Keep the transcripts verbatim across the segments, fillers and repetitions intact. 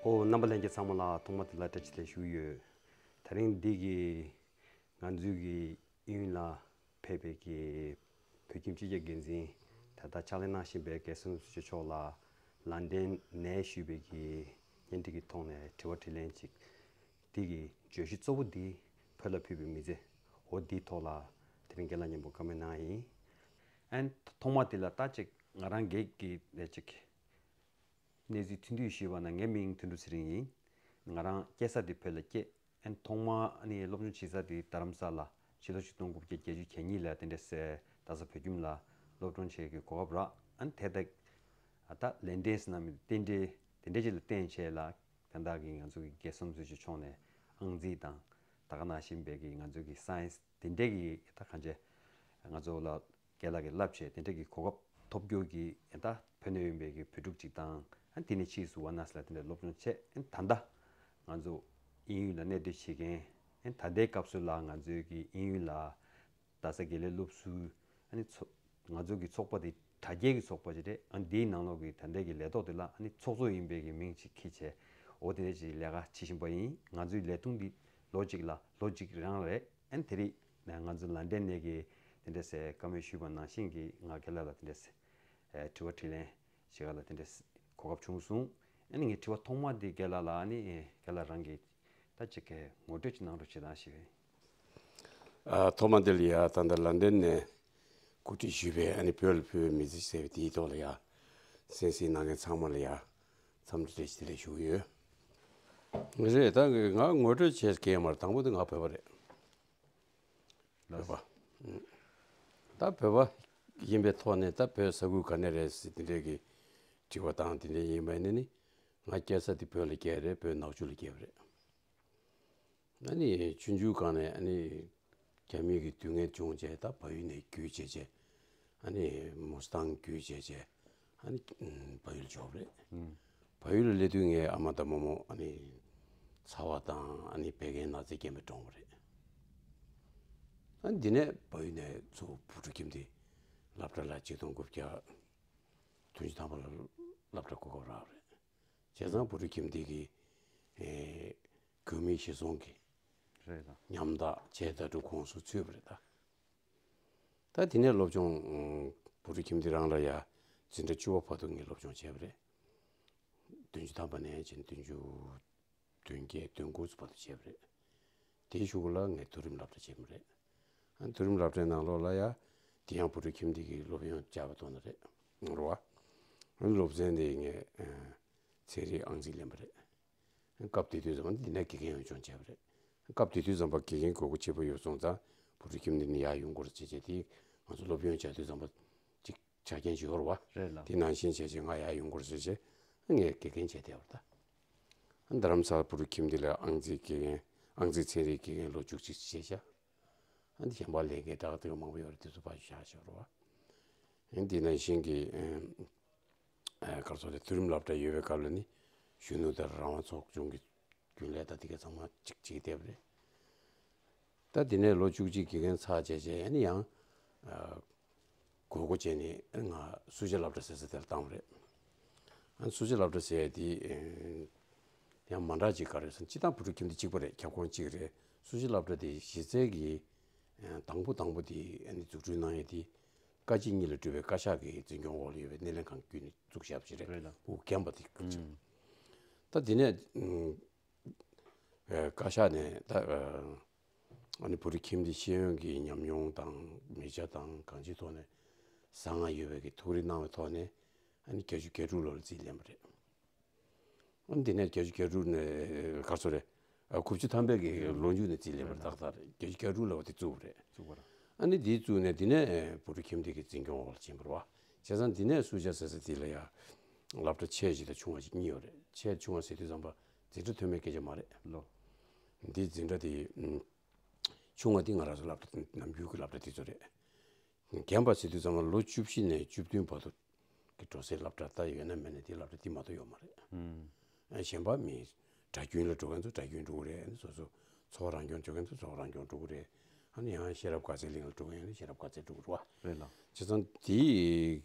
ཨོ། རྣམ་པ་ལྷན་རྒྱས་ཚང་མ་ལ་ཐོག་མ་དེ་ལ་བཀྲ་ཤིས་བདེ་ལེགས་ཞུ་གི་ཡོད། དེ་རིང་འདི་གི་ང་ཚོའི་གི་དབྱིན་ཡུལ་ལ་ཕེབས་པའི་གི་བོད་ཁྱིམ་སྤྱི་ཁྱབ་འགན་འཛིན་ད་ལྟ་ཕྱག་ལས་གནང་བཞིན་པའི་རྒན་བསོད་ནམས་ཆོས་སྐྱིད་མཆོག་ལ་ལན་ཌན་ནས་ཞུས་པའི་གི་བརྙན་འཕྲིན་གྱི་ཐོག་ནས་དྲི་བ་དྲིས་ལན་ཅིག་འདི་གི་བརྗོད་གཞི་གཙོ་བོ་འདི་བོད་ལ་ཕེབས་པའི་མི་ཚེ། འོ་འདིའི་ཐོག་ལ་དེ་རིང་རྒན་ལགས་མཉམ་པོ་བཀའ་མོལ་གནང་ཡིན། ཨན་ཐོག་མ་དེ་ལ་ད་ཅིག་ང་རང་སྒེར་གྱི་ལས་ཅིག་གནས་ཚུལ་ཐུང་ཐུང་ཞུས་པ་ན། ངའི་མིང་དོན་གྲུབ་ཚེ་རིང་ཡིན། ང་རང་སྐྱེས་ས་དེ་བོད་ལ་སྐྱེས། ཨན་ཐོག་མ་ཨ་ནི་སློབ་སྦྱོང་བྱེད་ས་དེ་རྡ་རམ་ས་ལ་ཕྱི་ལོ་ཆིག་སྟོང་དགུ་བརྒྱ་བརྒྱད་ཅུ་གྱ་གཉིས་ལ་དེ་འདྲ་སེ་རྡ་ས་བོད་ཁྱིམ་ལ་སློབ་སྦྱོང་བྱེད་ཀྱི་གོ་སྐབས་རག་ཨན་དེ་ད་ད་ལན་ཌན་ཟེར་ན་མི་རྟེན་འབྲེལ་དེ་འདྲ་ཅིག་ལ་བརྟེན་བྱས་ལ་ད་ལྟ་གི་ང་ཚོ་གི་རྒན་བསོད་ནམས་ཆོས་སྐྱིད་མཆོག་ནས་ཨང་རྩིས་དང་ད་ག་ནང་བཞིན་པའི་གི་ང་ཚོ་གི་སའེན་སི་དེ་འདྲའི་གི་ད་གང་བྱས་ང་ཚོ་ལ་རྒན་ལགས་ཀྱིས་བསླབ་བྱས་དེ་འདྲ་གི་གོ་སྐབས་ཐོབ་རྒྱུ་གི་ཡང་ད་བོད་ནས་ཡོང་པའི་གི་བོད་ཕྲུག་ཅིག་དང་ཨ་དེ་ནས་ཕྱིས་སུ་ཝ་ན་སི་ལ་དེ་འདྲ་སློབ་སྦྱོང་བྱས། ཨ་ད་ལྟ་ང་ཚོ་དབྱིན་ཡུལ་ལ་གནས་སྡོད་བྱེད་མཁན། ཨ་ད་ལྟའི་སྐབས་སུ་ལ་ང་ཚོའི་གི་དབྱིན་ཡུལ་ལ་རྡ་ས་དགེ་ལས་སློབ་ཟུར། ཨ་ནི་ཚོ་ང་ཚོ་གི་ཚོགས་པ་དེ་དྲ་རྒྱའི་གི་ཚོགས་པ་ཅིག་རེད། ཨ་འདིའི་ནང་ལོགས་ཀྱི་ད་ལྟའི་གི་ལས་ཐོག་དེ་ལ་ཨ་ནི་ཚོགས་གཙོ་ཡིན་པའི་གི་མིང་ཅིག་འཁྱེར་བྱས་འོ་དེ་འདྲ་ཅིག་ལས་ཀ་བྱེད་བཞིན་པ་ཡིན། ང་ཚོའི་ལས་དུང་འདི་ལོ་གཅིག་ལ་ལོ་གཅིག་རང་རེད། ཨན་དེ་རིང་ང་ཚོ་ལན་ཌན་ནས་གི་དེ་འདྲ་སེ་བཀའ་མོལ་ཞུས་པ་ནང་བཞིན་གི་ང་རྒན་ལགས་ལ་དེ་འདྲ་སེ་དྲི་བ་དྲིས་ལན་བྱེད་ག་ལ་དེ་འདྲ་སེ་གོ་སྐབས་བྱུང་སོང་། ཨ་ནི་ངའི་དྲི་བ་ཐོག་མ་དེ་རྒན་ལགས་ལ་ཨ་ནི་རྒན་ལགས་རང་གི་ད་ཅིག་གི་ངོ་སྤྲོད་ཅིག་གནང་རོགས་བྱེད་དང་ཞེས། ཨ་ཐོག་མ་དེ་ལ་ཡ་ད་ལྟ་ལན་ཌན་ནས་གོ་སྒྲིག་ཞུས་པའི་ཨ་ནི་བོད་ལ་ཕེབས་པའི་མི་ཚེ་ཟེར་བའི་དེའི་ཐོག་ལ་ཡ་གསན་གཟིགས་གནང་མཁན་ཚང་མ་ལ་ཡ་འཚམས་འདྲི་བཀྲ་ཤིས་བདེ་ལེགས་ཞུ་གི་ཡོད། རེད། ད་ང་ངོ་སྤྲོད་བྱེད་མཁན་མ་རེད། དང་པོ་དེ་ང་བོད་པ་རེད། བོད་པ། ད་བོད་པ་ཡིན་པའི་ཐོག་ནས་ད་བོད་ས་ཁུལ་ག་ནས་རེད་ཟེར་དེ་འདྲས་ཀྱི་དྲི་བ་དང་དེ་འདྲས་ཡིན་པ་ཡིན་ན་ནི་ང་སྐྱེས་ས་དེ་བོད་ལ་སྐྱེས་རེད། བོད་ནག་ཆུ་ལ་སྐྱེས་པ་རེད། ཨ་ནི་ཆུང་ཆུང་སྒང་ནས་ཨ་ནི་རྒྱ་མི་གི་སྡུག་བསྔལ་བྱུང་རྗེས་ད་བལ་ཡུལ་ནས་བརྒྱུད་བྱས་རྗེས་ཨ་ནི་མོ་སི་ཐང་བརྒྱུད་བྱས་རྗེས་ཨ་ནི་བལ་ཡུལ་འབྱོར་བ་རེད། བལ་ཡུལ་ལ་སླེབས་དུས་ངའི་ཨ་མ་དང་རྨོ་མོ་ཨ་ནི་ཚ་བ་དང་ཨ་ནི་བད་ཀན་ན་ཚས་རྐྱེན་པས་གྲོངས་པ་རེད། ཨ་ནི་འདི་ནས་བལ་ཡུལ་ནས་ཚུར་བུ་ཕྲུག་ཁྱིམ་སྡེ་སློབ་གྲྭ་ལ་ཆིག་སྟོང་དགུ་བརྒྱ་བདུན་ཅུ་ཐམ་པ་ལ་སློབ་གྲྭ་གོ་སྐབས་རག་པ་རེད། བྱས་ཙང་བུ་ཕྲུག་ཁྱིམ་སྡེ་གི་ཨེ་བོད་མིའི་གཞིས་བཟུང་གི་རེད་ད། ཉམ་ཐག་བྱས་ད་དུ་ཁོངས་སུ་ཚུད་པ་རེད་ད། ད་དེ་ནས་སློབ་སྦྱོང་ཨུམ་བུ་ཕྲུག་ཁྱིམ་སྡེ་རང་ལ་ཡ་འཛིན་གྲྭ་བཅུ་པ་བར་དུ་ངས་སློབ་སྦྱོང་བྱས་པ་རེད། བདུན་ཅུ་ཐམ་པ་ནས་ཕྱིན་བདུན་ཅུ་བདུན་བརྒྱད་བདུན་དགུ་ཙམ་བར་དུ་བྱས་པ་རེད། དེའི་གཞུག་ལ་ངས་མཐོ་རིམ་སློབ་གྲྭ་ཕྱིན་པ་རེད། ཨ་མཐོ་རིམ་སློབ་གྲྭའི་ནང་ལོགས་ལ་ཡ་དེ་ཡང་བུ་ཕྲུག་ཁྱིམ་སྡེ་གི་སློབ་ཡོན་བཅག་པའི་ཐོག་ནས་རེད་རེད་བ། ཨ་སློབ་ཚན་དེ་ངས་ཨ་ཚན་རིག་ཨང་རྩིས་ལེན་པ་རེད། སྐབས་དེ་དུས་ཙམ་པ་འདི་ནས་དགེ་རྒན་ཡང་སྦྱོང་བྱས་པ་རེད། སྐབས་དེ་དུས་ཙམ་པ་དགེ་རྒན་དགོས་མཁོ་ཆེ་པོ་ཡོད་སོང་ཙང་བུ་ཕྲུག་ཁྱིམ་སྡེ་ནས་ཡར་ཡོང་དགོས་རེད་ཟེར་བྱས་དེ་ང་ཚོ་སློབ་ཡོན་བྱ་དུས་ཙམ་པ་ཅིག་ཆ་རྐྱེན་ཅིག་ཡོད་རེད་བ། རེད་ལ། དེ་ནང་བཞིན་བྱས་བྱས་ང་ཡར་ཡོང་དགོས་རེད་ཟེར་བྱས་ངས་དགེ་རྒན་བྱས་བསྡད་པ་རེད་ད། རྡ་རམ་ས་ལ་བུ་ཕྲུག་ཁྱིམ་སྡེ་ལ་ཨང་རྩིས་དགེ་རྒན་ཨང་རྩིས་ཚན་རིག་དགེ་རྒན་ལོ་བཅུ་གཅིག་བྱས་བྱས། ཨ་ནི་གཞན་པ་ལས་འགན་ཏག་ཏག་མང་པོ་ཡོད་རེད། དེ་ཚོ་ཕར་བཞག་བཞག་རོགས། ཨ་ནི་དེ་ནང་བཞིན་གྱི་ཨ་ག་རེ་ཟེར་དགོས་རེད། མཐོ་རིམ་སློབ་གྲྭ་ཡོད་པའི་སྐབས་ལ་ནི་གཞོན་ནུ་དང་རང་དབང་ཚོགས་ཆུང་གི་རྒྱུན་ལས་དང་དེ་ག་ཚང་མ་གཅིག་གཅིག་བསྡད་པ་རེད། ད་དེ་ནས་ལོ་བཅུ་གཅིག་དགེ་རྒན་ཚར་བྱས་བྱས་ཨ་ནི་ཡང་ཨ་དགོས་མཁོ་བྱས་ནས་ང་སུ་ཇཱ་སློབ་གྲྭ་ཟེར་ས་དེར་བཏང་བ་རེད། ཨ་སུ་ཇཱ་སློབ་གྲྭ་ཟེར་ཡ་དེ་ཨེ་ཡང་མ་འདྲ་ཅིག་ག་རེ་ཟེར་ན་སྤྱིར་བཏང་བུ་ཕྲུག་ཁྱིམ་སྡེ་གཅིག་པ་རེད། ཁྱབ་ཁོངས་གཅིག་རེད། སུ་ཇཱ་སློབ་གྲྭ་དེ་གཞི་རྩའི་གི་ཨེ་དང་པོ་དང་པོ་དེ་ཨ་ནི་འཛུགས་སྐྲུན་གནང་ཡ་དེ་བཀའ་སྤྱི་གཉིས་ལ་གྲུབ་པའི་བཀའ་ཤག་གི་འཛིན་སྐྱོང་འོག་ལ་ཡོད་པའི་སྣེ་ལེན་ཁང་བརྒྱུད་ནས་བཙུགས་བཞག་པ་ཞིག་རེད། རེད་ལ། དབུ་རྒན་པ་དེ་ག་ཅིག་ཨུམ། ད་དེ་ནས་ཨུམ། ཨེ་བཀའ་ཤག་ནས་ད་ཨེ་ཨ་ནི་བུ་ཕྲུག་ཁྱིམ་སྡེ་ཤེས་ཡོན་གྱི་ཉམས་མྱོང་དང་མི་ཆ་དང་གང་ཅིའི་ཐོག་ནས་བཟང་ང་ཡོད་པའི་གི་ཐུགས་རེ་གནང་བའི་ཐོག་ནས་ཨ་ནི་བརྒྱད་ཅུ་གྱ་དྲུག་ལོར་རྩིས་ལེན་པ་རེད། ཨ་ནི་དེ་ནས་བརྒྱད་ཅུ་གྱ་དྲུག་ནས་ག་རེ་ཟེར་དགོས་རེད། ཨ་དགུ་བཅུ་ཐམ་པའི་གི་ལོ་མཇུག་ནས་རྩིས་ལེན་པ་རེད། ཏག་ཏག་རེད། བརྒྱད་ཅུ་གྱ་དྲུག་ལ་བ་དེ་བཙུགས་པ་རེད། བཙུགས་པ་རེད། ཨ་ནི་དེ་བཙུགས་ནས་དེ་ནས་ཨེ་བུ་ཕྲུག་ཁྱིམ་སྡེ་གི་འཛིན་སྐྱོང་འོག་ལ་ཕྱིན་པ་རེད་བ། བྱས་ཙང་དེ་ནས་སུ་ཇཱ་ཟེར་ས་དེ་ལ་ཡ་སློབ་གྲྭ་ཆེ་ཞིག་དང་ཆུང་བ་ཞིག་གཉིས་ཡོད་རེད། ཆེ་ཆུང་བ་ཟེར་དུས་ཙམ་པ་འཛིན་གྲྭ་མཐོ་དམན་སྐད་ཆ་མ་རེད། ལོ། འདི་འཛིན་གྲྭ་དེ་ཨུམ་ཆུང་བ་འདི་ང་རང་ཚོ་སློབ་གྲྭ་ནམ་རྒྱུན་གྱི་སློབ་གྲྭ་དེ་ཚོ་རེད། རྒན་པ་ཟེར་དུས་ཙམ་པ་ལོ་བཅུ་བཞི་ནས་བཅུ་བདུན་བར་དུ་གི་འགྲོ་སའི་སློབ་གྲྭ་ད་ཡོད་ན་མེད་ན་དེ་སློབ་གྲྭ་དེ་མ་གཏོགས་ཡོད་མ་རེད། ཨུམ། ཨ་གཞན་པ་མི་གྲྭ་རྒྱུན་ལ་འགྲོ་མཁན་ཚོ་གྲྭ་རྒྱུན་འགྲོ་གི་རེད། སོ་སོ་ ཚོགས་རང་སྐྱོང་བྱེད་མཁན་ཚོ་ཚོགས་རང་སྐྱོང་འགྲོ་གི་རེད། ཨ་ནི་ཡང་ཤེས་རབ་དགའ་ཚལ་གླིང་ལ་འགྲོ་མཁན་ཡོད་ན་ཤེས་རབ་དགའ་ཚལ་འགྲོ་གི་རེད་བ། རེད་ལགས། བྱས་ཙང་དེ་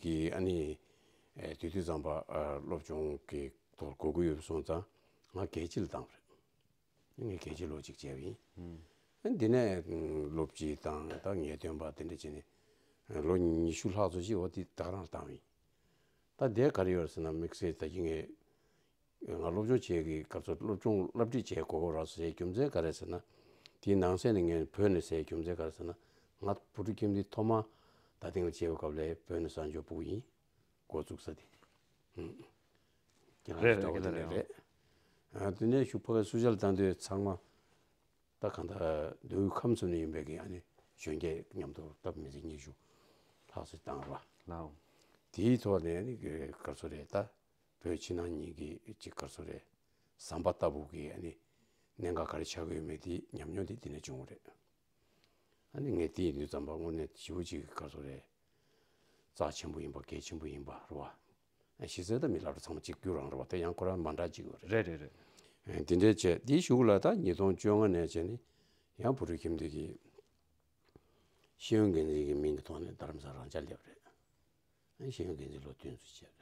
གི་ཨ་ནི་ཨེ་དུས་དུས་ཙམ་པ་ཨ་སློབ་སྦྱོང་གི་ཐོག་དགོས་མཁོ་ཡོད་སོང་ཙང་ང་དགེ་ཆེ་ལ་བཏང་བ་རེད། ངས་དགེ་ཆེ་ལོ་གཅིག་བྱས་པ་ཡིན། ཨ་འདི་ནས་སློབ་སྤྱི་དང་ད་ངེས་སྟོན་པ་དེ་འདྲ་བྱས་ནས་ལོ་ཉི་ཤུ་ལྷག་ཙམ་ཞིག་འོ་དེ་ད་ག་རང་བཏང་བ་ཡིན། ད་དེ་ག་རེ་ཡོད་ཟེར་ན་དམིགས་བསལ་ད་གིན་ངས་ང་སློབ་སྦྱོང་བྱེད་ཀྱི་སྐབས་སུ་སློབ་སྦྱོང་བསླབ་ཁྲིད་བྱེད་དགོས་རག་སོང་ཟེར་རྒྱུ་མཚན་ག་རེ་ཟེར་ན། དེའི་ནང་གསེས་ནས་ངས་བོད་ནས་ཟེར་རྒྱུ་མཚན་ག་རེ་ཟེར་ན། ང་བུ་ཕྲུག་ཁྱིམ་དེ་ཐོག་མ་ད་ཐེངས་ལ་བྱེད་པའི་སྐབས་ལ་བོད་ནས་གསར་འབྱོར་ཕྲུ་གུ་ཡིན། འགོ་བཙུགས་ས་དེ། ཧུམ། རྒན་ལགས་རེད་ལྟ་བ་རེད་དེ་འདྲ་རེད། རེད། ཨ་དེ་ནས་ཞུ་ཕ་གི་སུ་ཇཱ་ལ་བཏང་དུས་ཚང་མ་ད་གང་ལྟར་མདོ་དབུས་ཁམས་གསུམ་ནས་ཡིན་པའི་གི་ཨ་ནི་གཞོན་སྐྱེས་མཉམ་དུ་སྟབས་མི་ཚེ་ཉི་ཤུ་ལྷག་ཙམ་བཏང་ར། ལའོ། དེའི་ཐོག་ནས་ཨ་ནི་ག་རེ་ཟེར་རེད་ད། བོད་ཕྱི་ནང་གཉིས་ཀྱི་ཅིག་ག་རེ་ཟེར་རེད། ཟམ་པ་ལྟ་བུ་གི་ཨ་ནི་གནད་འགག་ག་རེ་ཆགས་ཀྱི་ཡོད་མེད་དེ་ཉམས་མྱོང་དེ་དེ་ནས་བྱུང་བ་རེད། ཨ་ནི་ངས་དེ་ཡིན་དུས་ཙམ་པ་དངོས་གནས་ཞེ་པོ་ཅིག་ག་རེ་ཟེར་རེད། རྩ་ཆེན་པོ་ཡིན་པ་གལ་ཆེན་པོ་ཡིན་པ་རེད་བ། ཨ་གཞི་རྩའི་ད་མི་སློབ་གྲྭ་ཚང་མ་གཅིག་གྱུར་རང་རེད་བ། དེ་ཡང་ཁོ་རང་མ་འདྲ་གཅིག་ཡོད་རེད། རེད་རེད་རེད། ཨ་དེ་འདྲའི་བྱས་དེའི་གཞུག་ལ་ད་ཉིས་སྟོང་བཅོ་ལྔ་ནས་བྱས་ནས་ཡང་བུ་ཕྲུག་ཁྱིམ་སྡེ་གི་ཤེས་ཡོན་འགན་འཛིན་གྱི་མིང་གི་ཐོག་ནས་རྡ་རམ་ས་ལ་རང་འཇགས་སླེབས་རེད། ཨ་ཤེས་ཡོན་འགན་འཛིན་ལོ་བདུན་ཙམ་བྱས་རེད།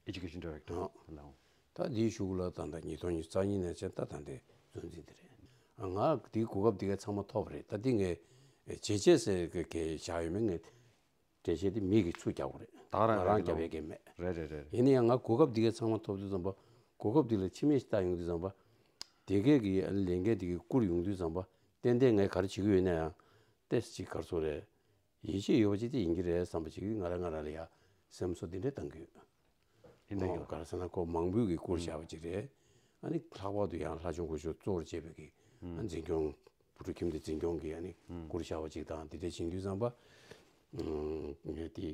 Education Director ཨོ། ལའོ། ད་འདིའི་གཞུག་ལ་ད་ལྟ་ཉིས་སྟོང་ཉི་ཤུ་རྩ་གཉིས་ནས་བྱས་ད་ད་ལྟའི་གཙོ་འཛིན་དེ་རེད། ཨ་ང་འདིའི་གོ་སྐབས་འདི་ག་ཚང་མ་ཐོབ་པ་རེད། ད་འདི་ངས་བྱས་རྗེས་ཟེར་གི་གི་བཞག་ཡོད་མེད་ངས་འགྲེལ་བཤད་འདི་མི་གིས་ཚུར་རྒྱག་དགོས་རེད། ད་རང་ང་རང་རང་རྒྱབ་ཡས་གི་མེད། རེད་རེད་རེད། ཡིན་ན་ཡང་ང་གོ་སྐབས་འདི་ག་ཚང་མ་ཐོབ་དུས་ཙམ་པ་གོ་སྐབས་འདི་ལ་ཕྱི་མིག་ཅིག་ལྟ་ཡོང་དུས་ཙམ་པ་དེ་གས་ཀྱི་ལས་འགན་འདི་གི་བསྐུར་ཡོང་དུས་ཙམ་པ་ཏན་ཏན་ངས་ག་རེ་བྱེད་ཀྱི་ཡོད་ན་ཡང་ཏོག་ཙམ་ཅིག་ག་རེ་ཟེར་རེད། ཡིད་ཆེས་ཡོད་པ་ཅིག་དེ་ཡིན་གྱི་རེད་བསམ་པ་ཅིག་ང་རང་ང་རང་ལ་ཡ་སེམས་གསོ་འདི་འདྲ་བཏང་གི་ཡོད། ཡིན་ད་ཡོད། ག་རེ་ཟེར་ན་ཁོ་མང་པོས་ཀྱི་བསྐུར་བཞག་པ་ཅིག་རེད། ཨ་ནི་ལྷག་པར་དུ་ཡང་ལྷ་ལྕམ་སྐུ་ཞབས་གཙོ་བོར་བྱས་པའི་གི་ཨ་འཛིན་སྐྱོང་བུ་ཕྲུག་ཁྱིམ་སྡེ་འཛིན་སྐྱོང་གི་ཨ་ནི་བསྐུར་བཞག་པ་ཅིག་དང་དེ་འདྲ་བྱེད་དུས་ཙམ་པ་ངས་དེ་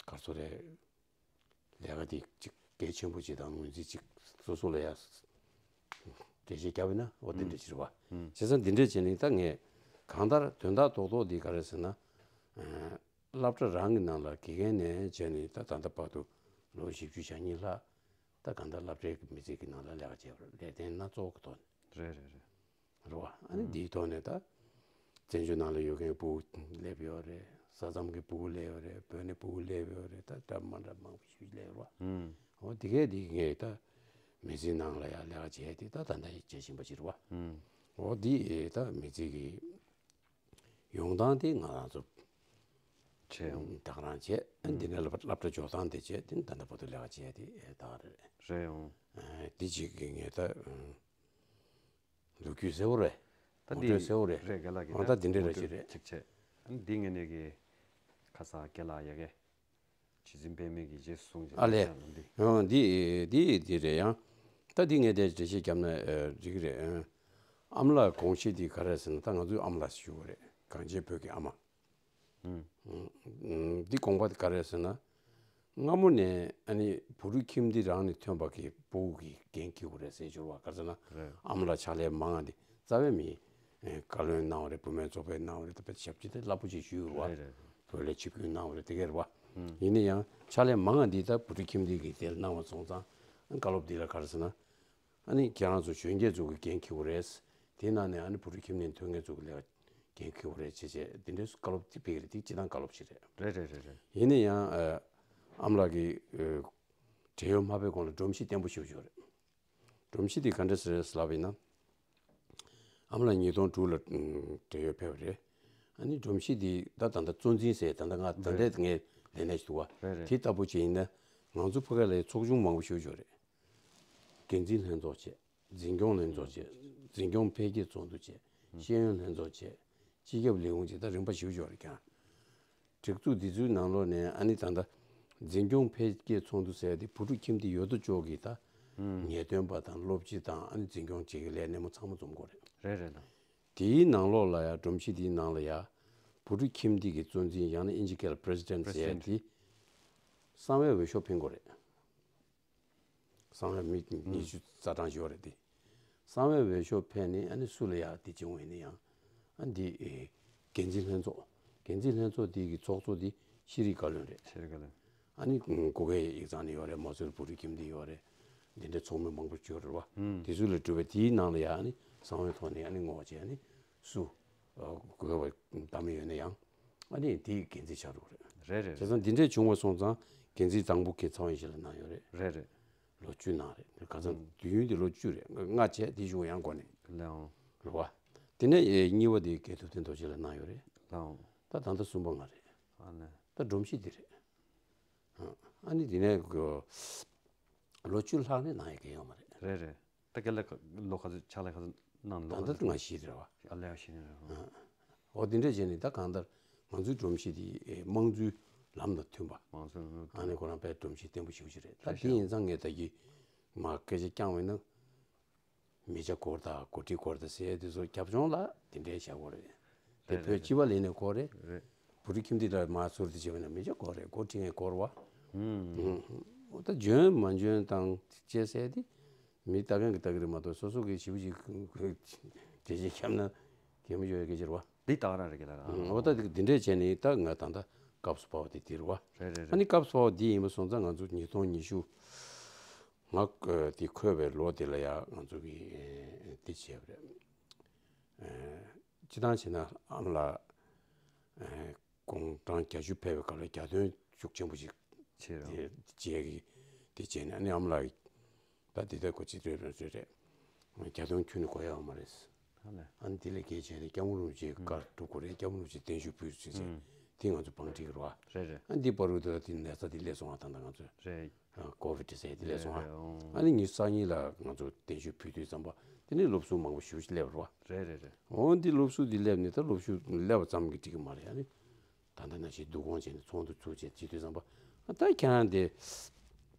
ག་རེ་ཟེར་རེད། ལས་ཀ་དེ་ཅིག་གལ་ཆེན་པོ་ཅིག་དང་ངོས་འཛིན་ཅིག་སོ་སོ་ལ་ཡ་འགྲེལ་བཤད་བརྒྱབ་ཡིན་ན་འོ་དེ་འདྲ་ཅིག་རེད་བ། བྱས་ཙང་འདི་འདྲ་བྱས་ནས་ད་ངས་གང་ལྟར་དོན་དག་རྡོག་རྡོག་འདི་ག་རེ་ཟེར་ན། སློབ་གྲྭ་རང་གི་ནང་ལ་དགེ་རྒན་ནས་བྱས་ནས་ད་ད་ལྟ་བར་དུ་ལོ་བཞི་བཅུ་ཞེ་གཉིས་ལྷག་ད་གང་ལྟར་སློབ་གྲྭའི་མི་ཚེ་གི་ནང་ལ་ལས་ཀ་བྱས་པ་རེད། ལས་དོན་སྣ་ཚོགས་ཀྱི་ཐོག་ནས། རེད་རེད་རེད། རེད་བ། ཨ་ནི་འདིའི་ཐོག་ནས་ད་བཙན་བྱོལ་ནང་ལ་ཡོད་མཁན་ཕྲུ་གུ་སླེབས་ཡོད་རེད། ས་མཚམས་ཀྱི་ཕྲུ་གུ་སླེབས་ཡོད་རེད། བོད་ནས་ཕྲུ་གུ་སླེབས་ཡོད་རེད། ད་འདྲ་མ་འདྲ་མང་པོ་ཞིག་སླེབས་ཡོད་རེད་བ། འོ་དེ་གས་འདི་ངས་ད་མི་ཚེའི་ནང་ལ་ཡང་ལས་ཀ་བྱས་ཏེ་ད་ད་ལྟ་བྱེད་བཞིན་པ་ཅིག་རེད་བ། འོ་འདི་ད་མི་ཚེ་གི་ཡོང་སྟངས་དེ་ང་རང་ཚོ་བྱས་ཡོང་། ད་ག་རང་བྱས། འདི་ནས་སློབ་སློབ་གྲྭ་འཇོག་སྟངས་དེ་བྱས། དེ་ནས་ད་ལྟ་བར་དུ་ལས་ཀ་བྱས་ཏེ་ད་ག་རེད། རེད་ཡོང་། འདི་གཅིག་གི་ངས་ད་ལོ་རྒྱུས་ཟེར་བ་རེད། ད་ངོ་འདི་སྤྲོད་ཟེར་བ་རེད། རེད་རྒན་ལགས་ཀྱིས་འོ་ད་འདི་འདྲ་ངོ་རེ་ཅིག་སྤྲོད་རེད། ཅིག་བྱས། འདི་ངས་ནས་ཀྱི་ཁ་ས་རྒན་ལགས་ཡ་གི་རྗེ་བཙུན་པད་མའི་གི་རྗེས་སུ་བཟུང་ཨ་ལས། ཅེས་འདི། ཡང་འདི་འདི་འདི་རེད་ཡང་། ད་འདི་ངས་དེ་འགྲེལ་བཤད་བརྒྱབ་ན་ཨ་འགྲིག་གི་རེད། ཨ་མ་ལགས་དགོངས་གཞི་འདི་ག་རེ་ཟེར་ན་ད་ང་ཚོའི་ཨ་མ་ལགས་ཞུ་བ་རེད། གངས་ཅན་བོད་ཀྱི་ཨ་མ། འདི་དགོངས་པ་འདི་ག་རེ་ཟེར་ན། སྔ་མོ་ནས་ཨ་ནི་བུ་ཕྲུག་ཁྱིམ་འདི་རང་ནས་ཐོན་པ་གི་ཕྲུ་གུ་གི་འགན་འཁྱེར་དགོས་རེད་ཟེར་གྱི་ཡོད་རེད་བ། ག་རེ་ཟེར་ན། རེད། ཨ་མ་ལགས་ཕྱག་ལས་མང་ང་འདི་རྩ་བའི་མི་བཀའ་བློན་གནང་བ་རེད། བུད་མེད་ཚོགས་པའི་གནང་བ་རེད། ད་དཔེ་ཞབས་ཕྱི་དེ་རླབས་པོ་ཆེ་ཞུས་ཡོད་རེད་བ། རེད་རེད། བོད་ལ་ཆིབས་བསྒྱུར་གནང་བ་རེད། དེ་གས་རེད་བ། ཡིན་ན་ཡང་ཕྱག་ལས་མང་ང་འདི་ད་བུ་ཕྲུག་ཁྱིམ་འདི་གི་དེར་གནང་བ་སོང་ཙང་བཀའ་སློབ་འདི་ལ་ག་རེ་ཟེར་ན། ཨ་ནི་ཁྱེད་རང་ཚོ་གཞོན་སྐྱེས་ཚོ་གི་འགན་འཁྱེར་དགོས་རེད། དེའི་ནང་ནས་ཨ་ནི་བུ་ཕྲུག་ཁྱིམ་ནས་ཐོན་མཁན་ཚོ་གི་ལས་ཀ་འགན་འཁྱེར་དགོས་རེད་ཅེས་བྱས་དེ་འདྲའི་བཀའ་སློབ་དེ་ཕེབས་ཀྱི་རེད། དེ་སྤྱིར་བཏང་བཀའ་སློབ་ཞིག་རེད། རེད་རེད་རེད་རེད། ཡིན་ན་ཡང་ཨ་ཨ་མ་ལགས་ཀྱིས་ཨ་བགྲེས་ཡོལ་མ་ཕེབས་གོང་ལ་སྒྲོམ་གཞི་བརྟན་པོ་ཞིག་ཡོད་རེད། སྒྲོམ་གཞི་དེ་ག་འདྲ་ཟེར་རེད་ལབ་ཡིན་ན། ཨ་མ་ལགས་ཉིས་སྟོང་དྲུག་ལ་བགྲེས་ཡོལ་ཕེབས་པ་རེད། ཨ་ནི་སྒྲོམ་གཞི་དེ་ད་ད་ལྟ་གཙོ་འཛིན་ཟེར་ད་ལྟ་ང་ད་ལྟའི་ངའི་ལས་གནས་ཞིག་འདུག་བ། རེད་རེད། དེ་ལྟ་བུ་ཅིག་ཡིན་ན་ང་ཚོ་ཕ་གི་ལ་ཚོགས་ཆུང་མང་པོ་ཞིག་ཡོད་རེད། འགན་འཛིན་ལྷན་ཚོགས་བྱས། འཛིན་སྐྱོང་ལྷན་ཚོགས་བྱས། འཛིན་སྐྱོང་འཕེལ་རྒྱས་ཚོགས་འདུ་བྱས། ཤེས་ཡོན་ལྷན་ཚོགས་བྱས། སྤྱི་ཁྱབ་ལས་ཁུངས་བྱས། ད་རིམ་པ་ཞིག་ཡོད་རེད་ཀྱང་། སྒྲིག་འཛུགས་འདི་ཚོའི་ནང་ལོགས་ནས་ཨ་ནི་ད་ལྟ་འཛིན་སྐྱོང་འཕེལ་རྒྱས་ཚོགས་འདུ་ཟེར་ཏེ་བུ་ཕྲུག་ཁྱིམ་སྡེ་ཡོད་དོ་ཅོག་གི་ད་ངེས་སྟོན་པ་དང་སློབ་སྤྱི་དང་ཨ་ནི་འཛིན་སྐྱོང་བྱེད་ཀྱི་ལས་སྣེ་མོ་ཚང་མ་འཛོམས་དགོས་རེད། རེད་རེད་ལགས། དེའི་ནང་ལོགས་ལ་ཡ་སྒྲོམ་གཞི་དེའི་ནང་ལ་ཡ་བུ་ཕྲུག་ཁྱིམ་སྡེ་གི་གཙོ་འཛིན་ཡང་ན་ཨིན་ཇི་སྐད་ལ་པི་རེ་སི་ཌེན་ཊི་ཟེར་ཡ་དེ་གསང་བའི་འོས་ཤོག་འཕེན་དགོས་རེད། གསང་བའི་མི་ཉི་ཤུ་རྩ་གྲངས་ཡོད་རེད་དེ། གསང་བའི་འོས་ཤོག་འཕེན་ནས་ཨ་ནི་སུ་ལ་ཡ་དེ་བྱུང་བས་ནི་ཡང་ཨ་འདི་ཨེ་འགན་འཛིན་ལྷན་ཚོགས། འགན་འཛིན་ལྷན་ཚོགས་དེ་གི་ཚོགས་གཙོ་དེ་ཤེས་རིག་བཀའ་བློན་རེད། ཤེས་རིག་བཀའ་བློན། ཨ་ནི་གུ་གེ་ཡིག་ཚང་ནས་ཡོད་རེད། མ་སུར་བུ་ཕྲུག་ཁྱིམ་སྡེ་ཡོད་རེད། འདི་འདྲའི་ཚོགས་མི་མང་པོ་བྱོས་རེད་བ། ཨུམ། དེ་ཚོ་ལ་གྲུབ་པའི་དེའི་ནང་ལ་ཡང་ནི་གསང་བའི་ཐོག་ནས་ཡང་ནི་བསྔོ་བ་བྱས་ནི་སུ་དགོས་པ་བདམས་ཡོད་ན་ཡང་ཨ་ནི་དེའི་འགན་འཛིན་བྱ་རོགས་རེད། རེད་རེད། བྱས་ཙང་འདི་འདྲས་བྱུང་བ་སོང་ཙང་འགན་འཛིན་དང་པོ་ཁྱེད་ཚང་བའི་ཞིག་ལ་གནང་ཡོད་རེད། རེད་རེད། ལོ་བཅུ་ནང་རེད། ཁ་སང་དུས་ཡུན་དེ་ལོ་བཅུ་རེད། ལྔ་བྱས་དེ་གཞུག་ཡང་འགོ་ནས། ལེའོ། རེད་བ། དེ་ནས་གཉིས་པ་དེ་རྒན་ཐུབ་བསྟན་རྡོ་རྗེ་ལ་གནང་ཡོད་རེད། ལེའོ། ད་ད་ལྟ་གསུམ་པ་ང་རེད། ཨ་ནི། ད་སྒྲོམ་གཞི་འདི་རེད། ཨ་ནི་དེ་ནས་ལོ་བཅུ་ལྷག་ནས་གནང་ཡ་གང་ཡོད་མ་རེད། རེད་རེད། ད་སྐད་ལ་ལོ་ག་ཚོད་ཕྱག་ལས་ག་ཚོད་གནང་ལོ་ད་ག་ལྟ་ཚོད་ང་བཞི་རེད་བ། ཨ་ལས་བཞི་ནས་རེད། འོ་དེ་འདྲས་བྱས་ནས་ད་གང་ལྟར་ང་ཚོའི་སྒྲོམ་གཞི་དེ་དམངས་གཙོའི་ལམ་དང་མཐུན་པ། མང་ཚོགས་ནང་ཨ་ནི་ཁོ་རང་དཔེ་སྒྲོམ་གཞི་བརྟན་པོ་ཞེ་པོ་ཅིག་རེད། ད་རེད་དེ་ཤག་ཡིན་ཙང་ངས་ད་གི་མ་སྐད་ཆ་རྐྱང་བས་ན། མི་ཆ་སྐོར་དང་འགོ་ཁྲིད་སྐོར་དང་ཟེར་དེ་ཚོ་རྒྱབ་ལྗོངས་ལ་དེ་འདྲའི་བྱ་དགོས་རེད། དེ་རེད་བོད་རེད་སྤྱི་པ་ལས་ནས་སྐོར་རེད། རེད། བུ་ཕྲུག་ཁྱིམ་སྡེ་ལ་མ་ཟུར་དུ་བྱས་པ་ན་མི་ཆ་སྐོར་རེད། འགོ་ཁྲིད་མཁན་སྐོར་བ། ཧུམ། ད་འཇོན་མ་འཇོན་དང་བཅས་ཟེར་དེ་མི་ལྟ་མཁན་གྱི་ལྟ་གི་རེད་མ་གཏོགས་སོ་སོ་གི་ཞིབ་ཞིབ་འགྲེལ་བཤད་བརྒྱབ་ན་གལ་མི་ཆེ་བའི་སྐད་ཆ་རེད་བ། འདི་ལྟ་ག་རང་རེད་ཀྱི་ལ་ར། འོ་ད་དེ་འདི་འདྲས་བྱས་ནས་ད་ང་ད་ལྟ་སྐབས་སུ་བབས་པ་དེ་འདིར་བ། རེད་རེད་རེད། ཨ་ནི་སྐབས་སུ་བབས་པ་འདི་ཡིན་པ་སོང་ཙང་ང་ཚོ་ཉིས་སྟོང་ཉི་ཤུ། ང་དེ་འཁོད་པའི་ལོ་དེ་ལ་ཡང་ང་ཚོ་གིས་འདི་བྱས་པ་རེད། སྤྱི་བཏང་བྱས་ན་ཨ་མ་ལགས་དགུང་གྲངས་བརྒྱད་ཅུ་ཕེབས་པའི་སྐབས་ལ་གྱ་སྟོན་ཤུགས་ཆེན་པོ་ཞིག་བྱས་རོགས། བྱས་ཀྱི་དེ་བྱས་ནས་ཨ་ནི་ཨ་མ་ལགས་ད་དེ་ལྟར་གོ་ཅི་རེད་རེད་རེད། གྱ་སྟོན་ཁྱོན་ནས་གོ་ཡག་མ་རེད། ཧ་ལས། ཨ་ནི་དེ་ལས་གལ་ཆེ་ནས་སྐྱབས་མགོན་རིན་པོ་ཆེའི་བཀའ་སྒྲུབ་དགོས་རེད། སྐྱབས་མགོན་རིན་པོ་ཆེ་བརྟན་བཞུགས་ཕུལ་ཚུལ་ཟེར་དེ་ང་ཚོ་བང་སྒྲིག་རོགས། རེད་རེད། ཨ་ནི་འདི་བར་དུ་ད་དེ་ནད་ཚ་དེ་སླེབས་སོང་ཨ། ད་ད་ང་ཚོ་རེད། ཀོ་བིད་ཟེར་དེ་སླེབས་སོང་ཨ། རེད་རེད། ཨ་ནི་ཉི་ཤུ་རྩ་གཉིས་ལ་ང་ཚོ་བརྟན་བཞུགས་ཕུལ་དུས་ཙམ་པ་དེ་ནས་སློབ་ཟུར་མང་པོ་ཞེ་པོ་ཅིག་སླེབས་རོགས། རེད་རེད་རེད། འོ་འདི་སློབ་ཟུར་འདི་སླེབས་ནས་ད་སློབ་ཞུགས་སླེབས་པ་ཙམ་གྱིས་འགྲིག་གི་མ་རེད། ཨ་ནི་ད་ལྟ་ནང་བཞིན་བསྡུ་སྐོང་བྱས་ནས་ཚོགས་འདུ་ཚུགས་བྱས་བྱེད་དུས་ཙམ་པ་ད་ཁྱེད་རང་དེ་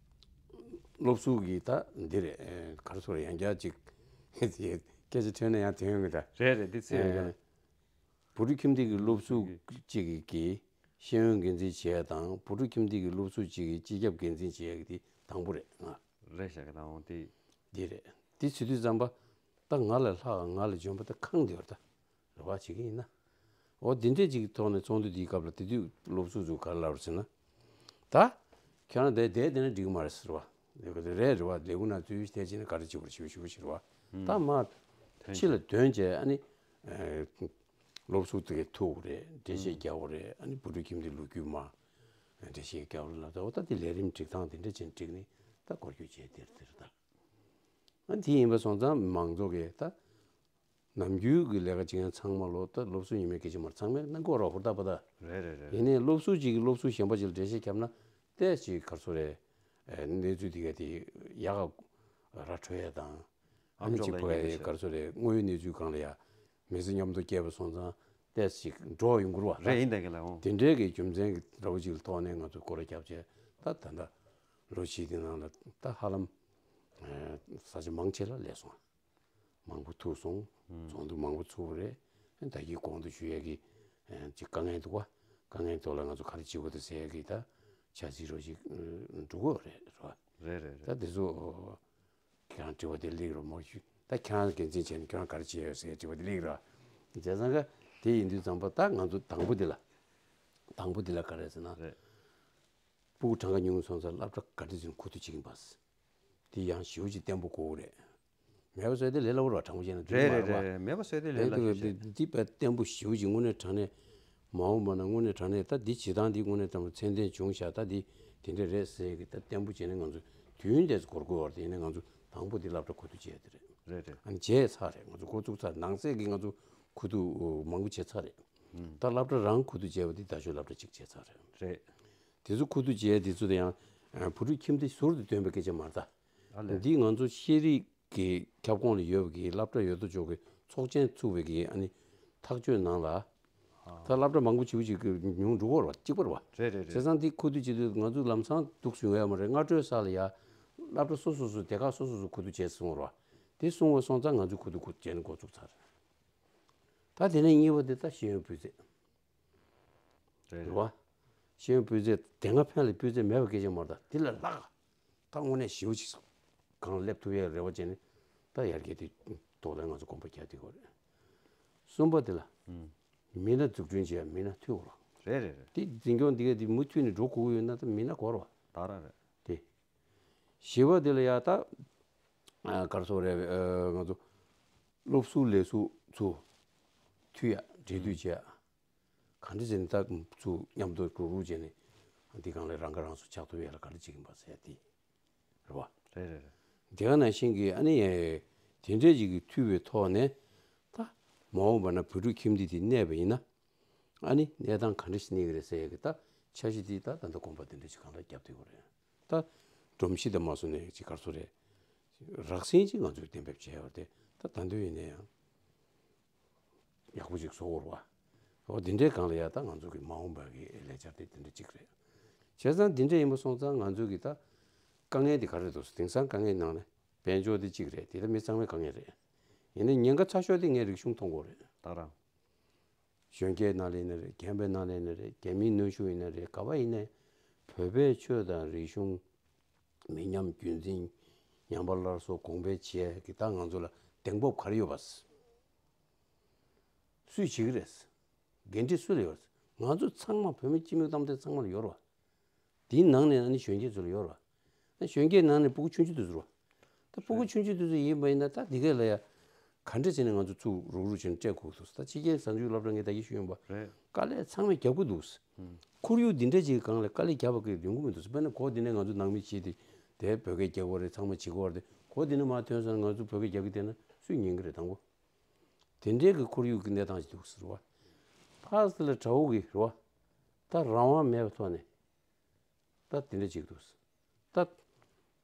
སློབ་ཟུར་གྱི་ད་འདི་རེད། ག་རེ་ཟེར་ཡང་བསྐྱར་ཅིག་སྐད་ཆ་ཐོན་ན་ཡང་ཐོན་ཡོང་གི་ད། རེད་རེད། འདི་ཚེ་ཡོད་ཀྱང་། བུ་ཕྲུག་ཁྱིམ་སྡེ་གི་སློབ་ཟུར་གཅིག་གིས་ཤེས་ཡོན་འགན་འཛིན་བྱེད་ཡ་དང་བུ་ཕྲུག་ཁྱིམ་སྡེ་གི་སློབ་ཟུར་གཅིག་གིས་སྤྱི་ཁྱབ་འགན་འཛིན་བྱེད་ཡ་གི་དེ་དང་པོ་རེད་ང་། རེད་ཤག་གི་ད་འོང་དེ། འདི་རེད། འདི་བྱེད་དུས་ཙམ་པ་ད་ང་ལས་ལྷག་ང་ལས་འཇོན་པ་ད་གང་འདི་བར་ད། རེ་བ་བྱེད་ཀྱི་ཡིན་ན། འོ་འདི་འདྲས་ཅིག་གི་ཐོག་ནས་ཚོགས་འདུ་འདིའི་སྐབས་ལ་དེ་དུས་སློབ་ཟུར་ཚོས་ག་རེ་ལབ་རེད་ཟེར་ན། ད། ཁྱེད་རང་དེ་བསྡད་བསྡད་ན་འགྲིག་གི་མ་རེད་ཟེར་བ། རེད་རེད་བ། ལས་ཁུངས་ནང་འཛུལ་བསྡད་བྱས་ན་ག་རེ་བྱེད་དགོས་རེད་ཞུ་ཞུ་ཞུ་རེད་བ། ད་མ། ཕྱི་ལ་དོན་བྱས་ཨ་ནི། སློབ་ཟུར་དེ་གས་ཐུག་རེད། འགྲེལ་བཤད་རྒྱག་དགོས་རེད། ཨ་ནི་བུ་ཕྲུག་ཁྱིམ་སྡེ་ལོ་རྒྱུས་མ། འགྲེལ་བཤད་རྒྱག་དགོས་རེད་ལབ་ད་འོ་ད་དེ་ལས་རིམ་སྒྲིག་སྟངས་དེ་འདྲ་བྱས་ནས་བསྒྲིགས་ནས་ད་སྐོར་སྐྱོད་བྱས་དེར་དེར་ད། ཨ་དེ་ཡིན་པ་སོང་ཙང་མང་ཚོགས་ཀྱིས་ད། ནམ་རྒྱུན་གྱི་ལས་ཀ་བྱེད་མཁན་ཚང་མ་ལོ་ད་སློབ་ཟུར་ཡིན་མིན་སྐད་ཆ་མ་རེད། ཚང་མས་གནང་གི་ཡོད་རེད་ཧུར་ཐག་པ་ད། རེད་རེད་རེད། ཡིན་ནའི་སློབ་ཟུར་གཅིག་གིས་སློབ་ཟུར་གཞན་པ་གཅིག་ལ་འགྲེལ་བཤད་བརྒྱབ་ན་ཏོག་ཙམ་ག་རེ་ཟེར་དགོས་རེད། གནས་ཚུལ་དེ་ག་དེ་ཡག་ག་ར་འཕྲོད་ཡ་དང་། ཨ་ནི་གཅིག་པོ་ཡ་ག་རེ་ཟེར་དགོས་རེད། དངོས་ཡོད་གནས་ཚུལ་སྒང་ལ་ཡ་མི་ཚེ་མཉམ་དུ་སྐྱེལ་བ་སོང་ཙང་ཏོག་ཙམ་འགྲོ་ཡོང་གི་རེད་བ། རེད་ཡིན་ད་གི་ལ་འོང་། དེ་འདྲའི་གི་རྒྱུ་མཚན་གྱི་འདྲ་བོ་ཅིག་ལ་ཐོག་ནས་ང་ཚོ་སྐོར་ར་བརྒྱབ་བྱས་ད་ད་ལྟ་ལོ་བཞི་དེ་ནང་ལ་ད་ཧ་ལམ་ས་ཆ་མང་ཆེ་ལ་སླེབས་སོང་། མང་པོ་ཐུག་སོང་། ཚོགས་འདུ་མང་པོ་ཚུགས་པ་རེད། ད་གིན་གོང་དུ་ཞུ་ཡས་ཀྱི་ཅིག་དཀའ་ངལ་འདུག་བ། དཀའ་ངལ་ཐོག་ལ་ང་ཚོ་ག་རེ་བྱེད་དགོས་འདུག་ཟེར་ཡས་ཀྱི་ད་འཆར་གཞི་རོ་ཞིག་འགྲོ་གི་ཡོད་རེད་རོ། རེད་རེད་རེད། ད་དེ་ཚོ་ཁྱེད་རང་དྲི་བ་དེ་སླེབས་རོགས་མ་ཞུ། ད་ཁྱེད་རང་འགན་འཛིན་བྱས་ནས་ཁྱེད་རང་ག་རེ་བྱེད་ཡོད་ཟེར་དྲི་བ་དེ་སླེབས་རོགས། བྱས་ཙང་ཀ་དེ་ཡིན་དུས་ཙམ་པ་ད་ང་ཚོ་དང་པོ་དེ་ལ་དང་པོ་དེ་ལ་ག་རེ་ཟེར་ན། རེད། སྤུ་གུ་གྲངས་ཀ་ཉུང་སོང་ཙང་སློབ་གྲྭ་ག་དུས་ཚོད་ཁུ་བསྡུ་བྱེད་ཀྱིན་པ། དེ་ཡང་ཞེ་པོ་ཅིག་བརྟན་པོ་དགོས་རེད། མེད་པ་བཟོས་ཏེ་ལས་སླ་པོ་ར་དྲང་པོ་བཤད་ན་འགྲིག་རེད་མ་རེད་རེད་བ། རེད། མེད་པ་བཟོས་ཏེ་ལས་སླ་པོ་བཤད། འདི་དཔེ་བརྟན་པོ་ཞེ་པོ་ཅིག་དངོས་གནས་དྲང་གནས་མ་འོངས་པ་ན་དངོས་གནས་དྲང་གནས་ད་འདི་བྱེད་སྟངས་འདི་དངོས་གནས་དྲང་པོ་ཚད་ལྡན་བྱུང་ཤག་ད་འདི་དེ་འདྲ་རེད་ཟེར་གི་ད་བརྟན་པོ་བྱས་ནས་ང་ཚོ་དུས་ཡུན་དེ་ཚོ་འགོར་དགོས་བར་དེ་ཡིན་ན་ང་ཚོ་དང་པོ་འདི་སློབ་གྲྭ་ཁུ་བསྡུ་བྱས་དེ་རེད། རེད་རེད། ཨ་ནི་བྱས་ཚར་རེད། ང་ཚོ་འགོ་བཙུགས་ཚར། ནང་གསེས་ཀྱི་ང་ཚོ་ཁུ་བསྡུ་མང་པོ་བྱས་ཚར་རེད། ད་སློབ་གྲྭ་རང་ཁུ་བསྡུ་བྱས་པ་འདི་ད་ཆོས་སློབ་གྲྭ་གཅིག་བྱས་ཚར་རེད། རེད། དེ་ཚོ་ཁུ་བསྡུ་བྱས་དེ་ཚོ་དེ་ཡང་བུ་ཕྲུག་ཁྱིམ་སྡེ་ཟུར་དུ་བཏོན་པའི་སྐད་ཆ་མ་རེད་ད། ཨ་ལས། འདི་ང་ཚོ་ཤེས་རིག་གི་ཁྱབ་ཁོངས་ལ་ཡོད་པའི་གི་སློབ་གྲྭ་ཡོད་དོ་ཅོག་གི་ཚོགས་ཆེན་ཚུགས་པའི་གི་ཨ་ནི་ཐག་གཅོད་ནང་ལ། ད་སློབ་གྲྭ་མང་པོ་ཆེ་བོ་ཅིག་གི་ཉུང་འགྲོ་གི་རེད་བ། གཅིག་པ་རེད་བ། རེད་རེད་རེད། བྱས་ཙང་འདི་ཁུ་བསྡུ་བྱེད་དུས་ང་ཚོ་ལམ་སང་འདུག་སེ་ཡོང་ཡ་མ་རེད། སྔ་དྲོའི་ས་ལ་ཡ། སློབ་གྲྭ་སོ་སོ་སོ་སྡེ་ཁག་སོ་སོ་སོ་ཁུ་བསྡུ་བྱས་སོང་རེད་བ། དེ་སོང་བ་སོང་ཙང་ང་ཚོ་ཁུ་བསྡུ་ཁུ་བྱས་ནས་འགོ་བཙུགས་ཚར། ད་དེ་ནས་གཉིས་པ་དེ་ད་ཤེས་ཡོན་སྤུས་ཚད། རེད། རེད་བ། ཤེས་ཡོན་སྤུས་ཚད་དེ་སྔ་ཕན་ལ་སྤུས་ཚད་མེད་པ་སྐད་ཆ་མ་རེད་ད། དེ་ལས་ལྷག་ད་དངོས་གནས་ཞེ་པོ་ཅིག་གང་སླེབས་ཐུབ་ཡའི་རེ་བ་བྱས་ནས་ད་ཡར་རྒྱས་དེ་ཐོག་ལ་ང་ཚོ་གོམ་པ་རྒྱག་བསྡད་ཡོད་རེད། གསུམ་པ་དེ་ལ། ཨུམ། མི་སྣ་འཛུགས་སྐྲུན་བྱས་མི་སྣ་མཐུད་དགོས་རེད། རེད་རེད་རེད། དེ་འཛིན་སྐྱོང་འདི་ག་དེ་མུ་མཐུད་ནས་འགྲོ་དགོས་ཀྱི་ཡོད་ན་ད་མི་སྣ་དགོས་རེད་བ། ད་རང་རེད། དེ། བཞི་པ་དེ་ལ་ཡ་ད་ཨ་ག་རེ་ཟེར་རེད། ཨ་ང་ཚོ་སློབ་ཟུར་ལས་ཟུར་ཚུར་མཐུད་ཡ་འབྲེལ་མཐུད་བྱེད་ཡ། ག་འདྲ་ཟེར་ན་ད་ཚུར་མཉམ་དུ་རུག་རུག་བྱས་ནས་འདི་སྒང་ལ་རང་ཁ་རང་གསོ་ཆགས་ཐུབ་ཡ་ལ་ག་འདྲ་བྱེད་ཀྱི་ཡིན་པ་ཟེར་ཡ་དེ་རེད་བ། རེད་རེད་རེད། དེ་ག་ནང་བཞིན་གྱི་ཨ་ནི་དེ་འདྲས་ཅིག་གི་མཐུད་པའི་ཐོག་ནས་ད་མ་འོངས་པ་ན་བོད་ཕྲུག་ཁྱིམ་སྡེ་དེ་གནས་པ་ཡིན་ན། ཨ་ནི་གནས་སྟངས་ག་འདྲ་ཞིག་གནས་ཀྱི་རེད་ཟེར་ཡ་གི་ད་འཆར་གཞི་དེ་ད་ད་ལྟ་དགོངས་པ་དེ་འདྲ་ཞིག་གང་ལ་བརྒྱབ་བསྡད་ཡོད་རེད། ད་སྒྲོམ་གཞི་དང་མ་སོང་ནས་ཅིག་ག་རེ་ཟེར་རེད། རགས་ཟིན་ཅིག་ང་ཚོས་གཏན་འབེབས་བྱས་ཡོད་རེད་དེ། ད་ད་དུང་ཡིན་ན་ཡང་ཡག་པོ་ཅིག་བཟོ་དགོས་རེད་བ། འོ་དེ་འདྲའི་སྒང་ལ་ཡ་ད་ང་ཚོ་གི་མ་འོངས་པ་གི་ལས་འཆར་དེ་དེ་འདྲ་ཅིག་རེད། བྱས་ཙང་དེ་འདྲ་ཡིན་པ་སོང་ཙང་ང་ཚོ་གི་ད་དཀའ་ངལ་དེ་ག་རེ་འདུག་དེང་སང་དཀའ་ངལ་ནང་ནས་དཔལ་འབྱོར་དེ་གཅིག་རེད། དེ་ད་མི་ཚང་མའི་དཀའ་ངལ་རེད། ཡིན་ནའི་ཉེན་ཁ་ཚ་ཤོས་དེ་ངས་རིག་གཞུང་མཐོང་གི་ཡོད་རེད་ད་རང་། གཞོན་སྐྱེས་ནང་ལ་ཡིན་ན་རེད། རྒན་པའི་ནང་ལ་ཡིན་ན་རེད། རྒན་མིའི་གནོན་ཤུགས་ཡིན་ན་རེད། ག་པར་ཡིན་ནའི་བོད་པའི་ཆོས་དང་རིག་གཞུང་། མི་ཉམས་རྒྱུན་འཛིན། ཉམས་པ་སླར་གསོ་གོང་འཕེལ་བྱེད་ཀྱི་ད་ང་ཚོ་ལ་གདེང་སྤོབས་ག་རེ་ཡོད་པ། སུས་བྱེད་ཀྱི་རེད། འགན་འཁྲི་སུ་ལ་ཡོད་རེད། ང་ཚོ་ཚང་མ་བོད་མི་སྤྱི་མི་གཏམ་དེ་ཚང་མ་ལ་ཡོད་རེད་བ། དེའི་ནང་ནས་ཨ་ནི་གཞོན་སྐྱེས་ཚོ་ལ་ཡོད་རེད་བ། ཨ་གཞོན་སྐྱེས་ནང་ནས་སྤུ་གུ་ཆུང་ཆུང་དེ་ཚོ་རེད་བ། ད་སྤུ་གུ་ཆུང་ཆུང་དེ་ཚོ་ཡིན་པ་ཡིན་ན་ད་འདི་ག་ལ་ཡ། ག་འདྲ་བྱས་ནས་ང་ཚོ་ཚུར་རུག་རུག་བྱས་ནས་སྤྲད་དགོས་འདུག་ད་ཕྱི་རྒྱལ་གཟའ་མཇུག་སློབ་གྲྭ་ངས་ད་གིན་ཞུས་ཡིན་པ། རེད། དཀའ་ལས་ཚང་མས་རྒྱབ་ཀྱི་འདུག་ཁོར་ཡུག་འདི་འདྲ་ཅིག་གི་སྒང་ལ་དཀའ་ལས་རྒྱབ་པ་གི་ཡོང་གི་མི་འདུག་དཔེར་ན་གོ་འདི་ནས་ང་ཚོ་ནང་མི་བྱས་ཏེ་དེ་བོད་སྐད་རྒྱག་དགོས་རེད། ཚང་མ་བྱེད་དགོས་རེད། གོ་འདི་ནས་མར་ཐོན་སོང་ན་ང་ཚོ་བོད་སྐད་རྒྱག་གི་བསྡད་ན་སུས་ཉན་གི་རེད་དང་པོ། དེ་འདྲའི་གི་ཁོར་ཡུག་གི་གནས་སྟངས་ཅིག་འདུག་ཟེར་བ། ཕར་ཚུར་ལ་དགྲ་བོ་གི་རེད་བ། ད་རང་དབང་མེད་པའི་ཐོག་ནས། ད་དེ་འདྲ་ཅིག་འདུག་ད་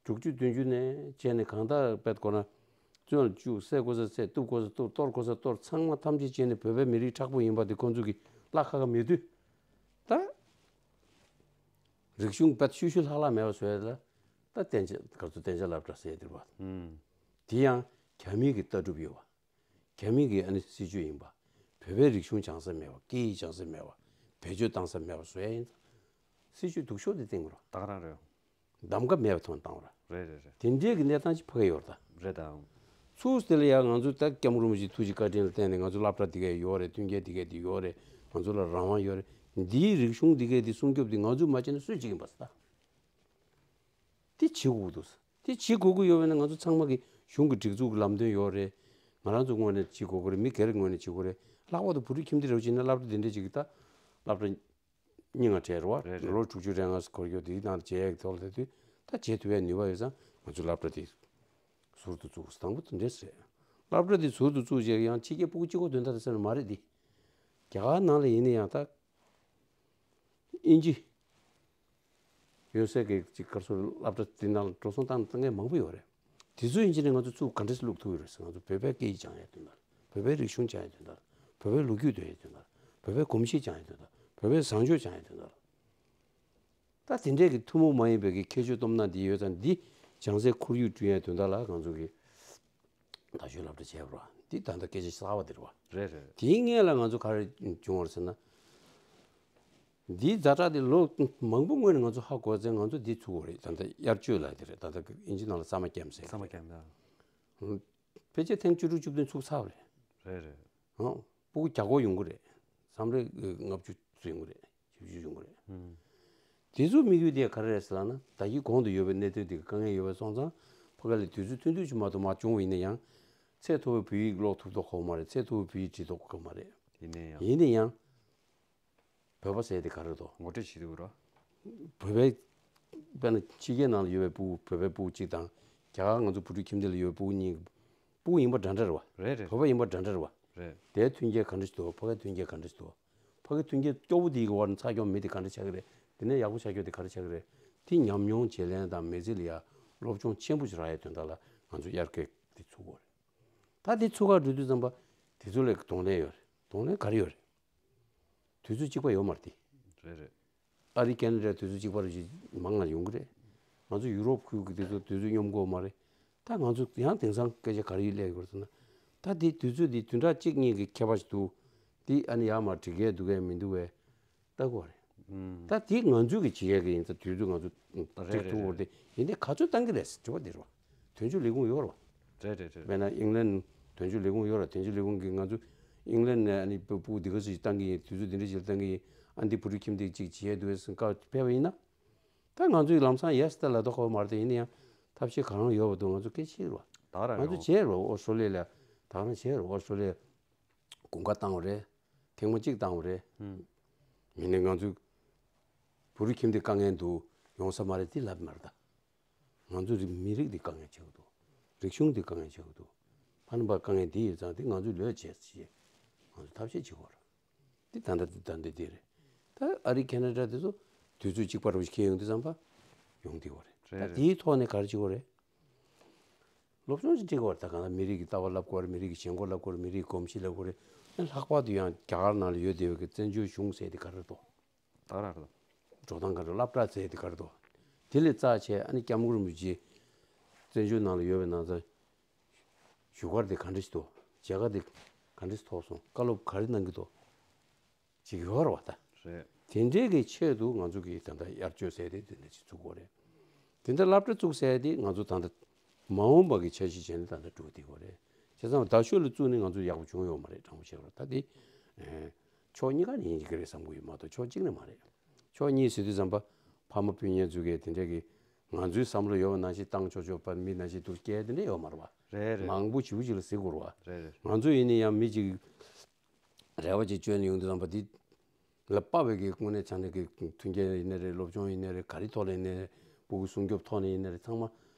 དྲུག་ཅུ་བདུན་ཅུ་ནས་བྱས་ནས་གང་ལྟར་དཔེ་དགོས་ན། བཙོན་ལ་བཅུག་བསད་དགོས་ས་བསད། གཏུབ་དགོས་ས་གཏུབ། གཏོར་དགོས་ས་གཏོར། ཚང་མ་ཐམས་ཅད་བྱས་ནས་བོད་པའི་མི་རིགས་མཁྲེགས་པོ་ཡིན་པ་དེ་ཁོང་ཚོ་གི་བརླག་ཁ་ཁ་མེད་དུས། ད་རིག་གཞུང་དཔེ་ཤུལ་ཤུལ་ལྷག་ལྷག་མེད་པ་བཟོ་ཡ་ལ་ད་གཏན་འཇགས་ག་ཚོད་གཏན་འཇགས་སློབ་གྲྭ་ཟེར་ཡ་དེ་རེད་བ། ཧུམ། དེ་ཡང་རྒྱ་མི་གི་ལྟ་གྲུབ་ཡོད་བ། རྒྱ་མི་གི་ཨ་ནི་སྲིད་ཇུས་ཡིན་པ། བོད་པའི་རིག་གཞུང་སྦྱང་ས་མེད་པ། སྐད་ཡིག་སྦྱང་ས་མེད་པ། བེད་སྤྱོད་བཏང་ས་མེད་པ་བཟོ་ཡ་ཡིན་ཙང་། སྲིད་ཇུས་སྡུག་ཤོས་དེ་བཏིང་རོགས། ད་ག་རང་རེད། གདམ་ག་མེད་པ་ཐོན་བཏང་བ་ར། རེད་རེད་རེད། དེ་འདྲའི་གི་གནས་སྟངས་ཅིག་ཕ་གི་ཡོད་རེད་ད། རེད་དང་། ཚུར་དེ་ལ་ཡང་ང་ཚོ་ད་སྐྱབས་མགོན་རིན་པོ་ཆེའི་ཐུགས་རྗེ་བཀའ་དྲིན་ལ་བརྟེན་ནས་ང་ཚོ་སློབ་གྲྭ་འདི་གས་ཡོད་རེད། མཐུན་རྐྱེན་འདི་གས་འདི་ཡོད་རེད། ང་ཚོ་ལ་རང་དབང་ཡོད་རེད། འདིའི་རིག་གཞུང་འདི་གས་འདི་སྲུང་སྐྱོབ་འདི་ང་ཚོས་མ་བྱས་ན་སུས་བྱེད་ཀྱི་ཡིན་པ་ཟེར་ད། དེ་བྱེད་དགོས་ཀྱི་འདུག་དེ་བྱེད་དགོས་ཀྱི་ཡོད་པས་ན་ང་ཚོ་ཚང་མ་གི་གཞུང་གི་སྒྲིག་འཛུགས་ཀྱི་ལམ་སྟོན་ཡོད་རེད། ང་རང་ཚོ་ངོས་ནས་བྱེད་དགོས་ཀྱི་རེད། མི་སྒེར་ངོས་ནས་བྱེད་དགོས་རེད། ལྷག་པར་དུ་བོད་ཕྲུག་ཁྱིམ་སྡེ་རེ་བྱེད་ན་སློབ་གྲྭ་དེ་འདྲ་ཅིག་གི་ད་སློབ་གྲྭ་རྙིང་བ་གྲས་རེད་བ། རེད་རེད། ལོ་དྲུག་ཅུ་རེ་ལྔ་སྐོར་ཡོད་དེའི་ནང་བྱེད་ཡག་ཐོག་ལ་དུས་ད་བྱེད་ཐུབ་པའི་ནུས་པ་ཡོད་ཙང་ང་ཚོ་སློབ་གྲྭ་དེ་ཟུར་དུ་བཙུགས། དང་པོ་དེ་འདྲས་རེད། སློབ་གྲྭ་དེ་ཟུར་དུ་བཙུགས་རྗེས་ཡང་ཕྱི་རྒྱལ་སྤུ་གུ་གཅིག་པོ་དོན་དག་དེ་ཟེར་ན་མ་རེད་དེ། རྒྱ་གར་ནང་ལ་ཡིན་ན་ཡང་ད། དབྱིན་ཇི། ཡོད་སའི་གི་ཅིག་ག་རེ་ཟེར། སློབ་གྲྭ་དེ་ནང་ལ་འགྲོ་སོང་བཏང་བཏང་མཁན་མང་པོ་ཡོད་རེད། དེ་ཚོ་ཡིན་ཕྱིན་ནས་ང་ཚོ་ཚུར་ག་འདྲས་སེ་བླུག་ཐུབ་ཀྱི་རེད་ཟེར། ང་ཚོ་བོད་པའི་སྐད་ཡིག་སྦྱང་ཡའི་དོན་དག་ལ། བོད་པའི་རིག་གཞུང་སྦྱང་ཡའི་དོན་དག་ལ། བོད་པའི་ལོ་རྒྱུས་འདོན་ཡའི་དོན་དག་ལ། བོད་པའི་གོམས་གཤིས་སྦྱང་ཡའི་དོན་དག་ལ། བོད་པའི་བཟང་སྤྱོད་སྦྱང་ཡའི་དོན་དག་ལ། ད་དེ་འདྲས་ཀྱི་ཐུན་མོང་མ་ཡིན་པའི་གི་ཁྱད་ཆོས་སྟོབས་ན་འདི་ཡོད་ཙང་། འདི་སྦྱང་སའི་ཁོར་ཡུག་བསྐྲུན་ཡའི་དོན་དག་ལ་ང་ཚོ་གི་ད་གཞོན་སློབ་གྲྭ་བྱས་པ་རེད། འདི་ད་ལྟ་སྐད་ཆ་གསར་པ་དེ་རེད་བ། རེད་རེད། དེའི་སྔོན་ལ་ང་ཚོ་ག་རེ་བྱུང་བ་རེད་ཟེར་ན། འདིའི་ཛ་དྲག་དེ་ལོ་མང་པོ་སྔོན་ནས་ང་ཚོ་ཧ་གོ་ཚེ་ང་ཚོ་འདི་ཚུགས་པ་རེད། ད་ལྟ་དབྱར་གཅོད་ལ་དེ་རེད། ད་ལྟ་དབྱིན་ཇི་ནང་ལ་summer camp ཟེར། summer camp ད། ཕལ་ཆེར་ཐེངས་བཅུ་དྲུག་བཅུ་བདུན་ཚུགས་ཚར་བ་རེད། རེད་རེད། ཨང་། སྤུ་གུ་བརྒྱ་སྐོར་ཡོང་གི་རེད། མཚམས་རེ་ལྔ་བཅུ་ཚུད་ཡོང་གི་རེད། བཞི་བཅུ་ཡོང་གི་རེད། ཧུམ། དེ་ཚོའི་དམིགས་ཡུལ་དེ་ག་རེ་རེད་ཟེར་ལབ་ན། ད་གིན་གོང་དུ་ཡོད་པའི་གནད་དོན་དེ་གི་དཀའ་ངལ་ཡོད་པ་སོང་ཙང་། ཕ་ག་ལ་དུས་ཚོད་ཐུང་ཐུང་ཞིག་མ་གཏོགས་མ་བྱུང་བ་ཡིན་ན་ཡང་། ཚད་མཐོ་པོའི་བོད་ཡིག་ཀློག་ཐུབ་མདོག་ཁ་པོ་མ་རེད། ཚད་མཐོ་པོའི་བོད་ཡིག་འབྲི་མདོག་ཁ་པོ་མ་རེད། ཡིན་ན་ཡང་། ཡིན་ན་ཡང་། བོད་པ་ཟེར་དེ་ག་རེ་རེད་དོ། ངོ་སྤྲོད་བྱེད་དུས་རོ། བོད་པའི། དཔེར་ན་ཕྱི་རྒྱལ་ནང་ལ་ཡོད་པའི་སྤུ་གུ། བོད་པའི་སྤུ་གུ་གཅིག་དང་། རྒྱ་གར་ང་ཚོ་བོད་ཕྲུག་ཁྱིམ་སྡེ་ལ་ཡོད་པའི་སྤུ་གུ་གཉིས། སྤུ་གུ་ཡིན་པ་འདྲ་འདྲ་རེད་བ། རེད་རེད། བོད་པ་ཡིན་པ་འདྲ་འདྲ་རེད་བ། རེད། དེའི་མཐུན་རྐྱེན་ག་འདྲ་ཞིག་འདུག་ཕ་གའི་མཐུན་རྐྱེན་ག་འདྲ་ཞིག་འདུག་ཕ་གའི་མཐུན་རྐྱེན་སྐྱོ་པོ་དེའི་གི་བར་ནས་ཚ་གྱང་མེད་དེ་ག་འདྲ་ཆགས་ཀྱི་རེད། དེ་ནས་ཡག་པོ་ཆགས་ཀྱོག་དེ་ག་འདྲ་ཆགས་ཀྱི་རེད། དེ་ཉམས་མྱོང་བརྗེ་ལེན་དང་མི་ཚེ་ལ་ཡ་སློབ་སྦྱོང་ཆེན་པོ་ཞིག་རག་ཡའི་དོན་དག་ལ་ང་ཚོ་དབྱར་ཁ་དེ་ཚུགས་དགོས་རེད། ད་དེ་ཚུགས་ག་འགྲོ་དུས་ཙམ་པ། དེ་ཚོ་ལ་གདོང་ལེན་ཡོད་རེད། གདོང་ལེན་ག་རེ་ཡོད་རེད། དུས་ཚོད་གཅིག་པ་ཡོད་མ་རེད་དེ། རེད་རེད། ཨ་རི་ཁེ་ན་ཌ་དུས་ཚོད་གཅིག་པ་རེ་ཞིག་མང་ང་ཡོང་གི་རེད། ང་ཚོ་ཡུ་རོབ་ཁུལ་གྱི་དུས་ཚོད་དུས་ཚོད་སྙོམས་དགོས་མ་རེད། ད་ང་ཚོ་ཡང་དེང་སང་སྐད་ཆ་ག་རེ་སླེབས་ཡོད་ཟེར་ན། ད་དེ་དུས་ཚོད་དེ་བདུན་ཕྲག་གཅིག་གཉིས་ཀྱི་ཁྱད་པར་ཞིག་འདུག་དེ་ཨ་ནི་ཡར་མར་འགྲིག་གི་འདུག་གས་མི་འདུག་གས་ལྟ་དགོས་རེད། ཨུམ། ད་དེ་ང་ཚོའི་གི་བྱེད་ཡས་གི་ཡིན་ཙང་དུས་ཚོད་ང་ཚོ་རེད་འགྲིག་ཐུབ་ཡོད་རེད། དེ་ཡིན་དེ་ག་ཚོད་བཏང་གི་རེད་ཟེར་དྲི་བ་དེ་རེད་བ། དོན་གཅོད་ལས་ཁུངས་ཡོད་རེད་བ། རེད་རེད་རེད། དཔེར་ན་ཨིང་ལན་དོན་གཅོད་ལས་ཁུངས་ཡོད་རེད། དོན་གཅོད་ལས་ཁུངས་ཀྱིས་ང་ཚོ་ཨིང་ལན་ནས་ཨ་ནི་སྤུ་སྤུ་གུ་འདི་ག་ཚོད་ཅིག་བཏང་གི་ཡིན། དུས་ཚོད་འདི་འདྲ་ཞིག་ལ་བཏང་གི་ཡིན། ཨ་འདི་བུ་ཕྲུག་ཁྱིམ་སྡེ་གཅིག་བྱེད་ཡས་འདུག་གས་ཟེར་བཀའ་ཕེབས་པ་ཡིན་ན། ད་ང་ཚོས་ལམ་སང་ཡེ་སི་ད་ལབ་མདོག་ཁ་པོ་མ་རེད་དེ། ཡིན་ན་ཡང་ ཐབས་ཤེས་གང་ཡོད་པ་འདུག་ང་ཚོ་སྐད་ཆ་རེད་བ། ད་ར་ང་ཚོ་རེད། བྱས་རོགས་ཨོ་སི་ཀྲོ་ལི་ཡ་ལ་ད་ག་རང་བྱས་རོགས་ཨོ་སི་ཀྲོ་ལི་ཡ་དགུན་ཁ་བཏང་བ་རེད། ཐེངས་མ་གཅིག་བཏང་བ་རེད། ཧུམ། མི་ནི་ང་ཚོ་བོད་རིགས་ཁྱིམ་སྡེ་དཀའ་ངལ་འདུག་ཡོང་ས་མ་རེད་དེ་ལབ་མ་རེད་ད། ང་ཚོ་རིགས་མི་རིགས་འདི་དཀའ་ངལ་ཆེ་གི་འདུག་རིག་གཞུང་འདི་དཀའ་ངལ་ཆེ་གི་འདུག་ཕ་ནི་པ་དཀའ་ངལ་འདི་ཡོད་ཙང་དེ་ང་ཚོས་ལོས་བྱས་ཟེར་ང་ཚོ་ཐབས་ཤེས་བྱེད་དགོས་རེད། འདི་ད་ལྟ་འདི་ད་ལྟ་འདི་རེད། ད་ཨ་རི་ཁེ་ན་ཌ་འདི་ཚོ་དུས་ཚོད་གཅིག་པ་རུ་ཁྱེར་ཡོང་དུས་ཙམ་པ་ཡོང་བསྡད་ཡོད་རེད། རེད་ད་རེད། དེའི་ཐོག་ནས་ག་རེ་བྱེད་དགོས་རེད། སློབ་སྦྱོང་ཞིག་སྤྲད་དགོས་རེད། ད་གང་ལྟར་མི་རིགས་ཀྱི་ལྟ་བ་བསླབ་དགོས་རེད། མི་རིགས་ཀྱི་བྱེད་སྒོ་བསླབ་དགོས་རེད། མི་རིགས་ཀྱི་གོམས་གཤིས་བསླབ་དགོས་རེད། ཨ་ལྷག་པར་དུ་ཡང་རྒྱ་གར་ནང་ལ་ཡོད་བསྡད་པའི་གི་བཙན་བྱོལ་གཞུང་ཟེར་དེ་ག་རེ་རེད་དོ། ད་ག་རང་རེད། འགྲོ་སྟངས་ག་རེ་སློབ་གྲྭ་ཟེར་དེ་ག་རེ་འདུག་དེ་ལས་རྩ་ཆེ་ཨ་ནི་སྐྱབས་མགོན་རིན་པོ་ཆེ་བཙན་བྱོལ་ནང་ལ་ཡོད་པའི་ནང་ཚན་བཞུགས་སྒར་དེ་ག་འདྲ་ཞིག་འདུག་མཇལ་ཁ་དེ་ག་འདྲ་ཞིག་ཐོབ་སོང་། བཀའ་སློབ་ག་རེ་གནང་གི་འདུག་ཅིག་ཡོད་རེད་བ་ད། རེད། དེ་འདྲའི་གི་ཆེད་དུ་ང་ཚོ་གི་ད་ལྟ་དབྱར་ཆོས་ཟེར་དེ་དེ་འདྲ་ཞིག་བཙུགས་དགོས་རེད། དེ་འདྲ་སློབ་གྲྭ་བཙུགས་ཟེར་དེ་ང་ཚོ་ད་ལྟ་མ་འོངས་པ་གི་འཆར་གཞི་བྱས་ནས་ད་ལྟ་འགྲོ་བསྡད་དགོས་རེད། བྱས་ཙང་རྡ་ཤོད་ལ་བཙུགས་ནས་ང་ཚོ་ཡག་པོ་བྱུང་ཡོད་མ་རེད། དྲང་པོ་བཤད་རོགས་ད་དེ། ཕྱོགས་གཉིས་ཀ་ནས་ཡིན་གྱི་རེད་བསམ་གྱི་ཡོད་མ་གཏོགས་ཕྱོགས་གཅིག་ནས་མ་རེད། ཕྱོགས་གཉིས་ཟེར་དུས་ཙམ་པ་ཕ་མ་སྤུན་ཉེ་ཚོ་གིས་དེ་འདྲས་ཀྱི་ང་ཚོའི་བསམ་བློ་ཡོད་པ་ནང་བཞིན་བཏང་ཆོག་ཆོག་པ་མི་ནང་བཞིན་འདུག་སྐད་དེ་འདྲས་ཡོད་མ་རེད་བ། རེད་རེད། མང་པོ་ཞེ་པོ་ཅིག་ལ་ཟེར་དགོས་རེད་བ། རེད་རེད། ང་ཚོ་ཡིན་ན་ཡང་མི་གཅིག་རེ་བ་ཅིག་བཅོལ་ནས་ཡོང་དུས་ཙམ་པ་འདི་ལ་དཔག་པའི་གི་དངོས་གནས་བྱས་ན་གི་མཐུན་རྐྱེན་ཡིན་ན་རེད། སློབ་སྦྱོང་ཡིན་ན་རེད། ག་རེ་ཐོག་ལ་ཡིན་ན་རེད། སྤུ་གུ་སྲུང་སྐྱོབ་ཐོག་ནས་ཡིན་ན་རེད། ཚང་མ་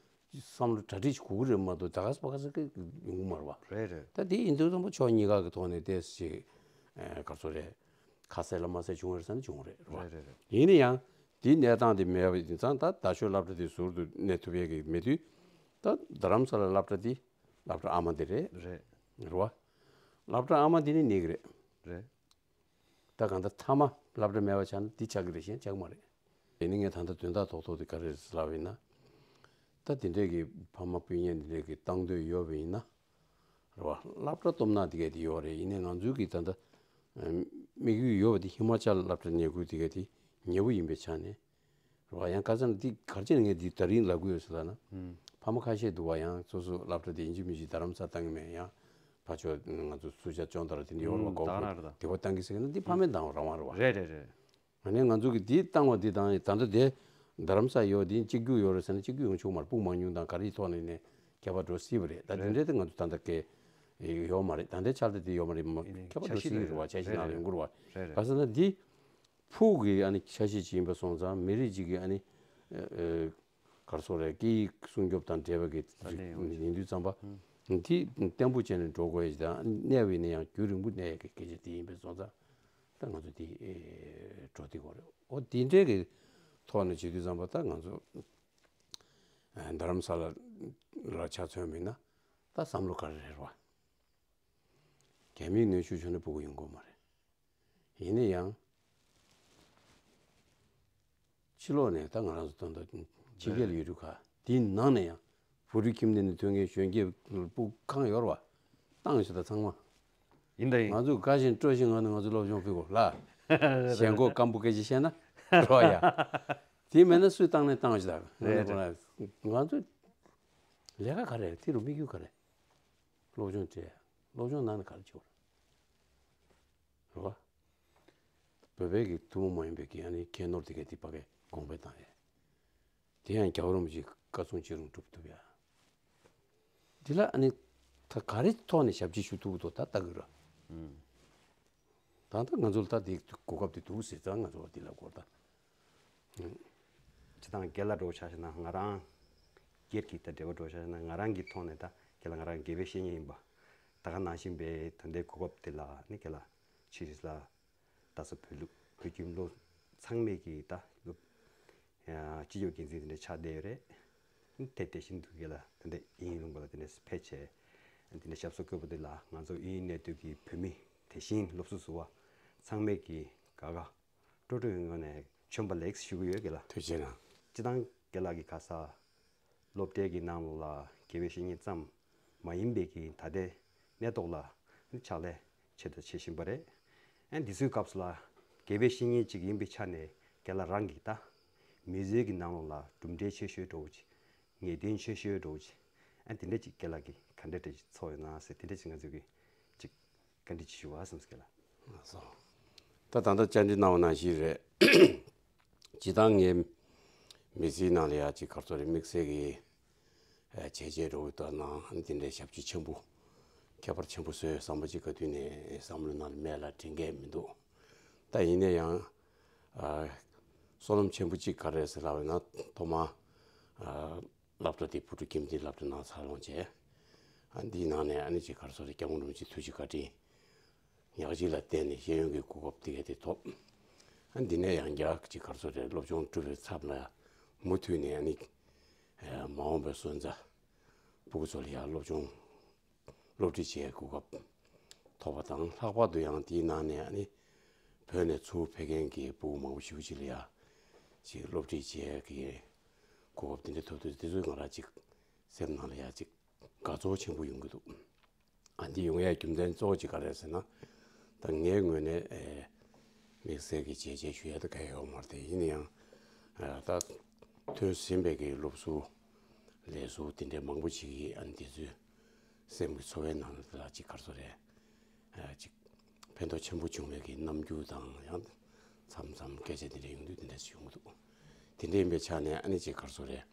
བསམ་བློ་གྲ་སྒྲིག་ཞིག་དགོས་ཀྱི་རེད་མ་གཏོགས་ད་ག་ས་པ་ག་ས་གི་ཡོང་གི་མ་རེད་བ། རེད་རེད། ད་དེ་ཡིན་དུས་ཙམ་པ་ཕྱོགས་གཉིས་ཀ་གི་ཐོག་ནས་ཏོག་ཙམ་ཅིག་ག་ཚོད་རེད། ཁ་གསལ་ལ་མ་གསལ་བྱུང་བ་རེད་ཟེར་ན་བྱུང་བ་རེད་རེད་བ། རེད་རེད་རེད། ཡིན་ན་ཡང་དེའི་གནས་སྟངས་དེ་མེད་པ་ཡིན་ཙང་ད་རྡ་ཤོད་སློབ་གྲྭ་དེ་ཟུར་དུ་གནས་ཐུབ་ཡས་ཀྱི་མེད་དུས་ད་རྡ་རམ་ས་ལ་སློབ་གྲྭ་དེ་སློབ་གྲྭ་ཨ་མ་དེ་རེད། རེད། རེད་བ། སློབ་གྲྭ་ཨ་མ་དེ་ནི་གནས་ཀྱི་རེད། རེད། ད་གང་ལྟར་མཐའ་མ་སློབ་གྲྭ་མེད་པ་ཆགས་ན་འདི་ཆགས་ཀྱི་རེད་གཞན་ཆགས་མ་རེད། དེ་ནི་ངས་ད་ལྟ་དོན་དག་རྡོག་རྡོག་དེ་ག་རེ་རེད་ལབ་ཡིན་ན། ད་དེ་འདྲས་ཀྱི་ཕ་མ་སྤུན་ཉེ་འདི་འདྲས་ཀྱི་བཏང་འདོད་ཡོད་པ་ཡིན་ན། རེད་བ། སློབ་གྲྭ་སྟོབས་ན་དེ་གས་དེ་ཡོད་རེད། ཡིན་ནའི་ང་ཚོའི་གི་ད་ལྟ་དམིགས་ཡུལ་ཡོད་པ་དེ་ཧི་མ་ཅལ་སློབ་གྲྭ་གནས་ཁུལ་དེ་གས་དེ་ཉེ་པོ་ཡིན་པའི་ཆ་ནས། རེད་བ། ཡང་ཁ་སང་འདི་ག་རེ་བྱས་ནས་ངས་འདི་ད་རིང་ལབ་དགོས་ཡོད་ཟེར་ལབ་ན། ཧུམ། ཕ་མ་ཁ་ཤས་འདུག་བ། ཡང་སོ་སོ་སློབ་གྲྭ་དེ་ཡིན་གཅིག་མིན་གཅིག་རྡ་རམ་ས་ལ་བཏང་གི་མེད། ཡང་ཕར་ཕྱོགས་ང་ཚོ་སུ་ཇཱ་ཅོན་ཏ་ར་དེ་འདྲ་ཡོད་རེད་བ། ཧུམ། གོ་ད་ག་རང་རེད་ད། དེ་བ་བཏང་གི་ཟེར་གི་ན་འདི་ཕ་མས་འདང་བ་རང་དབང་རེད་བ། རེད་རེད་རེད། ང་ནས་ང་ཚོ་གི་འདི་བཏང་བ་འདི་དང་ད་ལྟ་དེ་རྡ་རམ་ས་ཡོད་འདི་གཅིག་གྱུར་ཡོད་རེད་ཟེར་ན་གཅིག་གྱུར་ཡོང་ཆོག་མ་རེད། སྤུན་མང་ཉུང་དང་ག་རེའི་ཐོག་ནས་ནས་ཁྱད་པར་འགྲོ་སྲིད་པ་རེད། ད་དེ་རེད། འདྲའི་དེ་ང་ཚོ་ད་ལྟ་སྐད་ཡོད་མ་རེད། ད་ལྟའི་ཆར་དེ་དེ་ཡོད་མ་རེད། མ་ཡིན་ནའི་ཁྱད་པར་འགྲོ་འཆར་གཞི་སྲིད་ཀྱི་རེད་བ། འཆར་གཞི་ནང་ལ་ཡོང་གི་རེད་བ། རེད་རེད། ག་ཟེར་ན་འདི། ཕུགས་ཀྱི་ཨ་ནི་འཆར་གཞི་ཅིག་ཡིན་པ་སོང་ཙང་མི་རིགས་གཅིག་གི་ཨ་ནི་ཨ་ཨ་ག་རེ་ཟེར་དགོས་རེད། སྐད་ཡིག་སྲུང་སྐྱོབ་དང་འབྲེལ་བའི་གི་ད་ལྟ་ཡོང་ཡིན་དུས་ཙམ་པ་ཧུམ། འདི་བརྟན་པོ་བྱས་ནས་འགྲོ་དགོས་ཡ་ཅིག་དང་གནས་པ་ཡིན་ན་ཡང་རྒྱུན་རིང་པོ་གནས་ཡ་གི་སྐད་ཆ་དེ་ཡིན་པ་སོང་ཙང་ད་ང་ཚོ་འདི་ཨེ་འགྲོ་བསྡད་དགོས་རེད། འོ་དེ་འདྲའི་གི་ཐོག་ནས་བྱེད་དུས་ཙམ་པ་ད་ང་ཚོ་ཨ་རྡ་རམ་ས་ལ་ལ་ཆ་མཚོན་པ་ཡིན་ན་ད་བསམ་བློ་ག་རེ་རེད་བ། རྒྱ་མིའི་གནོན་ཤུགས་ཆུང་ནས་སྤུ་གུ་ཡོང་གི་ཡོད་མ་རེད། ཡིན་ན་ཡང་། ཕྱི་ལོགས་ནས་ད་ང་རང་ཚོ་ད་ལྟ་ཕྱི་རྒྱལ་ཡོད་དུས་ཁ་དེའི་ནང་ནས་ཡང་བོད་རིགས་ཁྱིམ་སྡེ་ནས་ཐོན་མཁན་གཞོན་སྐྱེས་སྤུ་གུ་གང་ཡོད་རེད་བ། བཏང་ཞིག་ད་ཚང་མ། ཡིན་ད་ཡིན། ང་ཚོ་དགའ་བཞིན་སྤྲོ་བཞིན་ངང་ནས་ང་ཚོ་སློབ་སྦྱོང་ཕུལ་དགོས་ལ། ཞེན་ཁོག་སྐམ་པོ་སྐད་ཆ་བཤད་ན་རོ་ཡ། དེ་མེད་ན་སུས་བཏང་ནས་བཏང་ཞིག་ད་ང་རེད་ཚོ་རེད། ང་ཚོ་ལས་ཀ་ག་རེ་རེད། དེ་རུ་དམིགས་ཡུལ་ག་རེ། སློབ་སྦྱོང་སྤྲད། སློབ་སྦྱོང་གནང་ནས་ག་རེ་བྱེད་དགོས་རེད། རེད་བ། བོད་པའི་གི་ཐུན་མོང་མ་ཡིན་པའི་གི་ཨ་ནི་ཁྱད་ནོར་དེ་ག་དེ་ཕ་གིར་གོང་འཕེལ་བཏང་ཡས། དེ་ཡང་རྒྱལ་བ་རིན་པོ་ཆེའི་བཀའ་གསུང་བྱས་རུང་སྒྲུབ་ཐུབ་ཡ། འདི་ལ་ཨ་ནི་ད་ག་རེ་ཐོག་ནས་ཞབས་ཕྱི་ཞུ་ཐུབ་ཀྱི་འདུག་ད་ལྟ་གི་ར། ཨུམ། ད་ལྟ་ང་ཚོ་ལ་ད་དེ་གོ་སྐབས་དེ་འདུག་ཟེར་ཙང་ང་ཚོ་ལ་དེ་ལ་སྐོར་ད། ཨུམ། སྤྱིར་བཏང་སྒེར་ལ་འགྲོ་ཆ་བཞག་ན་ང་རང་སྒེར་གྱི་ད་འབྲེལ་བ་འགྲོ་ཆ་བཞག་ན་ང་རང་གི་ཐོག་ནས་ད་སྒེར་ལ་ང་རང་དགེ་བའི་བཤེས་གཉེན་ཡིན་པ། ད་ག་ནང་བཞིན་པའི་ད་ལྟའི་གོ་སྐབས་དེ་ལ་ནི་སྒེར་ལ་ཕྱི་རིས་ལ། ད་སོ་བོད་ལུགས་བོད་ཁྱིམ་སློབ་ཚང་མས་ཀྱི་ད་སློབ་སྤྱི་ཁྱབ་འགན་འཛིན་དེ་འདྲ་ཆགས་བསྡད་ཡོད་རེད། དེ་དེ་བཞིན་དུ་གི་ལ་དེ་འདྲ་དབྱིན་ཡུལ་ལུང་པ་ལ་དེ་འདྲ་ཕེབས་བྱས། དེ་འདྲ་ཞབས་སོར་བཀོད་པ་དེ་ལ་ང་ཚོ་དབྱིན་ཡུལ་གནས་སྡོད་ཀྱི་བོད་མི་དེ་བཞིན་སློབ་གསོ་ཟུར་པ་ཚང་མས་ཀྱི་དགའ་དགའ་སྤྲོ་སྤྲོ་ཡོང་ངོས་ནས་བྱོན་པ་ལེགས་ཞུ་གི་ཡོད་གི་ལ། ཐུགས་རྗེ་གནང་། སྤྱིར་བཏང་གི་ལ་གི་ཁ་ས། སློབ་གྲྭའི་གི་ནང་ལོགས་ལ་དགེ་བའི་བཤེས་གཉེན་ཙམ་མ་ཡིན་པའི་གི་ད་ལྟའི་གནས་ཐོག་ལ་ཕྱག་ལས་བྱེད་དང་བྱེད་བཞིན་པ་རེད། ཨ་འདི་ཚོའི་སྐབས་སུ་ལ་དགེ་བའི་བཤེས་གཉེན་ཅིག་ཡིན་པའི་ཆ་ནས་རྒན་ལགས་རང་གིས་ད་མི་ཚེའི་གི་ནང་ལོགས་ལ་གྲུབ་འབྲས་ཆེ་ཤོས་འདྲ་བོ་ཅིག་ངེས་གཏན་ཆེ་ཤོས་འདྲ་བོ་ཅིག་ཨ་འདི་འདྲ་ཅིག་རྒན་ལགས་ཀྱིས་ག་འདྲ་འདྲ་ཅིག་ཚོར་ཡོད་ན་ཟེར་འདི་འདྲ་ཅིག་ང་ཚོས་གི་ཅིག་བཀའ་འདྲི་ཅིག་ཞུ་བ་བསམ་སོང་གི་ལ། ལགས་སོ། ད་ད་ལྟ་བཅར་འདྲི་གནང་བ་ནང་བཞིན་རེད། སྤྱིར་བཏང་ངའི་མི་ཚེའི་ནང་ལ་ཡ་ཅིག་ག་རེ་ཟེར་དགོས་རེད། དམིགས་བསལ་གྱི་ བྱས་རྗེས་འགྲོ་གི་འདུག་ན་འདི་འདྲའི་ཞབས་ཕྱི་ཆེན་པོ་ཁྱད་པར་ཆེན་པོ་བཟོས་ཡོད་བསམ་པ་ཅིག་ག་དུས་ནས་བསམ་བློའི་ནང་ལ་མེད་ལ་དྲན་གྱི་མི་འདུག་ད་ཡིན་ན་ཡང་ཨ་བསོད་ནམས་ཆེན་པོ་ཅིག་ག་རེ་རེད་ཟེར་ལབ་ན་ཐོག་མ་ཨ་སློབ་གྲྭ་དེ་བུ་ཕྲུག་ཁྱིམ་སྡེའི་སློབ་གྲྭ་ནང་འཚར་ལོངས་བྱས། ཨ་འདིའི་ནང་ནས་ཨ་ནི་ཅིག་ག་རེ་ཟེར་སྐྱབས་མགོན་རིན་པོ་ཆེའི་ཐུགས་རྗེ་བཀའ་དྲིན་ཉག་གཅིག་ལ་བརྟེན་ནས་ཤེས་ཡོན་གྱི་གོ་སྐབས་དེ་ག་དེ་ཐོབ། ཨ་འདི་ནས་ཡང་བསྐྱར་ཅིག་ག་རེ་ཟེར་རེད། སློབ་སྦྱོང་སྒྲུབ་པའི་མཚམས་ལ་མུ་མཐུད་ནས་ཨ་ནི་ཨ་མ་འོངས་པའི་སོན་རྩ་ཕྲུ་གུ་ཚོ་ལ་ཡང་སློབ་སྦྱོང་སློབ་ཁྲིད་བྱེད་གོ་སྐབས་ཐོབ་པ་དང་། ལྷག་པར་དུ་ཡང་དེའི་ནང་ནས་ཨ་ནི་བོད་ནས་ཚུར་ཕེབས་མཁན་གྱི་ཕྲུ་གུ་མང་པོ་ཞིག་ཅིག་ལ་ཡང་ཅིག་སློབ་ཁྲིད་བྱེད་ཀྱི་གོ་སྐབས་དེ་འདྲ་ཐོབ་དུས་དེ་ཚོས་ང་རང་ཅིག་སེམས་ནང་ལ་ཡང་ཅིག་དགའ་ཚོར་ཆེན་པོ་ཡོང་གི་འདུག་ཨ་འདི་ཡོང་ཡའི་རྒྱུ་མཚན་གཙོ་བོ་ཅིག་ག་རེ་རེད་ཟེར་ན། ད་ངའི་ངོས་ནས་ཨེ་དམིགས་བསལ་གྱི་བྱས་རྗེས་ཞུ་ཡ་ད་ག་ཡོད་མ་རེད་དེ། ཡིན་ན་ཡང་ཨ་ད་ཐོན་ཟིན་པའི་གི་སློབ་ཟུར་ལས་ཟུར་དེ་འདྲའི་མང་པོ་ཅིག་གིས་ཨ་ནི་དེ་ཚོའི་སེམས་ཀྱི་ཚོར་བའི་ནང་ལ་ཅིག་ག་རེ་ཟེར་རེད། ཨ་ཅིག་ཕན་ཐོགས་ཆེན་པོ་བྱུང་བའི་གི་རྣམ་འགྱུར་དང་ཡང་མཚམས་མཚམས་སྐད་ཆ་དེ་འདྲ་ཡོང་དུས་དེ་འདྲ་ཞིག་ཡོང་གི་འདུག་དེ་འདྲ་ཡིན་པའི་ཆ་ནས་ཨ་ནི་ཅིག་ག་རེ་ཟེར་རེད།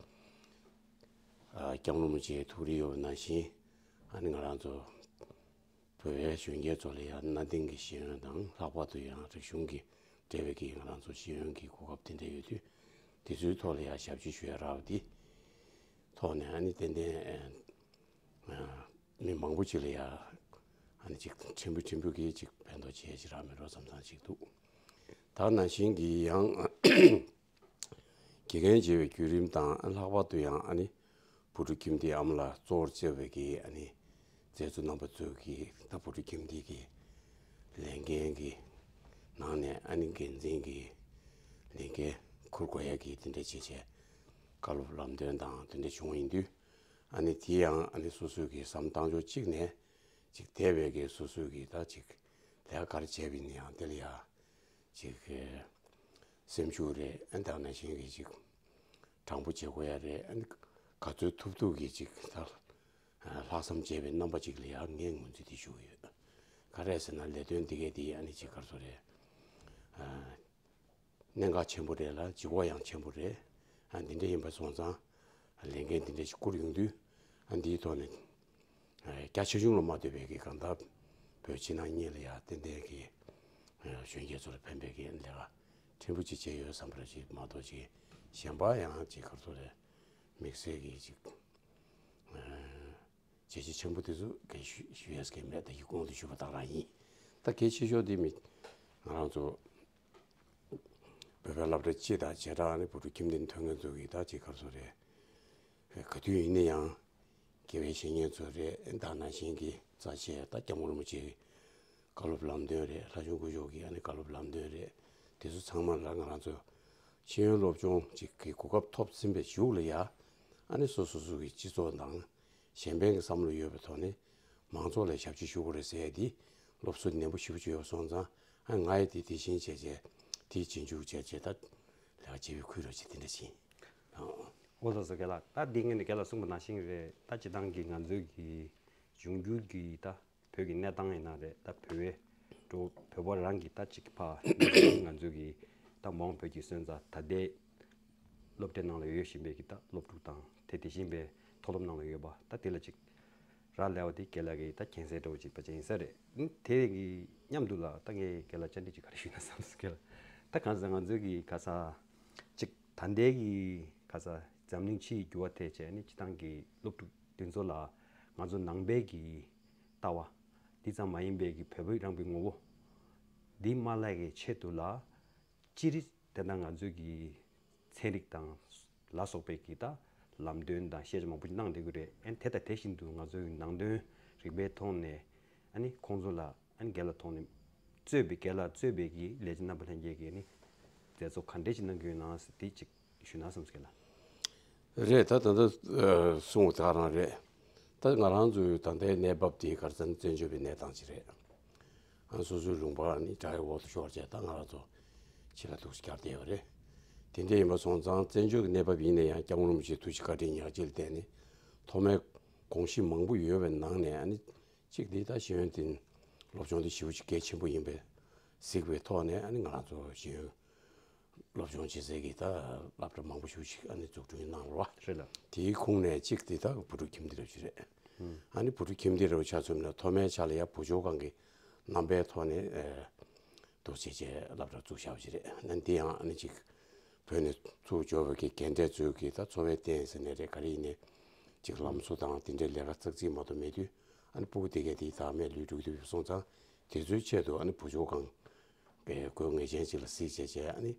ཨ་སྐྱབས་མགོན་རིན་པོ་ཆེའི་ཐུགས་རེ་ཡོད་པ་ནང་བཞིན་ཨ་ནི་ང་རང་ཚོ་བོད་པའི་གཞོན་སྐྱེས་ཚོ་ལ་ཡང་གནའ་དེང་གི་ཤེས་ཡོན་དང་། ལྷག་པར་དུ་ཡང་རིག་གཞུང་གི་འབྲེལ་བའི་གི་ང་རང་ཚོ་ཤེས་ཡོན་གྱི་གོ་སྐབས་དེ་འདྲ་ཡོད་དུས་དེ་ཚོའི་ཐོག་ལ་ཡང་ཞབས་ཕྱི་ཞུ་ཡ་རག་པ་དེ་ཐོག་ནས་ཨ་ནི་ཏན་ཏན་ཨ་མི་མང་པོ་ཅིག་ལ་ཡང་ཨ་ནི་ཅིག་ཕྲན་བུ་ཕྲན་བུ་གི་ཅིག་ཕན་ཐོགས་བྱེད་ཅིག་རག་མེད་འགྲོ་བསམ་བསམ་ཅིག་འདུག་ད་ནང་བཞིན་གྱི་ཡང་དགེ་རྒན་བྱེད་པའི་བརྒྱུད་རིམ་དང་། ལྷག་པར་དུ་ཡང་ཨ་ནི་བུ་ཕྲུག་ཁྱིམ་སྡེའི་ཨ་མ་ལགས་གཙོ་བོར་བྱས་པའི་གི་ཨ་ནི་མཛད་གཙོ་རྣམ་པ་ཚོས་ཀྱི་ད་བུ་ཕྲུག་ཁྱིམ་སྡེའི་གི་ལས་འགན་གྱི་ནང་ནས་ཨ་ནི་འགན་འཛིན་གྱི་ལས་འགན་འཁུར་དགོས་ཡ་གི་དེ་འདྲ་བྱས་བྱས་བཀའ་སློབ་ལམ་སྟོན་དང་དེ་འདྲ་བྱུང་ཡིན་དུས་ཨ་ནི་དེ་ཡང་ཨ་ནི་སོ་སོའི་གི་བསམ་བཏང་ཕྱོགས་གཅིག་ནས་ཅིག་དེ་བས་ཀྱི་སོ་སོའི་གི་ད་ཅིག་ལས་ཀ་ག་རེ་བྱས་པ་ཡིན་ན་ཡང་དེ་ལ་ཡ་ཅིག་གི་སེམས་ཤུགས་རེད། ཨ་ནི་ད་ནང་བཞིན་གྱི་ཅིག་དྲང་པོ་བྱེད་དགོས་ཡ་རེད། ཨ་ནི་ག་ཚོད་ཐུབ་ཐུབ་ཀྱི་ཅིག་ད་ལྷག་བསམ་བྱས་པའི་རྣམ་པ་ཅིག་ལ་ཡང་ངས་ངོས་འཛིན་དེ་ཞུ་གི་ཡོད། ག་རེ་ཟེར་ན་ལས་དོན་འདི་གས་འདི་ཨ་ནི་ཅིག་ག་རེ་ཟེར་རེད། ཨ་གནད་འགག་ཆེན་པོ་རེད་ལ་ལྗིད་ཁོག་ཡང་ཆེན་པོ་རེད། ཨ་འདི་འདྲ་ཡིན་པ་སོང་ཙང་ལས་འགན་འདི་འདྲ་ཞིག་བསྐུར་ཡོང་དུས་ཨ་འདིའི་ཐོག་ནས་ཨ་རྒྱ་ཆེ་ཆུང་ལ་མ་ལྟོས་པའི་གི་གང་ལྟར་བོད་ཕྱི་ནང་གཉིས་ལ་ཡང་ཏན་ཏན་གྱི་ཨ་གཞོན་སྐྱེས་ཚོ་ལ་ཕན་པའི་གི་ལས་ཀ་ཕྲན་བུ་ཅིག་བྱས་ཡོད་བསམ་པ་ཅིག་མ་གཏོགས་ཅིག་གཞན་པ་ཡང་ཅིག་ག་རེ་ཟེར་རེད། དམིགས་བསལ་གྱི་ཅིག་ཨ་བྱས་རྗེས་ཆེན་པོ་དེ་ཚོ་གས་ཞུ་ཞུ་ཡས་ཀྱི་མེད། ད་ཡིག་གོང་དུ་ཞུས་པ་དག་རང་ཡིན། ད་གལ་ཆེ་ཤོས་དེ་མི་ང་རང་ཚོ་བོད་པའི་སློབ་གྲྭ་སྤྱི་དང་བྱེ་བྲག་ནི་བུ་ཕྲུག་ཁྱིམ་སྡེ་ཐོན་མཁན་ཚོ་གི་ད་ཅིག་ག་རེ་ཟེར་རེད། ག་དུས་ཡིན་ན་ཡང་དགེ་བའི་བཤེས་གཉེན་ཚོ་རེད། ད་ནང་བཞིན་གྱི་རྩ་ཆེ་ད་སྐྱབས་མགོན་རིན་པོ་ཆེའི་བཀའ་སློབ་ལམ་སྟོན་རེད། ལྷ་ཆོས་སྐུ་ཞབས་ཀྱི་ཨ་ནི་བཀའ་སློབ་ལམ་སྟོན་རེད། དེ་ཚོ་ཚང་མ་ལ་ང་རང་ཚོ་ཤེས་ཡོན་སློབ་སྦྱོང་ཅིག་གི་གོ་སྐབས་ཐོབ་ཟིན་པའི་གཞུག་ལ་ཡ་ཨ་ནི་སོ་སོ་སོ་གི་སྤྱི་ཚོགས་དང་གཞན་ཕན་གྱི་བསམ་བློ་ཡོད་པའི་ཐོག་ནས་མང་ཚོགས་ལ་ཞབས་ཕྱི་ཞུ་དགོས་རེད་ཟེར་ཡ་འདི་སློབ་གསོ་ནན་པོ་ཞེ་པོ་ཅིག་ཡོད་པ་སོང་ཙང་ཨ་ང་ཡི་དེ་དེ་བཞིན་བྱས་བྱས་དེ་རྗེས་འཇུག་བྱས་བྱས་ད་ལས་ཀ་བྱེད་པའི་ཁུལ་རོགས་བྱེད་དེ་འདྲ་ཕྱིན། ཨོ་ལགས་སོ། རྒན་ལགས་ད་འདི་ངས་ནི་རྒན་ལགས་གསུངས་པ་ནང་བཞིན་རེད། ད་སྤྱིར་བཏང་གི་ང་ཚོའི་གི་འབྱུང་འགྱུར་གྱི་ད་བོད་ཀྱི་གནས་སྟངས་ཡིན་ན་རེད། ད་བོད་པའི་འགྲོ་བོད་པ་རང་གི་ད་ཅིག་ཕ་ང་ཚོའི་གི་ད་མ་འོངས་བོད་ཀྱི་སོན་རྩ་ད་ལྟའི་སློབ་གྲྭའི་ནང་ལ་ཡོད་བཞིན་པའི་གི་ད་སློབ་ཕྲུག་དང་དེ་དེ་བཞིན་པའི་མཐོ་སློབ་ནང་ལ་ཡོད་པ་ད་དེ་ལ་ཅིག་རག་ལས་པ་དེ་རྒན་ལགས་ཀྱི་ད་མཁྱེན་གསལ་འདྲ་བོ་ཅིག་ཕལ་ཆེར་ཡིན་ས་རེད། ཨ་དེ་གི་མཉམ་དུ་ལ་ད་ངས་རྒན་ལགས་བཅར་འདྲི་ཅིག་ག་རེ་ཞུས་ན་བསམ་སོང་། རྒན་ལགས་ད་གང་ཟེར་ང་ཚོའི་གི་ག་ས་ཅིག་ད་ལྟའི་གི་ག་ས་འཛམ་གླིང་ཕྱིའི་འགྱུར་བ་ཐད་བྱས་ནི་སྤྱིར་བཏང་གི་སློབ་ཕྲུག་དེ་ཚོ་ལ་ང་ཚོ་ནང་པའི་གི་ལྟ་བ་འདི་ཙམ་མ་ཡིན་པའི་གི་བོད་པའི་རང་གི་ངོ་བོ་འདི་མ་བརླག་གི་ཆེད་དུ་ལ་སྤྱིར་དེ་འདྲ་ང་ཚོའི་གི་ཚན་རིག་དང་ལ་སོགས་པའི་གི་ད་ལམ་སྟོན་དང་ཤེས་བྱ་མང་པོ་ཞིག་གནང་བསྡད་ཀྱི་རེད། ཨ་ནི་དེ་དང་དེ་བཞིན་དུ་ང་ཚོའི་ནང་དོན་རིག་པའི་ཐོག་ནས་ཨ་ནི་ཁོང་ཚོ་ལ་ཨ་ནི་རྒན་ལགས་ཐོག་ནས་གཙོས་པའི་རྒན་ལགས་གཙོས་པའི་གི་ལས་བྱེད་རྣམ་པ་ལྷན་རྒྱས་ཀྱིས་ནི་མཛད་གཙོ་ག་འདྲས་ཅིག་གནང་གི་ཡོད་ན་ཟེར་དེ་ཅིག་ཞུ་ན་བསམ་སོང་། རྒན་ལགས། རེད། ད་ད་ལྟ་གསུངས་པ་དེ་ག་རང་རེད། ད་ང་རང་ཚོའི་ད་ལྟའི་གནས་བབ་དེ་ག་རེ་ཟེར་ན་བཙན་བྱོལ་བའི་གནས་སྟངས་ཅིག་རེད། ཨ་སོ་སོའི་ལུང་པ་ནི་དགྲ་ཡི་འོག་ཏུ་ཤོར་བྱས་ད་ང་རང་ཚོ་ཕྱི་ལ་འདུག་སེ་གྱར་བསྡད་ཡོད་རེད། དེ་འདྲ་ཡིན་པ་སོང་ཙང་བཙན་བྱོལ་གྱི་གནས་བབ་ཡིན་ན་ཡང་སྐྱབས་མགོན་རིན་པོ་ཆེའི་ཐུགས་རྗེ་བཀའ་དྲིན་ཉག་གཅིག་ལ་བརྟེན་ནས་ཐོག་མའི་དགོངས་གཞི་མང་པོ་ཡོད་པའི་ནང་ནས་ཨ་ནི་གཅིག་འདི་ད་ཤེས་ཡོན་དེ་སློབ་སྦྱོང་དེ་ཞེ་པོ་ཅིག་གལ་ཆེན་པོ་ཡིན་པས་གཟིགས་པའི་ཐོག་ནས་ཨ་ནི་ང་རང་ཚོ་ཤེས་ཡོན་ སློབ་སྦྱོང་བྱེད་སའི་གི་ད་སློབ་གྲྭ་མང་པོ་ཞིག་ཅིག་ཨ་ནི་འཛུགས་སྐྲུན་གནང་རོགས། རེད་ལ། དེའི་ཁོངས་ནས་གཅིག་དེ་ད་བུ་ཕྲུག་ཁྱིམ་སྡེ་རབ་ཅིག་རེད། ཨ་ནི་བུ་ཕྲུག་ཁྱིམ་སྡེ་རབ་ཆ་མཚོན་ན་ཐོག་མའི་ཆ་ལ་ཡ་བུ་བཅོལ་ཁང་གི་རྣམ་པའི་ཐོག་ནས་ཨེ་འདུག་བྱས་བྱས་སློབ་གྲྭ་བཙུགས་བཞག་པ་ཅིག་རེད། ཨ་ནི་འདི་ཡང་ཨ་ནི་ཅིག་བོད་ནས་ཚུར་འབྱོར་བའི་གི་རྒན་གྲས་ཚོའི་གི་ད་འཚོ་བའི་རྟེན་ཟེར་ནའི་རེད། ག་རེ་ཡིན་ནའི་ཅིག་ལམ་བཟོ་དང་དེ་འདྲའི་ལས་ཀ་ཙག་ཙིག་མ་གཏོགས་མེད་དུས། ཨ་ནི་སྤུ་གུ་དེ་གས་དེའི་བདག་མེད་ལུས་འགྲོ་གི་འདུག་སོང་ཙང་། དེ་ཚོའི་ཆེད་དུ་ཨ་ནི་བུ་བཅོལ་ཁང་པའི་དགོས་ངེས་ཅན་ཅིག་ལ་གཟིགས་བྱས་བྱས། ཨ་ནི་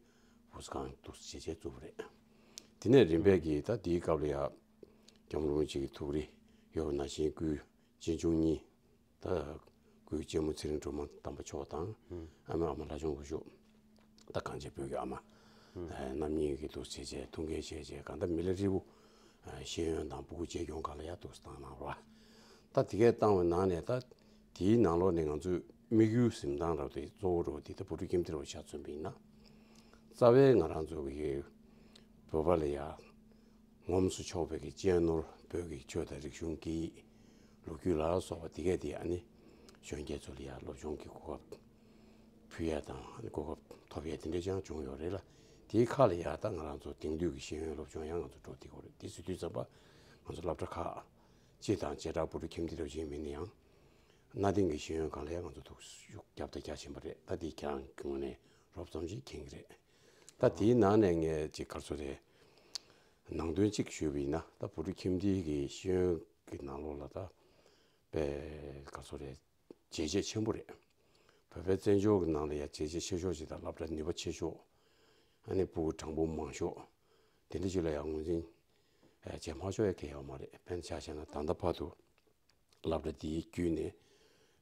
བུ་གསོ་ཁང་འདུག་བྱས་བྱས་བཙུགས་པ་རེད། དེ་ནས་རིམ་པས་ཀྱིས་ད་དེའི་སྐབས་ལ་ཡ་སྐྱབས་མགོན་རིན་པོ་ཆེ་གི་ཐུགས་རེ་ཡོད་པ་ནང་བཞིན་སྐུའི་གཅེན་གཅུང་གཉིས། ད་སྐུའི་གཅེན་མོ་ཚེ་རིང་སྒྲོལ་མ་དམ་པ་མཆོག་དང་། ཨ་མའི་ཨ་མ་ལྷ་ལྕམ་སྐུ་ཞབས། ད་གངས་ཅན་བོད་ཀྱི་ཨ་མ། ཨ་རྣམ་གཉིས་ཀྱིས་འདུག་བྱས་བྱས་ཐུགས་འགན་བཞེས་བྱས། གང་ལྟར་མི་ལ་རས་པོ། ཨ་ཤེས་ཡོན་དང་སྤུ་གུ་གཅེས་སྐྱོང་སྒང་ལ་ཡ་འདུག་བཏང་གནང་རོགས། ད་དེ་གས་བཏང་བའི་ནང་ནས་ད་དེའི་ནང་ལོགས་ནས་ང་ཚོའི་དམིགས་ཡུལ་འཛིན་སྟངས་རབ་དེ་གཙོ་བོ་རུ་དེ་ད་བུ་ཕྲུག་ཁྱིམ་སྡེ་རུ་ཆ་མཚོན་པ་ཡིན་ན། རྩ་བའི་ང་རང་ཚོ་གི་བོད་པ་ལ་ཡ་ངོམས་སུ་ཆོག་པའི་གི་གཅེས་ནོར་བོད་ཀྱི་ཆོས་དང་རིག་གཞུང་སྐད་ཡིག་ལོ་རྒྱུས་ལ་སོགས་པ་དེ་གས་དེ་ཨ་ནི་གཞོན་སྐྱེས་ཚོ་ལ་ཡ་སློབ་སྦྱོང་གི་གོ་སྐབས་ཕུལ་ཡ་དང་ཨ་ནི་གོ་སྐབས་ཐོབ་ཡ་དེ་འདྲ་ཅང་བྱུང་ཡོད་རེད་ལ། དེའི་ཁ་ལ་ཡ་ད་ང་རང་ཚོ་དེང་དུས་ཀྱི་ཤེས་ཡོན་སློབ་སྦྱོང་ཡང་ང་ཚོ་འགྲོ་བསྡད་ཀྱི་ཡོད་རེད། དེ་ཟེར་དུས་ཙམ་པ་ང་ཚོ་སློབ་གྲྭ་ཁག་སྤྱི་དང་བྱེ་བྲག་བུ་ཕྲུག་ཁྱིམ་སྡེ་རབ་ཅིག་མིན་ན་ཡང་། གནའ་དེང་གི་ཤེས་ཡོན་སྒང་ལ་ཡང་ང་ཚོ་ཐུགས་ཤུགས་རྒྱབ་དང་རྒྱག་བཞིན་པ་རེད། ད་དེ་ཁྱེད་རང་གི་ངོས་ནས་རོབ་ཙམ་ཞིག་མཁྱེན་གྱི་རེད། ད་དེའི་ནང་ནས་ངས་ཅིག་ག་རེ་ཟེར་དགོས་རེད། ནང་དོན་གཅིག་ཞུས་པ་ཡིན་ན། ད་བུ་ཕྲུག་ཁྱིམ་སྡེ་གི་ཤེས་ཡོན་གྱི་ནང་ལོགས་ལ་ད་དཔེ་ག་རེ་ཟེར་དགོས་རེད། བྱས་རྗེས་ཆེན་པོ་རེད། བོད་པའི་བཙན་བྱོལ་གྱི་ནང་ལ་ཡང་བྱས་རྗེས་ཆེ་ཤོས་ཅིག་དང་སློབ་གྲྭ་ནུས་པ་ཆེ་ཤོས། ཨ་ནི་སྤུ་གུ་གྲངས་འབོར་མང་ཤོས། དེ་འདྲ་ཅིག་ལ་ཡང་ངོས་འཛིན་བྱས་མ་ཆོག་ཡ་གང་ཡང་ཡོད་མ་རེད། དཔེར་ན་ཆ་བཞག་ན་ད་ལྟ་བར་དུ་སློབ་གྲྭ་འདིའི་བརྒྱུད་ནས་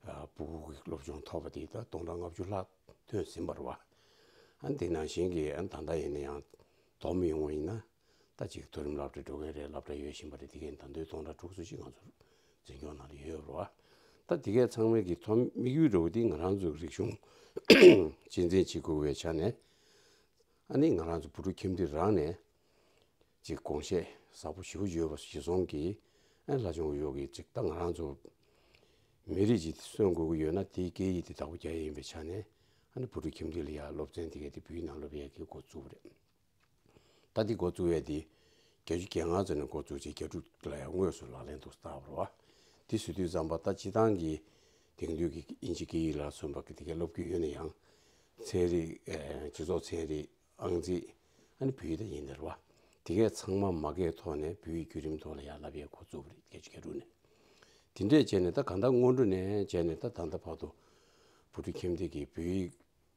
ཨ་སྤུ་གུ་གི་སློབ་སྦྱོང་ཐོབ་པ་དེ་ད་སྟོང་ཕྲག་ལྔ་བཅུ་ལྷག་ཐོན་ཟིན་པ་རེད་བ། ཨ་ནི་དེ་ནང་བཞིན་གྱི་ཨ་ནི་ད་ལྟ་ཡིན་ན་ཡང་དོ་མི་ཡོང་བ་ཡིན་ན། ད་ཅིག་མཐོ་རིམ་སློབ་གྲྭ་འགྲོ་མཁན་རེད། སློབ་གྲྭ་ཡོད་བཞིན་པ་རེད། དེ་གའི་ད་དུང་སྟོང་ཕྲག་དྲུག་ཙམ་ཞིག་ང་ཚོ་འཛིན་སྐྱོང་ནང་ལ་ཡོད་རེད་བ། ད་དེ་གའི་ཚང་མའི་གི་ཐོག་དམིགས་ཡུལ་འདྲ་བོ་དེ་ང་རང་ཚོའི་རིག་གཞུང་གཅེས་འཛིན་བྱེད་དགོས་པའི་ཆ་ནས། ཨ་ནི་ང་རང་ཚོ་བུ་ཕྲུག་ཁྱིམ་སྡེ་རང་ནས་ཅིག་དགོངས་བཞེས་ཟབ་པོ་ཞེ་པོ་ཡོད་པ་གཞིར་བཟུང་གིས། ཨ་ནི་ལྷ་ལྕམ་སྐུ་ཞབས་ཀྱིས་ཅིག་ད་ང་རང་ཚོ་མི་རིགས་ཅིག་གསོན་དགོས་ཀྱི་ཡོད་ན་དེའི་སྐད་ཡིག་དེ་བདག་པོ་རྒྱག་ཡ་ཡིན་པའི་ཆ་ནས། ཨ་ནི་བུ་ཕྲུག་ཁྱིམ་སྡེ་ལ་ཡ་སློབ་ཚན་དེ་གའི་དེ་བོད་ཡིག་ནང་སློབ་ཡ་གི་འགོ་བཙུགས་པ་རེད། ད་འདི་འགོ་བཙུགས་ཡས་དེ་བརྒྱད་ཅུ་གྱ་ལྔ་ཙམ་ནས་འགོ་བཙུགས་བྱས་བརྒྱད་དྲུག་ལ་ཡང་དངོས་སུ་ལག་ལེན་དུ་བསྟར་བ་རེད་བ། དེ་ཟེར་དུས་ཙམ་པ་ད་སྤྱིར་བཏང་གི་དེང་དུས་ཀྱི་དབྱིན་ཇི་སྐད་ཡིག་ལ་སོགས་པ་གི་དེ་གའི་སློབ་ཀྱི་ཡོད་ན་ཡང་། ཚན་རིག་ཨེ་སྤྱི་ཚོགས་ཚན་རིག་ཨང་རྩིས། ཨ་ནི་བོད་ཡིག་ད་ཡིན་ནི་རེད་བ། དེ་གའི་ཚང་མ་མ་དགའི་ཐོག་ནས་བོད་ཡིག་བརྒྱུད་རིམ་ཐོག་ལ་ཡང་བསླབ་ཡས་འགོ་བཙུགས་པ་རེད། བརྒྱད་ཅུ་གྱ་དྲུག་ནས། དེ་འདྲས་བྱས་ནས་ད་གང་ལྟར་སྔོན་འགྲོ་ནས་བྱས་ནས་ད་ད་ལྟ་བར་དུ་བུ་ཕྲུག་ཁྱིམ་སྡེ་གི་བོད་ཡིག་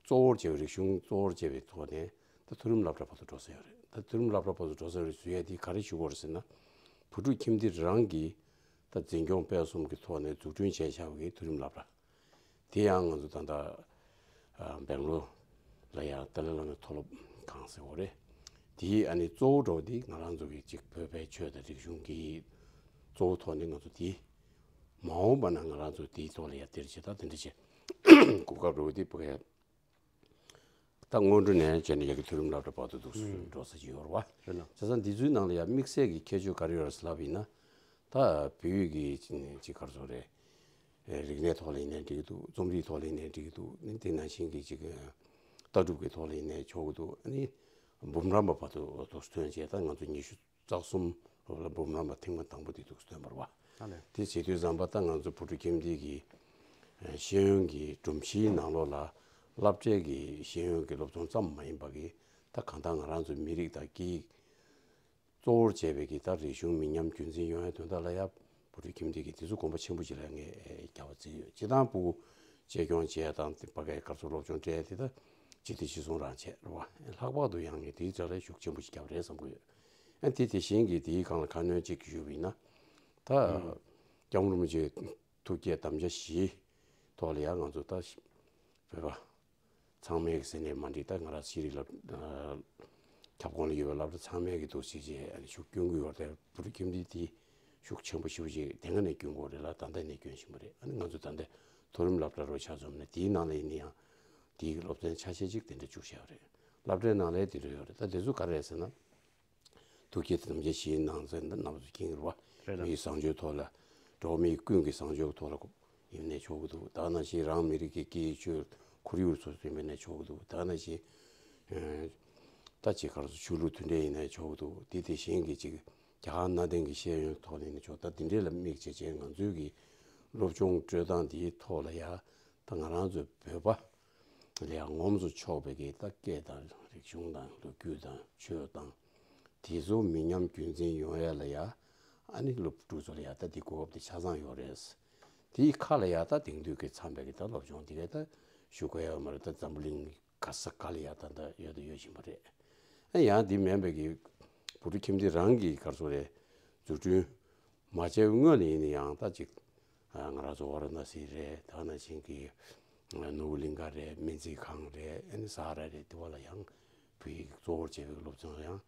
གཙོ་བོར་བྱས་པའི་རིག་གཞུང་གཙོ་བོར་བྱས་པའི་ཐོག་ནས་ད་མཐོ་རིམ་སློབ་གྲྭ་བར་དུ་འགྲོ་ས་ཡོད་རེད། ད་མཐོ་རིམ་སློབ་གྲྭ་བར་དུ་འགྲོ་ས་ཡོད་རེད་ཟེར་ཡ་དེ་ག་རེ་ཞུ་དགོས་རེད་ཟེར་ན། བུ་ཕྲུག་ཁྱིམ་སྡེ་རང་གིས་ད་འཛིན་སྐྱོང་སྤེལ་གསུམ་གྱི་ཐོག་ནས་འཛུགས་སྐྲུན་བྱས་བཞག་པའི་མཐོ་རིམ་སློབ་གྲྭ་དེ་ཡང་ང་ཚོ་ད་ལྟ་ཨ་སྦེང་ལོར་ལ་ཡང་ཏཱ་ལའི་བླ་མའི་མཐོ་སློབ་ཁང་ཟེར་བ་རེད། དེའི་ཨ་ནི་གཙོ་བོ་འདྲ་བོ་དེ་ང་རང་ཚོ་གི་ཅིག་བོད་པའི་ཆོས་དང་རིག་གཞུང་གི་གཙོ་བོ་ཐོག་ནས་ང་ཚོ་དེ། མ་འོངས་པ་ན་ང་རང་ཚོ་དེའི་ཐོག་ལ་ཡ་དེར་བྱེད་ད་དེ་འདྲ་བྱེད། གོ་སྐབས་རོགས་དེ་ཕ་གི་ད་སྔོན་འགྲོ་ནས་བྱས་ནས་ཡ་གི་མཐོ་རིམ་སློབ་གྲྭ་བར་དུ་འདུག་སེ་འགྲོ་ས་ཅིག་ཡོད་རེད་བ། རེད་ལ། བྱས་ཙང་འདི་ཚོའི་ནང་ལ་ཡ་དམིགས་བསལ་གྱི་ཁྱད་ཆོས་ག་རེ་ཡོད་རེད་ཟེར་ལབ་ཡིན་ན། ད་བོད་ཡིག་གི་ཅིག་ག་རེ་ཟེར་དགོས་རེད། རིག་གནས་ཐོག་ལ་ཡིན་ནའི་འགྲིག་གི་འདུག་རྩོམ་རིག་ཐོག་ལ་ཡིན་ནའི་འགྲིག་གི་འདུག་ཨ་ནི་དེ་ནང་བཞིན་གྱི་ཅིག་ལྟ་གྲུབ་ཀྱི་ཐོག་ལ་ཡིན་ནའི་ཆོག་གི་འདུག་ཨ་ནི་འབུམ་རམས་པ་བར་དུ་འདུག་སེ་ཐོན་བྱས་ད་ང་ཚོ་ཉི་ཤུ་རྩ་གསུམ་ལ་འབུམ་རམས་པ་ཐེངས་མ་དང་པོ་དེ་འདུག་སེ་ཐོན་པ་རེད་བ། ཨ་ལས། དེ་བྱེད་དུས་ཙམ་པ་ད་ང་ཚོ་བུ་ཕྲུག་ཁྱིམ་སྡེ་གི་ཨ་ཤེས་ཡོན་གྱི་སྒྲོམ་གཞིའི་ནང་ལོགས་ལ་སློབ་གྲྭའི་གི་ཤེས་ཡོན་གྱི་སློབ་སྦྱོང་ཙམ་མ་ཡིན་པ་གི་ད་གང་ལྟར་ང་རང་ཚོ་མི་རིགས་དང་སྐད་ཡིག་གཙོ་བོར་བྱས་པའི་གི་ད་རིག་གཞུང་མི་ཉམས་རྒྱུན་འཛིན་ཡོང་ཡའི་དོན་དག་ལ་ཡ་བུ་ཕྲུག་ཁྱིམ་སྡེ་གི་དེ་ཚོ་དགོངས་པ་ཆེན་པོ་ཅིག་ལ་ངས་རྒྱབ་བརྩིས་ཡོད། སྤྱིར་བཏང་སྤུ་གུ་གཅེས་སྐྱོང་བྱས་དང་དེ་ཕ་གིའི་གར་སོགས་སློབ་སྦྱོང་སྤྲད་དེ་ད་སྤྱི་བདེ་སྤྱི་སྲུང་རང་བྱས་རེད་བ། ལྷག་པར་དུ་ཡང་ངས་དེའི་ཐད་ལ་ཤུགས་ཆེན་པོ་ཞིག་བརྒྱབ་རེད་བསམ་གྱི་ཡོད། ཨ་དེ་དེ་བཞིན་གྱི་དེའི་སྒང་ལ་ཁ་སྣོན་གཅིག་ཞུས་པ་ཡིན་ན། ད་སྐྱབས་མགོན་རིན་པོ་ཆེའི་ཐུགས་བསྐྱེད་དམ་བཅའ་བཞིའི་ཐོག་ལ་ཡང་ང་ཚོ་ད་བོད་པ་ཚང་མས་ཟེར་ནས་མ་འགྲིག་ད་ང་རང་ཤེས་རིག་ལ་ཨ་ཁྱབ་ཁོངས་ལ་ཡོད་པའི་སློབ་གྲྭ་ཚང་མས་ཀྱི་འདུག་སེ་བྱས་ཨ་ནི་ཤུགས་སྐྱོན་གྱི་ཡོད་རེད། བུ་ཕྲུག་ཁྱིམ་སྡེ་དེ་ཤུགས་ཆེན་པོ་ཞེ་པོ་ཅིག་དེ་སྔ་ནས་སྐྱོན་གྱི་ཡོད་རེད་ལ་ད་ལྟ་ནས་སྐྱོན་བཞིན་པ་རེད། ཨ་ནི་ང་ཚོ་ད་ལྟ་མཐོ་རིམ་སློབ་གྲྭ་རུ་ཆ་འཛོམས་ནས་དེའི་ནང་ལ་ཡིན་ན་ཡང་དེའི་སློབ་ཚན་ཆ་ཤས་ཅིག་དེ་འདྲ་བཅུག་བཞག་ཡོད་རེད། སློབ་གྲྭའི་ནང་ལ་དེ་འདྲ་ཡོད་རེད། ད་དེ་ཚོ་ག་རེ་རེད་ཟེར་ན། ཐུགས་བསྐྱེད་དམ་བཅའ་བཞིའི་ནང་ཚན་འདི་རྣམ་པ་ཚོ་མཁྱེན་གྱི་རེད་བ། རེད་ལ། མིའི་བཟང་སྤྱོད་ཐོག་ལ། འགྲོ་བ་མིའི་ཀུན་གྱི་བཟང་སྤྱོད་ཐོག་ལ་ཡིན་ནའི་ཆོག་གི་འདུག་ད་ནང་བཞིན་རང་མི་རིགས་ཀྱི་སྐད་ཡིག་ཆོས་ཁོར་ཡུག་སོགས་ཡིན་པ་ནའི་ཆོག་གི་འདུག་ད་ནང་བཞིན་ཨ་ ད་ཅིག་ག་རེ་ཟེར། ཆོས་ལུགས་མཐུན་འབྲེལ་ཡིན་ནའི་ཆོག་གི་འདུག་དེ་དེ་བཞིན་གྱི་ཅིག་རྒྱ་གར་ནང་བསྟན་གྱི་ཤེས་ཡོན་ཐོག་ནས་ནི་ཆོག་ད་དེ་འདྲས་ལ་དམིགས་བྱས་བྱས་ང་ཚོའི་གི་སློབ་སྦྱོང་སྤྲོད་སྟངས་དེའི་ཐོག་ལ་ཡ། ད་ང་རང་ཚོའི་བོད་པ་ལ་ཡ་ངོམས་སུ་ཆོག་པའི་གི་ད་སྐད་དང་རིག་གཞུང་དང་ལོ་རྒྱུས་དང་ཆོས་དང་། དེ་ཚོ་མི་ཉམས་རྒྱུན་འཛིན་ཡོང་ཡ་ལ་ཡ། ཨ་ནི་སློབ་ཕྲུག་ཚོ་ལ་ཡ་ད་དེ་གོ་སྐབས་དེ་ཆ་ཚང་ཡོད་རེད། དེའི་ཁ་ལ་ཡ་ད་དེང་དུས་ཀྱི་འཚམས་པའི་གི་ད་སློབ་སྦྱོང་དེ་ག་ད་ཞུ་དགོས་ཡོད་མ་རེད། ད་འཛམ་བུ་གླིང་ག་ས་ག་ལ་ཡ་ད་ད་ཡོད་དང་ཡོད་བཞིན་པ་རེད། ཨ་ཡང་དེ་མིན་པའི་གི་བོད་ཕྲུག་ཁྱིམ་སྡེ་རང་གི་ག་རེ་ཟེར་རེད། འཛུགས་སྐྲུན་མ་བྱས་སྔོན་ལ་ཡིན་ན་ཡང་ད་ཅིག་ང་རང་ཚོ་ཝཱ་ར་ཎ་སི་རེད། ད་ནང་བཞིན་གྱི་ནོར་བུ་གླིང་ག་རེད། སྨན་རྩིས་ཁང་རེད། ཨ་ནི་ས་ཧ་ར་རེད། དེ་བ་ལ་ཡང་བོད་ཡིག་གཙོ་བོར་བྱས་པའི་སློབ་སྦྱོང་ཡང་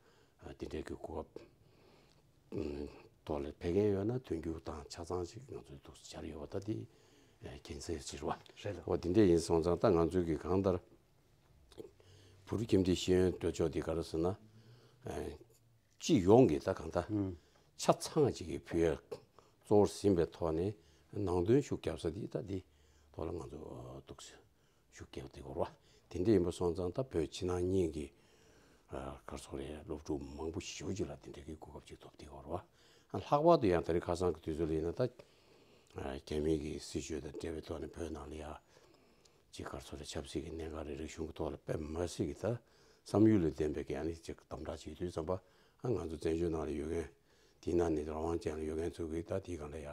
དེ་འདྲའི་གི་གོ་སྐབས་ཐོག་ལ་ཕེབས་མཁན་ཡོད་ན་དོན་འགྱུར་དང་ཆ་ཚང་ཞིག་ང་ཚོའི་ཐུགས་སུ་འཆར་ཡོད་པ་ད་དེ་མཁྱེན་གསལ་ཟེར་བ། རེད་ལ། འོ་དེ་འདྲ་ཡིན་སོང་ཙང་ད་ང་ཚོའི་གི་གང་ལྟར་བོད་ཕྲུག་ཁྱིམ་སྡེའི་ཤེས་ཡོན་སྤྲོད་ཕྱོགས་དེ་ག་རེ་ཟེར་ན། སྤྱི་ཡོངས་ཀྱི་ད་གང་ལྟར་ཆ་ཚང་ཅིག་གི་བོད་ཡིག་གཙོ་བོར་ཟིན་པའི་ཐོག་ནས་ནང་དོན་ཤུགས་རྒྱབ་ས་འདི་ད་འདི་ཐོག་ལ་ང་ཚོ་འདུག་ཤུགས་རྒྱབ་བསྡད་ཡོད་རེད་བ། དེ་འདྲ་ཡིན་པ་སོང་ཙང་ད་བོད་ཕྱི་ནང་གཉིས་ཀྱི་ག་རེ་ཟེར་རེད། སློབ་ཕྲུག་མང་པོ་ཞེ་པོ་ཅིག་ལ་དེ་འདྲ་གི་གོ་སྐབས་ཅིག་ཐོབ་བསྡད་ཡོད་རེད་བ། ལྷག་པར་དུ་ཡང་ད་རེས་ཁ་སང་གི་དུས་ཚོད་ལ་ཡིན་ན་ད་རྒྱ་མི་གི་སྲིད་བྱུས་དང་འབྲེལ་བའི་ཐོག་ནས་བོད་ནང་ལ་ཡ། ཅིག་ག་རེ་ཟེར་རེད། ཆབ་སྲིད་ཀྱི་གནད་འགག་རེད། རིག་གཞུང་གི་ཐོག་ལ་དཔེ་མ་སྲིད་ཀྱི་ད་བསམ་ཡུལ་ལས་འདས་པའི་གི་ཨ་ནི་ཅིག་དམ་དྲག་བྱེད་དུས་ཙམ་པ། ཨ་ང་ཚོ་བཙན་བྱོལ་ནང་ལ་ཡོད་མཁན་དེའི་ནང་ནས་རང་དབང་ཅན་ལ་ཡོད་མཁན་ཚོ་གིས་ད་དེའི་སྒང་ལ་ཡ་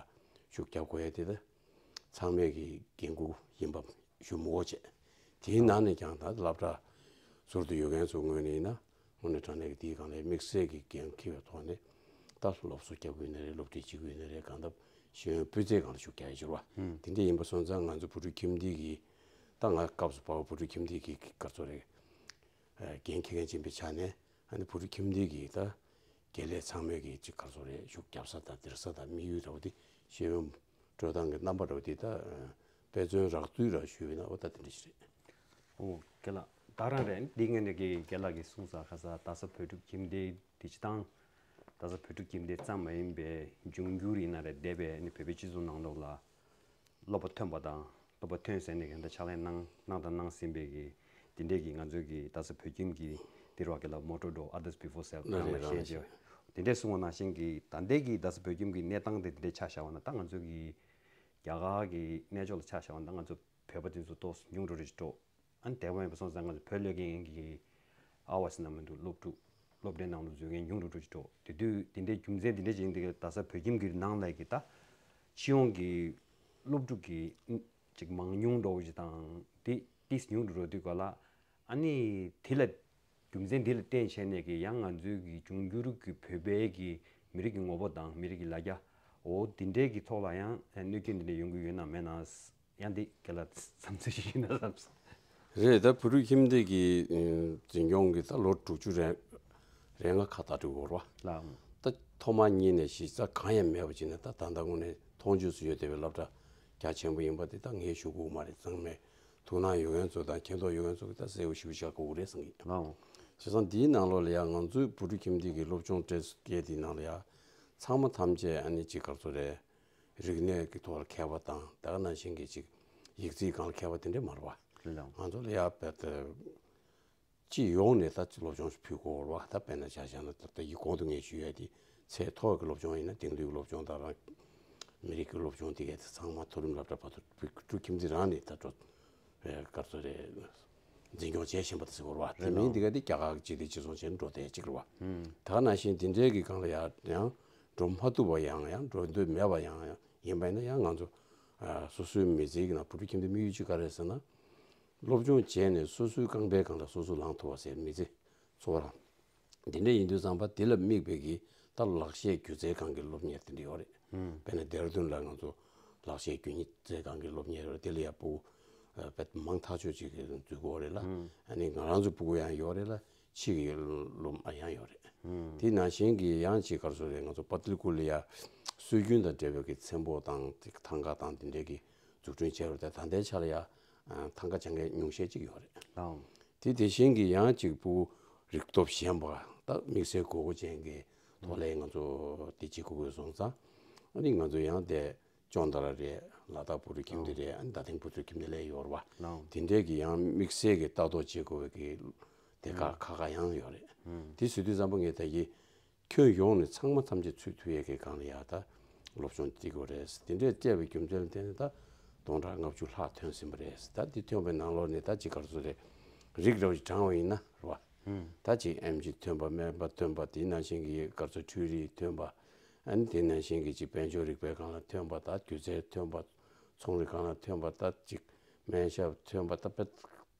ཤུགས་རྒྱབ་དགོས་ཡ་དེ་ད་ཚང་མས་ཀྱི་འགན་ཁུར་ཡིན་པ་ཞུ་མི་དགོས་བྱས། དེའི་ནང་ནས་ཀྱང་ད་སློབ་གྲྭ་ཟུར་དུ་ཡོད་མཁན་ཚོའི་ངོས་ནས་ཡིན་ན། དངོས་གནས་དྲང་གནས་ཀྱི་དེའི་སྒང་ལ་དམིགས་བསལ་གྱི་འགན་འཁྱེར་བའི་ཐོག་ནས་ད་སློབ་གསོ་རྒྱག་གི་ཡོད་ནི་རེད། སློབ་ཁྲིད་བྱེད་ཀྱི་ཡོད་ནི་རེད། གང་ལྟར་ཤེས་ཡོན་སྤུས་ཚད་སྒང་ལ་ཤུགས་རྒྱག་ཡ་ཅིག་རེད་བ། ཧུམ། དེ་འདྲ་ཡིན་པ་སོང་ཙང་ང་ཚོ་བོད་ཕྲུག་ཁྱིམ་སྡེ་གི་ད་ང་སྐབས་སུ་བབས་པའི་བོད་ཕྲུག་ཁྱིམ་སྡེ་གི་ག་རེ་ཟེར་རེད། འགན་འཁྱེར་མཁན་ཡིན་པའི་ཆ་ནས་ཨ་ནི་བོད་ཕྲུག་ཁྱིམ་སྡེ་གི་ད་དགེ་ལས་ཚང་མས་ཀྱི་ཅིག་ག་རེ་ཟེར་རེད། ཤུགས་རྒྱབ་ས་དང་སྟེར་ས་དང་དམིགས་ཡུལ་འདྲ་བོ་དེ་ཤེས་ཡོན་སྤྲོད་སྟངས་ཀྱི་རྣམ་པ་འདྲ་བོ་དེ་ད་དཔེ་མཚོན་རགས་བསྡུས་རང་ཞུས་པ་ཡིན་ན་འོ་ད་དེ་འདྲ་ཞིག་རེད། ཨོ་རྒན་ལགས། ད་རང་རེད། འདི་ངས་ནས་ཀྱི་རྒན་ལགས་ཀྱིས་གསུངས་ས་ཁ་ས་རྡ་ས་བོད་ཕྲུག་ཁྱིམ་སྡེ་འདི་སྤྱི་བཏང་རྡ་ས་བོད་ཕྲུག་ཁྱིམ་སྡེ་ཙམ་མ་ཡིན་པའི་འབྱུང་འགྱུར་ཡིན་ན་རེད། འདས་པའི་ནི་བོད་པའི་སྤྱི་ཚོགས་ནང་ལོགས་ལ་སློབ་པ་ཐོན་པ་དང་སློབ་པ་ཐོན་ཟེར་ནས་ཀྱི་འདི་ཕྱག་ལས་གནང་གནང་དང་གནང་ཟིན་པའི་གི་འདི་འདྲས་ཀྱི་ང་ཚོའི་གི་རྡ་ས་བོད་ཁྱིམ་གྱི་འདི་རུ་བ་གི་ལ་motto འགྲོ others before self རེད། རང་ལ་རེད། རང་ལ་ཤེས་ཤེས། བྱས། དེ་འདྲས་གསུངས་པ་ནང་བཞིན་གྱི་ད་ལྟའི་གི་རྡ་ས་བོད་ཁྱིམ་གྱི་གནས་སྟངས་དེ་འདི་འདྲས་ཆ་བཞག་པ་ན་ད་ང་ཚོའི་གི་རྒྱ་གར་གྱི་གནས་ཕྱོགས་ལ་ཆ་བཞག་པ་ན་ད་ང་ཚོ་བོད་པ་དེ་ཚོ་ཏོག་ཙམ་ཉུང་འགྲོ་རེ་འགྲོ། ཨ་ནི་དེ་བ་ཡིན་པ་སོང་ཙང་ང་ཚོ་བོད་སློབ་མཁན་གྱི་ཨ་བ་སི་ན་མི་འདུག་སློབ་ཕྲུག་སློབ་གྲྭའི་ནང་དུ་འཛུལ་མཁན་ཉུང་འགྲོ་འགྲོ་ཅིག་འགྲོ། དེ་དུས་དེ་འདྲའི་རྒྱུ་མཚན་དེ་འདྲ་ཅིག་འདི་ག་རྡ་ས་བོད་ཁྱིམ་གྱི་ནང་ལ་གི་ད་སྤྱི་ཡོངས་ཀྱི་སློབ་ཕྲུག་གི་ཅིག་མང་ཉུང་འགྲོ་བ་ཅིག་དང་དེ་ཏིས་ཉུང་དུ་འགྲོ་དུས་ག་ལ་ཨ་ནི་དེ་ལ་རྒྱུ་མཚན་དེ་ལ་བརྟེན་བྱས་ནས་ཀྱི་ཡང་ང་ཚོའི་གི་འབྱུང་འགྱུར་གྱི་བོད་པའི་གི་མི་རིགས་ཀྱི་ངོ་བོ་དང་མི་རིགས་ཀྱི་ལ་རྒྱ་འོ་དེ་འདྲའི་གི་ཐོག་ལ་ཡང་གནོད་སྐྱོན་དེ་འདྲ་ཡོང་གི་ཡོད་ན་མེད་ན། ཡང་འདི་ག་ལ་བསམ་ཚུལ་ཞིག་ཡིན་ན་བསམ་སོང་། རེད། ད་བོད་ཕྲུག་ཁྱིམ་སྡེ་གི་འཛིན་སྐྱོང་གི་ད་ལོ་དྲུག་ཅུ་རེ་རེ་ལྔ་ཁ་ཐག་འགྲོ་གི་ཡོད་རེད་བ། ལགས། ད་ཐོག་མ་ཉིད་ནས་གཞི་རྩ་གང་ཡང་མེད་པ་ཅིག་ནས་ད་ད་ལྟ་དངོས་གནས་མཐོང་ཆོས་སུ་ཡོད་བསྡད་པའི་སློབ་གྲྭ་རྒྱ་ཆེན་པོ་ཡིན་པ་དེ་ད་ངས་ཞུ་དགོས་མ་རེད། ཚང་མས་ཐུགས་སྣང་ཡོད་མཁན་ཚོ་དང་མཁྱེན་རྟོགས་ཡོད་མཁན་ཚོ་གིས་ད་གསལ་པོ་ཞེ་པོ་ཤར་དགོས་རེད་བསམ་གི། ལགས། བྱས་ཙང་འདིའི་ནང་ལོགས་ལ་ཡང་ང་ཚོའི་བོད་ཕྲུག་ཁྱིམ་སྡེ་གི་སློབ་སྦྱོང་སྤྲད་སྐད་དེའི་ནང་ལ་ཡང་ཚང་མ་ཐམས་ཅད་ཨ་ནི་ཅིག་ག་རེ་ཟེར་རེད། རིག་གནས་ཀྱི་ཐོག་ལ་མཁས་པ་དང་ད་ག་ནང་བཞིན་གྱི་ཅིག་ཡིག་རྩིས་སྒང་ལ་མཁས་པ་དེ་འདྲས་མ་རེད་བ། རེད་ལགས། ང་ཚོ་ལ་ཡ་བལ་ཏེ་སྤྱི་ཡོངས་ནས་ད་སློབ་སྦྱོང་ཞིག་ཕུལ་དགོས་རེད་བ། ད་དཔེར་ན་ཆ་བཞག་ན་ད་ལྟ་ཡི་གོང་དུ་ངས་ཞུས་ཡ་དེ་ཚད་མཐོ་བའི་སློབ་སྦྱོང་ཡིན་ན་དེང་དུས་ཀྱི་སློབ་སྦྱོང་དང་རང་མི་རིགས་ཀྱི་སློབ་སྦྱོང་དེ་གའི་དེ་ཚང་མ་མཐོ་རིམ་སློབ་གྲྭ་བར་དུ་བོད་ཕྲུག་ཁྱིམ་མཚེས་རང་ནས་ད་འགྲོ་བའི་སྐར་ཚོ་རེ་འཛིན་སྐྱོང་བྱས་བཞིན་པ་དེ་ཟེར་དགོས་རེད་བ། དེ་རེད་མིན་ལགས། དེ་ག་དེ་རྒྱ་གར་གྱི་སྤྱི་བདེ་སྤྱི་ཚོགས་བྱས་ནས་འགྲོ་བསྡད་ཅིག་རེད་བ། ཧུམ། ད་ག་ནང་བཞིན་དེ་འདྲའི་གི་སྒང་ལ་ཡང་ཡང་འགྲོ་མ་ཐུབ་པ་ཡང་ཡང་འགྲོ་འདོད་མེད་པ་ཡང་ཡང་ཡིན་པ་ཡིན་ན་ཡང་ང་ཚོ་ཨ་སོ་སོའི་མི་ཚེའི་གི་ནང་བོད་ཕྲུག་ཁྱིམ་སྡེ་དམིགས་ཡུལ་གཅིག་ག་རེ་ཟེར་ན། སློབ་སྦྱོང་བྱས་ནས་སོ་སོའི་རྐང་པའི་སྒང་ལ་སོ་སོ་ལངས་ཐུབ་པ་ཟེར་མི་ཚེ་འཚོ་བ་རང་། དེ་འདྲ་ཡིན་དུས་ཙམ་པ་དེ་ལ་དམིགས་པའི་གི་ད་ལག་ཤེས་སྒྱུ་རྩལ་སྒང་གི་སློབ་གཉེར་དེ་འདྲ་ཡོད་རེད། ཧུམ། དཔེར་ན་ལྡེ་ར་ལྡུན་ལ་ང་ཚོ་ལག་ཤེས་སྒྱུ་རྩལ་སྒང་གི་སློབ་གཉེར་ཡོད་རེད། དེ་ལ་ཡ་སྤུ་གུ་ཨ་དཔེ་མང་ཐག་ཆོད་ཅིག་གི་འཛུལ་གྱི་ཡོད་རེད་ལ། ཧུམ། ཨ་ནི་ང་རང་ཚོ་སྤུ་གུ་ཡང་ཡོད་རེད་ལ། ཕྱི་གི་སློབ་མ་ཡང་ཡོད་རེད། ཧུམ། དེ་ནང་བཞིན་གྱི་ཡང་ཅིག་ག་རེ་ཟེར་རེད། ང་ཚོ་པ་ཏི་ལི་ཀུ་ལི་ཡ་སྲོལ་རྒྱུན་དང་འབྲེལ་བའི་གི་ཚེམ་བུ་དང་ཐང་ག་དང་དེ་འདྲའི་གི་འཛུགས་སྐྲུན་བྱས་རེད། ད་ད་ལྟའི་ཆ་ལ་ཡ་ཨ་ཐང་ག་སྦྱང་མཁན་ཉུང་ཤས་ཅིག་ཡོད་རེད། ལགས། དེ་དེ་བཞིན་གྱི་ཡང་ཅིག་སྤུ་གུ་རིག་སྟོབས་ཞན་པ་ད་དམིགས་བསལ་དགོས་མཁོ་ཅན་གྱི་ཐོག་ལ་ང་ཚོ་དེ་ཅིག་དགོས་དགོས་སོང་ཙང་། ཨ་ནི་ང་ཚོ་ཡང་དེ་ཅོན་ཏ་ར་རེད། ལ་དྭགས་བོད་ཕྲུག་ཁྱིམ་སྡེ་རེད། ཨ་ནི་རྡ་སྟེང་བོད་ཕྲུག་ཁྱིམ་སྡེ་ལ་ཡོད་རེད་བ། ལགས། དེ་འདྲའི་གི་ཡང་དམིགས་བསལ་གྱི་ལྟ་རྟོག་བྱེད་དགོས་པའི་གི་ དེ་ག་ཁ་ཁ་ཡང་ཡོད་རེད། དེ་བཟོ་དུས་ཙམ་པ་ངས་ད་གི་ཁྱོན་ཡོངས་ནས་ཚང་མ་ཐམས་ཅད་ཚུད་ཐུབ་ཡས་ཀྱི་སྒང་ལ་ཡ་ད་སློབ་སྦྱོང་སྤྲད་དགོས་རེད། དེ་འདྲས་སྤྲད་པའི་རྒྱུ་མཚན་ལ་བརྟེན་ནས་ད་སྟོང་ཕྲག་ལྔ་བཅུ་ལྷག་ཐོན་ཟིན་པ་རེད། ད་འདི་ཐོན་པའི་ནང་ལོགས་ནས་ད་ཅིག་ག་རེ་ཟེར་རེད། རིགས་འདྲ་བོ་ཞིག་བགྲངས་པ་ཡིན་ན་རེད་བ། ད་ཅིག་ཨེམ་ཆི་ཐོན་པ། སྨན་པ་ཐོན་པ། དེ་ནང་བཞིན་གྱི་ག་རེ་ཟེར་འཕྲུལ་རིག་ཐོན་པ། ཨ་ནི་དེ་ནང་བཞིན་གྱི་ཅིག་དཔལ་འབྱོར་རིག་པའི་སྒང་ལ་ཐོན་པ། ད་སྒྱུ་རྩལ་ཐོན་པ། ཚོང་རིག་སྒང་ལ་ཐོན་པ། ད་ཅིག་སྨན་ཞབས་ཐོན་པ། ད་དཔེ་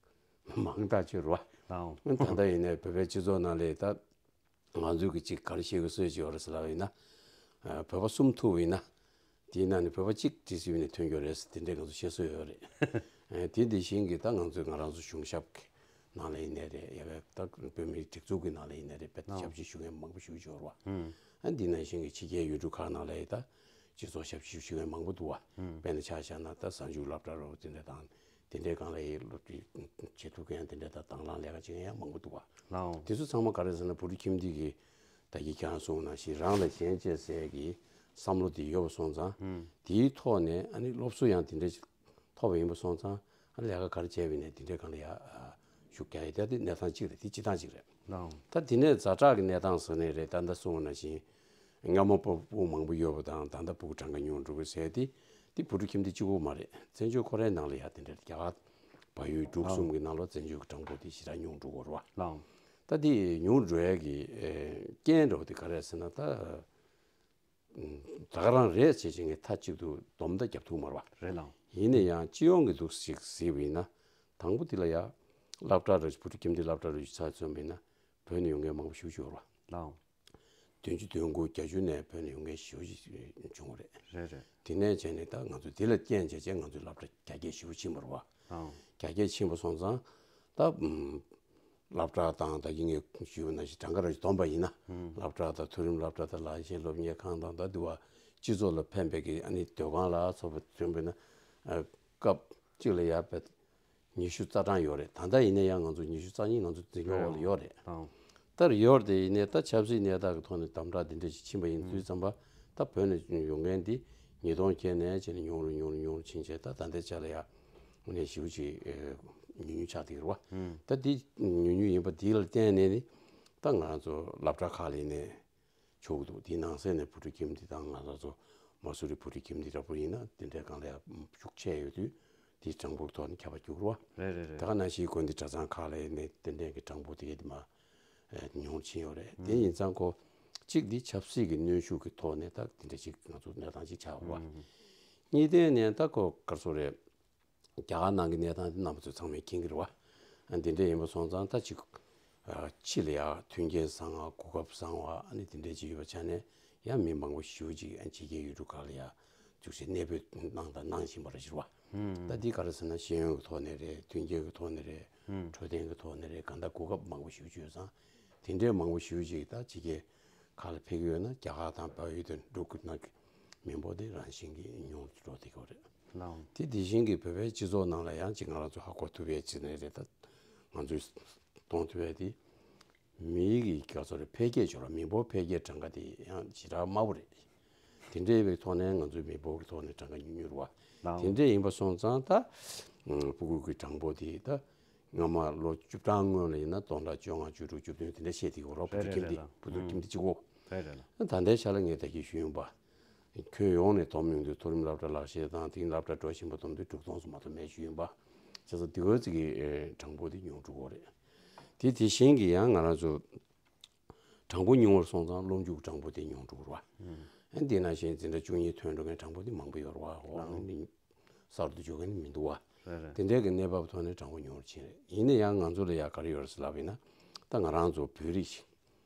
མང་དག་ཅིག་རེད་བ། ལའོ། ད་ལྟ་ཡིན་ནའི་བོད་པའི་སྤྱི་ཚོགས་ནང་ལ་ད་ང་ཚོས་ཀྱི་ཅིག་ག་རེ་བཤད་དགོས་སྲོལ་ཅིག་ཡོད་རེད་ཟེར་ལབ་པ་ཡིན་ན། ཨ། བོད་པ་གསུམ་ཐུག་པ་ཡིན་ན། དེའི་ནང་ནས་བོད་པ་གཅིག་ཏི་སི་ཝི་ནས་ཐོན་རྒྱུ་རེད་ཟེར་དེ་འདྲའི་ང་ཚོ་བཤད་སྲོལ་ཡོད་རེད། ཨ། དེ་འདི་བཞིན་གྱི་ད་ང་ཚོས་ང་རང་ཚོ་གཞུང་ཞབས་ཀྱི་ནང་ལ་ཡིན་ནའི་རེད། ཡ་བའི་ད་བོད་མིའི་སྒྲིག་འཛུགས་ཀྱི་ནང་ལ་ཡིན་ནའི་རེད། དཔེ་ཨ། ཞབས་ཕྱི་ཞུ་མཁན་མང་པོ་ཞེ་པོ་ཅིག་ཡོད་རེད་བ། ཨ། འདི་ནང་བཞིན་གྱི་ཕྱི་རྒྱལ་ཡུལ་གྲུ་ཁག་ནང་ལ་ཡི་ད་སྤྱི་ཚོགས་ཞབས་ཕྱི་ཞུ་མཁན་མང་པོ་འདུག་བ། དཔེར་ན་ཆ་བཞག་ན་ད་གཟའ་མཇུག་སློབ་གྲྭ་རོགས་དེ་འདྲ་དང་། དེ་འདྲའི་སྒང་ལ་ཡི་སློབ་ཁྲིད་བྱེད་ཐུབ་མཁན་དེ་འདྲ་དང་དང་བླངས་ལས་ཀ་བྱེད་མཁན་ཡང་མང་པོ་འདུག་བ། ལའོ། དེ་ཚོ་ཚང་མ་ག་རེ་ཟེར་ན་བུ་ཕྲུག་ཁྱིམ་སྡེ་གི་ད་གི་ཁྱེད་རང་གསུངས་ནང་བཞིན་རང་ལ་གཞན་གཅེས་ཟེར་གྱི་བསམ་བློ་དེ་ཡོད་པ་སོང་ཙང་། དེའི་ཐོག་ནས་ཨ་ནི་སློབ་གསོ་ཡང་དེ་འདྲ་ཞིག་ཐོབ་པ་ཡིན་པ་སོང་ཙང་། ཨ་ནི་ལས་ཀ་ག་རེ་བྱས་པ་ཡིན་ནའི་དེ་འདྲའི་སྒང་ལ་ཡ་ཨ་ཤུགས་རྒྱག་ཡ་དེ་དེ་གནས་སྟངས་གཅིག་རེད། དེ་སྤྱི་སྟངས་གཅིག་རེད། ལའོ། ད་དེ་ནས་ཛ་དྲག་གི་གནས་སྟངས་ཟེར་ནའི་རེད། ད་ལྟ་གསུངས་པ་ནང་བཞིན་སྔ་མོ་ཕྲུ་གུ་མང་པོ་ཡོད་པ་དང་ད་ལྟ་ཕྲུ་གུ་གྲངས་ཀ་ཉུང་འགྲོ་གི་ཟེར་དེ། དེ་བུ་ཕྲུག་ཁྱིམ་སྡེ་གཅིག་པོ་མ་རེད། བཙན་བྱོལ་ཁོ་རའི་ནང་ལ་ཡ་དེ་འདྲ་རྒྱ་གར་བལ་ཡུལ་འབྲུག་གསུམ་གྱི་ནང་ལོགས་བཙན་བྱོལ་གྱི་གྲངས་འབོར་དེ་ཞེ་དྲག་ཉུང་འགྲོ་གི་རེད་བ། ལའོ། ད་དེ་ཉུང་འགྲོ་ཡ་གི་ཨེ་རྐྱེན་འདྲ་བོ་དེ་ག་རེ་རེད་ཟེར་ན། ད་ད་ག་རང་རེད་ཟེར་བྱས་ངས་མཐའ་གཅིག་ཏུ་སྡོམ་ད་རྒྱབ་ཐུབ་མ་རེད་བ། རེད་ལགས། ཡིན་ན་ཡང་སྤྱི་ཡོངས་ཀྱི་འདུག་ཞིག་གཟིགས་པ་ཡིན་ན། དང་པོ་དེ་ལ་ཡ་སློབ་གྲྭ་རུ་བུ་ཕྲུག་ཁྱིམ་སྡེ་སློབ་གྲྭ་རུ་ཚུད་སོང་བ་ཡིན་ན་བོད་ནས་ཡོང་མཁན་མང་པོ་ཞེ་པོ་ཅིག་ཡོད་རེད་བ། ལགས། བདུན་ཅུ་དོན་དགུ་བརྒྱད་ཅུ་ནས་བོད་ནས་ཡོང་མཁན་ཞེ་པོ་ཅིག་བྱུང་བ་རེད། རེད་རེད། དེ་ནས་བྱས་ནས་ད་ང་ཚོ་དེ་ལ་རྐྱེན་བྱས་བྱས་ང་ཚོའི་སློབ་གྲྭ་རྒྱ་སྐྱེད་ཞེ་པོ་ཕྱིན་པ་རེད་བ། ཨང་། རྒྱ་སྐྱེད་ཕྱིན་པ་སོང་ཙང་ད་ཨུམ། སློབ་གྲྭ་དང་ད་གིན་ངས་ཞུས་པ་ནང་བཞིན་གྲངས་ཀ་ར་ཞིག་བསྡོམས་པ་ཡིན་ན། ཨུམ། སློབ་གྲྭ་དང་མཐོ་རིམ་སློབ་གྲྭ་དང་ལག་ཤེས་སློབ་གཉེར་ཁང་དང་ད་དུ་བ་སྤྱི་ཚོགས་ལ་ཕན་པའི་གི་ཨ་ནི་སྡོད་ཁང་ལ་སོགས་པ་བསྐྲུན་པ་ཡིན་ན། ཨ། སྐབས་གཅིག་ལ་ཡར་བས་ཉི་ཤུ་རྩ་གྲངས་ཡོད་རེད། ད་ལྟ་ཡིན་ན་ཡང་ང་ཚོ་ཉི་ཤུ་རྩ་གཉིས་ང་ཚོ་འཛིན་སྐྱོང་འོག་ལ་ཡོད་རེད། ཨང་། ལྟར་ཡོད་དེ་ཡིན་ནའི་ད་ཆབ་སྲིད་གནས་སྟངས་ཀྱི་ཐོག་ནས་དམ་དྲག་འདི་འདྲ་ཞིག་ཕྱིན་པ་ཡིན་དུས་ཙམ་པ། ད་བོད་ནས་ཡོང་མཁན་འདི་ཉིས་སྟོང་བརྒྱད་ནས་བྱས་ནས་ཉུང་རུ་ཉུང་རུ་ཉུང་རུ་ཕྱིན་བྱས་ད་ད་ལྟའི་ཆ་ལ་ཡ་ནས་ཞེ་པོ་ཅིག་ཨེ་ཉུང་ཉུང་ཆགས་བསྡད་ཀྱི་རེད་བ། ཨང་། ད་འདི་ཉུང་ཉུང་ཡིན་པ་འདི་ལ་བརྟེན་ནས་ནི་ད་ང་རང་ཚོ་སློབ་གྲྭ་ཁག་ལ་ཡིན་ནའི་ཆོག་གི་འདུག་དེའི་ནང་གསེས་ནས་བུ་ཕྲུག་ཁྱིམ་སྡེ་དང་ང་རང་ཚོ་མ་སུ་རི་བུ་ཕྲུག་ཁྱིམ་སྡེ་འདྲ་པོ་ཡིན་ན་དེ་འདྲའི་སྒང་ལ་ཡ་ཤུགས་ཆེ་ཡོད་དུས་དེའི་གྲངས་འབོར་ཐོག་ནས་ཁྱབ་པ་རྒྱུག་རོགས། རེད་རེད་རེད། ད་ག་ནང་བཞིན་དགོན་སྡེ་གྲྭ་ཚང་ཁག་ལ་ཡིན་ནའི་དེ་འདྲའི་གི་གྲངས་འབོར་དེ་གས་དེ་མ་ཨེ་ཉུང་ཕྱིན་ཡོད་རེད། དེ་ཡིན་ཙང་ཁོ་གཅིག་འདི་ཆབ་སྲིད་ཀྱི་གནོན་ཤུགས་ཀྱི་ཐོག་ནས་ད་དེ་འདྲ་ཅིག་ང་ཚོ་གནས་སྟངས་ཅིག་ཆགས་པ། གཉིས་ལྡན་ནས་ད་ཁོ་ག་རེ་ཟེར་རེད། རྒྱ་གར་ནང་གི་གནས་སྟངས་དེ་རྣམ་པ་ཚོས་ཚང་མས་མཁྱེན་གྱི་རེད་བ། ཨ། འདི་འདྲ་ཡིན་པ་སོང་ཙང་ད་ཅིག་ཨ། ཕྱི་ལ་ཡ་མཐུན་རྐྱེན་བཟང་བ། གོ་སྐབས་བཟང་བ། ཨ་ནི་དེ་འདྲ་ཅིག་ཡོད་པ་ཆ་ནས་ཡང་མི་མང་པོ་ཞེ་པོ་ཅིག་ཨ་ཕྱི་རྒྱལ་ཡུལ་གྲུ་ཁག་ལ་ཡ་འཛུལ་ཞིག་གནས་སྤོས་གནང་དང་གནང་བཞིན་པ་རེད་ཟེར་བ། ད་འདི་ག་རེ་ཟེར་ན་ཤེས་ཡོན་གྱི་ཐོག་ནས་རེད། མཐུན་རྐྱེན་གྱི་ཐོག་ནས་རེད། འཕྲོད་བསྟེན་གྱི་ཐོག་ནས་རེད། གང་ལྟར་གོ་སྐབས་མང་པོ་ཞེ་པོ་ཅིག་ཡོད་ཙང་། དེ་འདྲའི་མང་པོ་ཞེ་པོ་ཅིག་ད་ཕྱི་རྒྱལ་ཁག་ལ་ཕེབས་ཀྱི་ཡོད་ན་རྒྱ་གར་དང་བལ་ཡུལ་དུ་འགྲོ་དགོས་ན་གི་མི་འབོར་དེ་རང་བཞིན་གྱིས་ཉུང་དུ་འགྲོ་བསྡད་ཀྱི་ཡོད་རེད། ལའོ། དེ་དེ་བཞིན་གྱི་བོད་པའི་སྤྱི་ཚོགས་ནང་ལ་ཡང་ཅིག་ང་རང་ཚོ་ཧ་གོ་ཐུབ་ཡས་ཅིག་ནས་རེད། ད་ང་ཚོས་མཐོང་ཐུབ་ཡས་དེ་མི་གི་ག་ཚོད་རེད། འཕེལ་རྒྱས་ཅིག་ཡོད་རེད། མི་འབོར་འཕེལ་རྒྱས་གྲངས་ཀ་དེ་ཡང་ཞེ་དྲག་དམའ་པོ་རེད། དེ་འདྲ་ཡིན་པའི་ཐོག་ནས་ང་ཚོའི་མི་འབོར་གྱི་ཐོག་ནས་གྲངས་ཀ་ཉུང་ཉུང་རེད་བ། ལའོ། དེ་འདྲ་ཡིན་པ་སོང་ཙང་ད་ཕྲུ་གུ་གི་གྲངས་འབོར་དེ་ད་སྔ་མ་ལོ་བཅུ་གྲངས་སྔོན་ལ་ཡིན་ན་སྟོང་ཕྲག་བཅོ་ལྔ། བཅུ་དྲུག། བཅུ་བདུན་དེ་འདྲ་བཤད་བསྡད་ཀྱི་ཡོད་རེད། བུ་ཕྲུག་ཁྱིམ་སྡེ། རེད་རེད་རེད། བུ་ཕྲུག་ཁྱིམ་སྡེ་གཅིག་པོ། རེད་རེད་རེད། ད་ལྟའི་ཆ་ལ་ངས་ད་གིན་ཞུས་ཡིན་པ། ཁྱོན་ཡོངས་ནས་བསྡོམས་ཡོང་དུས་མཐོ་རིམ་སློབ་གྲྭ་ལག་ཤེས་དང་དེང་སློབ་གྲྭ་འགྲོ་བཞིན་པ་བསྡོམས་དུས་དྲུག་སྟོང་ཙམ་མ་གཏོགས་མེད་ཞུས་ཡིན་པ། བྱས་ཙང་དེ་གོ་ཙི་གི་ཨེ་གྲངས་འབོར་དེ་ཉུང་འགྲོ་གི་རེད། དེ་དེ་བཞིན་གྱི་ཡང་ང་རང་ཚོ་གྲངས་འབོར་ཉུང་བར་སོང་ཙང་སློབ་འཇུག་གྲངས་འབོར་དེ་ཉུང་འགྲོ་གི་རེད་བ། ཨ་འདི་ནང་བཞིན་འཛིན་གྲྭ་བཅུ་གཉིས་ཐོན་འགྲོ་མཁན་གྲངས་འབོར་དེ་མང་པོ་ཡོད་རེད་བ། འོ་ཨ་ནི་གསར་དུ་འཇུག་མཁན་མི་འདུག་བ། རེད་རེད། དེ་འདྲའི་གི་གནས་བབ་ཐོག་ནས་གྲངས་འབོར་ཉུང་བར་ཕྱིན་རེད། ཡིན་ན་ཡང་ང་ཚོ་ལ་ཡ་ག་རེ་ཡོད་རེད་ཟེར་ལབ་པ་ཡིན་ན། ད་ང་རང་ཚོ་བོད་རིགས་ཤིག་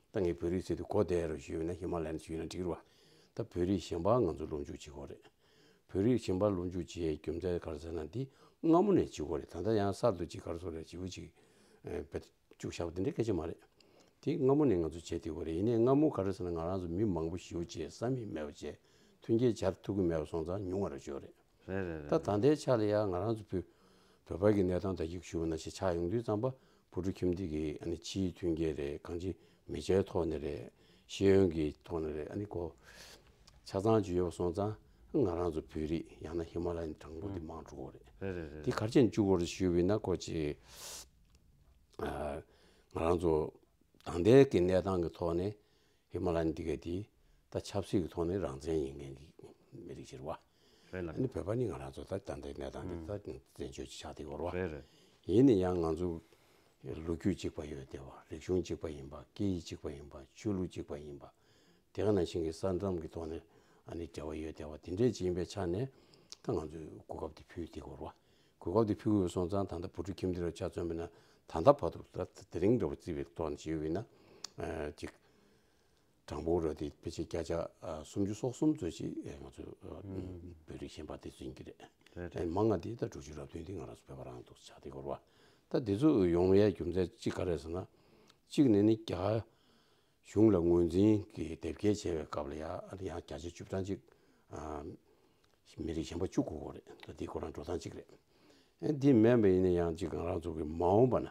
ད་ངས་བོད་རིགས་ཟེར་དུས་གོ་བདེ་རུ་ཞུས་ན་ཧི་མ་ལ་ཡན་ཞུས་ན་འགྲིག་རུ་བ། ད་བོད་རིགས་གཞན་པ་ང་ཚོ་སློབ་འཇུག་བྱེད་དགོས་རེད། བོད་རིགས་གཞན་པ་སློབ་འཇུག་བྱེད་རྒྱུ་མཚན་ག་རེ་ཟེར་ན་འདི་སྔ་མོ་ནས་བྱེད་དགོས་རེད། ད་ལྟ་ཡང་གསར་དུ་ཅིག་ག་རེ་ཟེར་རེད། བྱེད་པོ་ཅིག་ཨེ་བེད་བཅུག་བཞག་པ་འདི་འདྲའི་སྐད་ཆ་མ་རེད། དེ་སྔ་མོ་ནས་ང་ཚོ་བྱས་བསྡད་དགོས་རེད། ཡིན་ནའི་སྔ་མོ་ག་རེ་ཟེར་ན་ང་རང་ཚོ་མི་མང་པོ་ཞེ་པོ་བྱས་ས་མིག་མེད་པ་བྱས་མཐུན་རྐྱེན་སྦྱར་ཐུབ་ཀྱི་མེད་པ་སོང་ཙང་ཉུང་བ་རེ་བྱོས་རེད། རེད་རེད་རེད། ད་ད་ལྟའི་ཆ་ལ་ཡང་ང་རང་ཚོ་བོད་བོད་པ་གི་གནས་སྟངས་ད་གཅིག་ཞུ་བ་ནང་བཞིན་ཆགས་ཡོང་དུས་ཙམ་པ། བུ་ཕྲུག་ཁྱིམ་སྡེ་གི་ཨ་ནི་ཕྱིའི་མཐུན་རྐྱེན་རེད། གང་ཅི་མི་ཆའི་ཐོག་ནས་རེད། ཤེས་ཡོན་གྱི་ཐོག་ནས་རེད། ཨ་ནི་ཁོ་ཆ་ཚང་ཅིག་ཡོད་པ་སོང་ཙང་ང་རང་ཚོ་བོད་རིགས་ཡང་ན་ཧི་མ་ལ་ཡའི་གྲངས་འབོར་འདི་མང་འགྲོ་གི་རེད། རེད་རེད་རེད། འདི་ག་རེ་བྱས་ནས་བཅུག་དགོས་རེད་ཞུས་པ་ཡིན་ན་ཁོ་ཅིག་ཨ། ང་རང་ཚོ་ད་ལྟའི་གི་གནས་སྟངས་ཀྱི་ཐོག་ནས་ཧི་མ་ལ་ཡའི་འདི་ག་དེ་ད་ཆབ་སྲིད་ཀྱི་ཐོག་ནས་རང་བཙན་ཡིན་མཁན་གྱི་མི་རིགས་ཤིག་རེད་བ། རེད་ལགས། ཨ་ནི་བོད་པ་ནི་ང་རང་ཚོ་ད་ད་ལྟའི་གནས་སྟངས་དེ་ད་བཙན་བྱོལ་ཅིག་ཆགས་བསྡད་ཡོད་རེད་བ། རེད་རེད། ཡིན་ན་ཡང་ང་ཚོ་ལོ་རྒྱུས་གཅིག་པ་ཡོད་བསྡད་པ། རིག་གཞུང་གཅིག་པ་ཡིན་པ། སྐད་ཡིག་གཅིག་པ་ཡིན་པ། ཆོས་ལུགས་གཅིག་པ་ཡིན་པ། དེ་ག་ནང་བཞིན་གྱི་ས་མཚམས་ཀྱི་ཐོག་ནས་ཨ་ནི་འབྲེལ་བ་ཡོད་བསྡད་པ་དེ་འདྲས་ཅིག་ཡིན་པའི་ཆ་ནས་ད་ང་ཚོས་གོ་སྐབས་དེ་ཕུལ་བསྡད་ཡོད་རེད་བ། གོ་སྐབས་དེ་ཕུལ་དགོས་སོང་ཙང་ད་ལྟ་བོད་ཕྲུག་ཁྱིམ་སྡེ་རུ་ཆ་མཚོན་པ་ན་ད་ལྟ་བར་དུ་ད་དེ་རིང་འདྲ་བོ་བརྩིས་པའི་ཐོག་ནས་བྱས་པ་ཡིན་ན་ཨ་ཅིག་གྲངས་འབོར་ར་དེ་ཕལ་ཆེར་བརྒྱ་ཆ་ཨ་སུམ་ཅུ་སོ་གསུམ་ཙམ་ཅིག་ཨ་ང་ཚོ་ཨ་ཨུམ་བོད་རིགས་གཞན་པ་དེ་ཚོ་ཡིན་གྱི་རེད། རེད་ཨ་རེད། མང་ང་དེ་ད་དྲུག་ཅུ་རེ་བདུན་དེ་ང་རང་ཚོ་བོད་པ་རང་འདུག་ཆགས་བསྡད་ཡོད་རེད་བ། ད་དེ་ཚོ་ཡོང་ཡའི་རྒྱུ་མཚན་གཅིག་ག་རེ་རེད་ཟེར་ན། གཅིག་ནས་ནི་རྒྱ་གཞུང་ལ་ངོས་འཛིན་གྱི་དེབ་སྐྱེལ་བྱས་པའི་སྐབས་ལ་ཡ་ཨ་ནི་ཡང་བརྒྱ་ཆ་བཅུ་གྲངས་གཅིག་ཨ་མི་རིགས་གཞན་པ་བཅུག་དགོས་ཀྱི་རེད། ད་འདི་ཁོ་རང་འགྲོ་སྟངས་གཅིག་རེད། ཨ་འདི་མིན་པ་ཡིན་ན་ཡང་གཅིག་ང་རང་ཚོ་གི་མ་འོངས་པ་ན།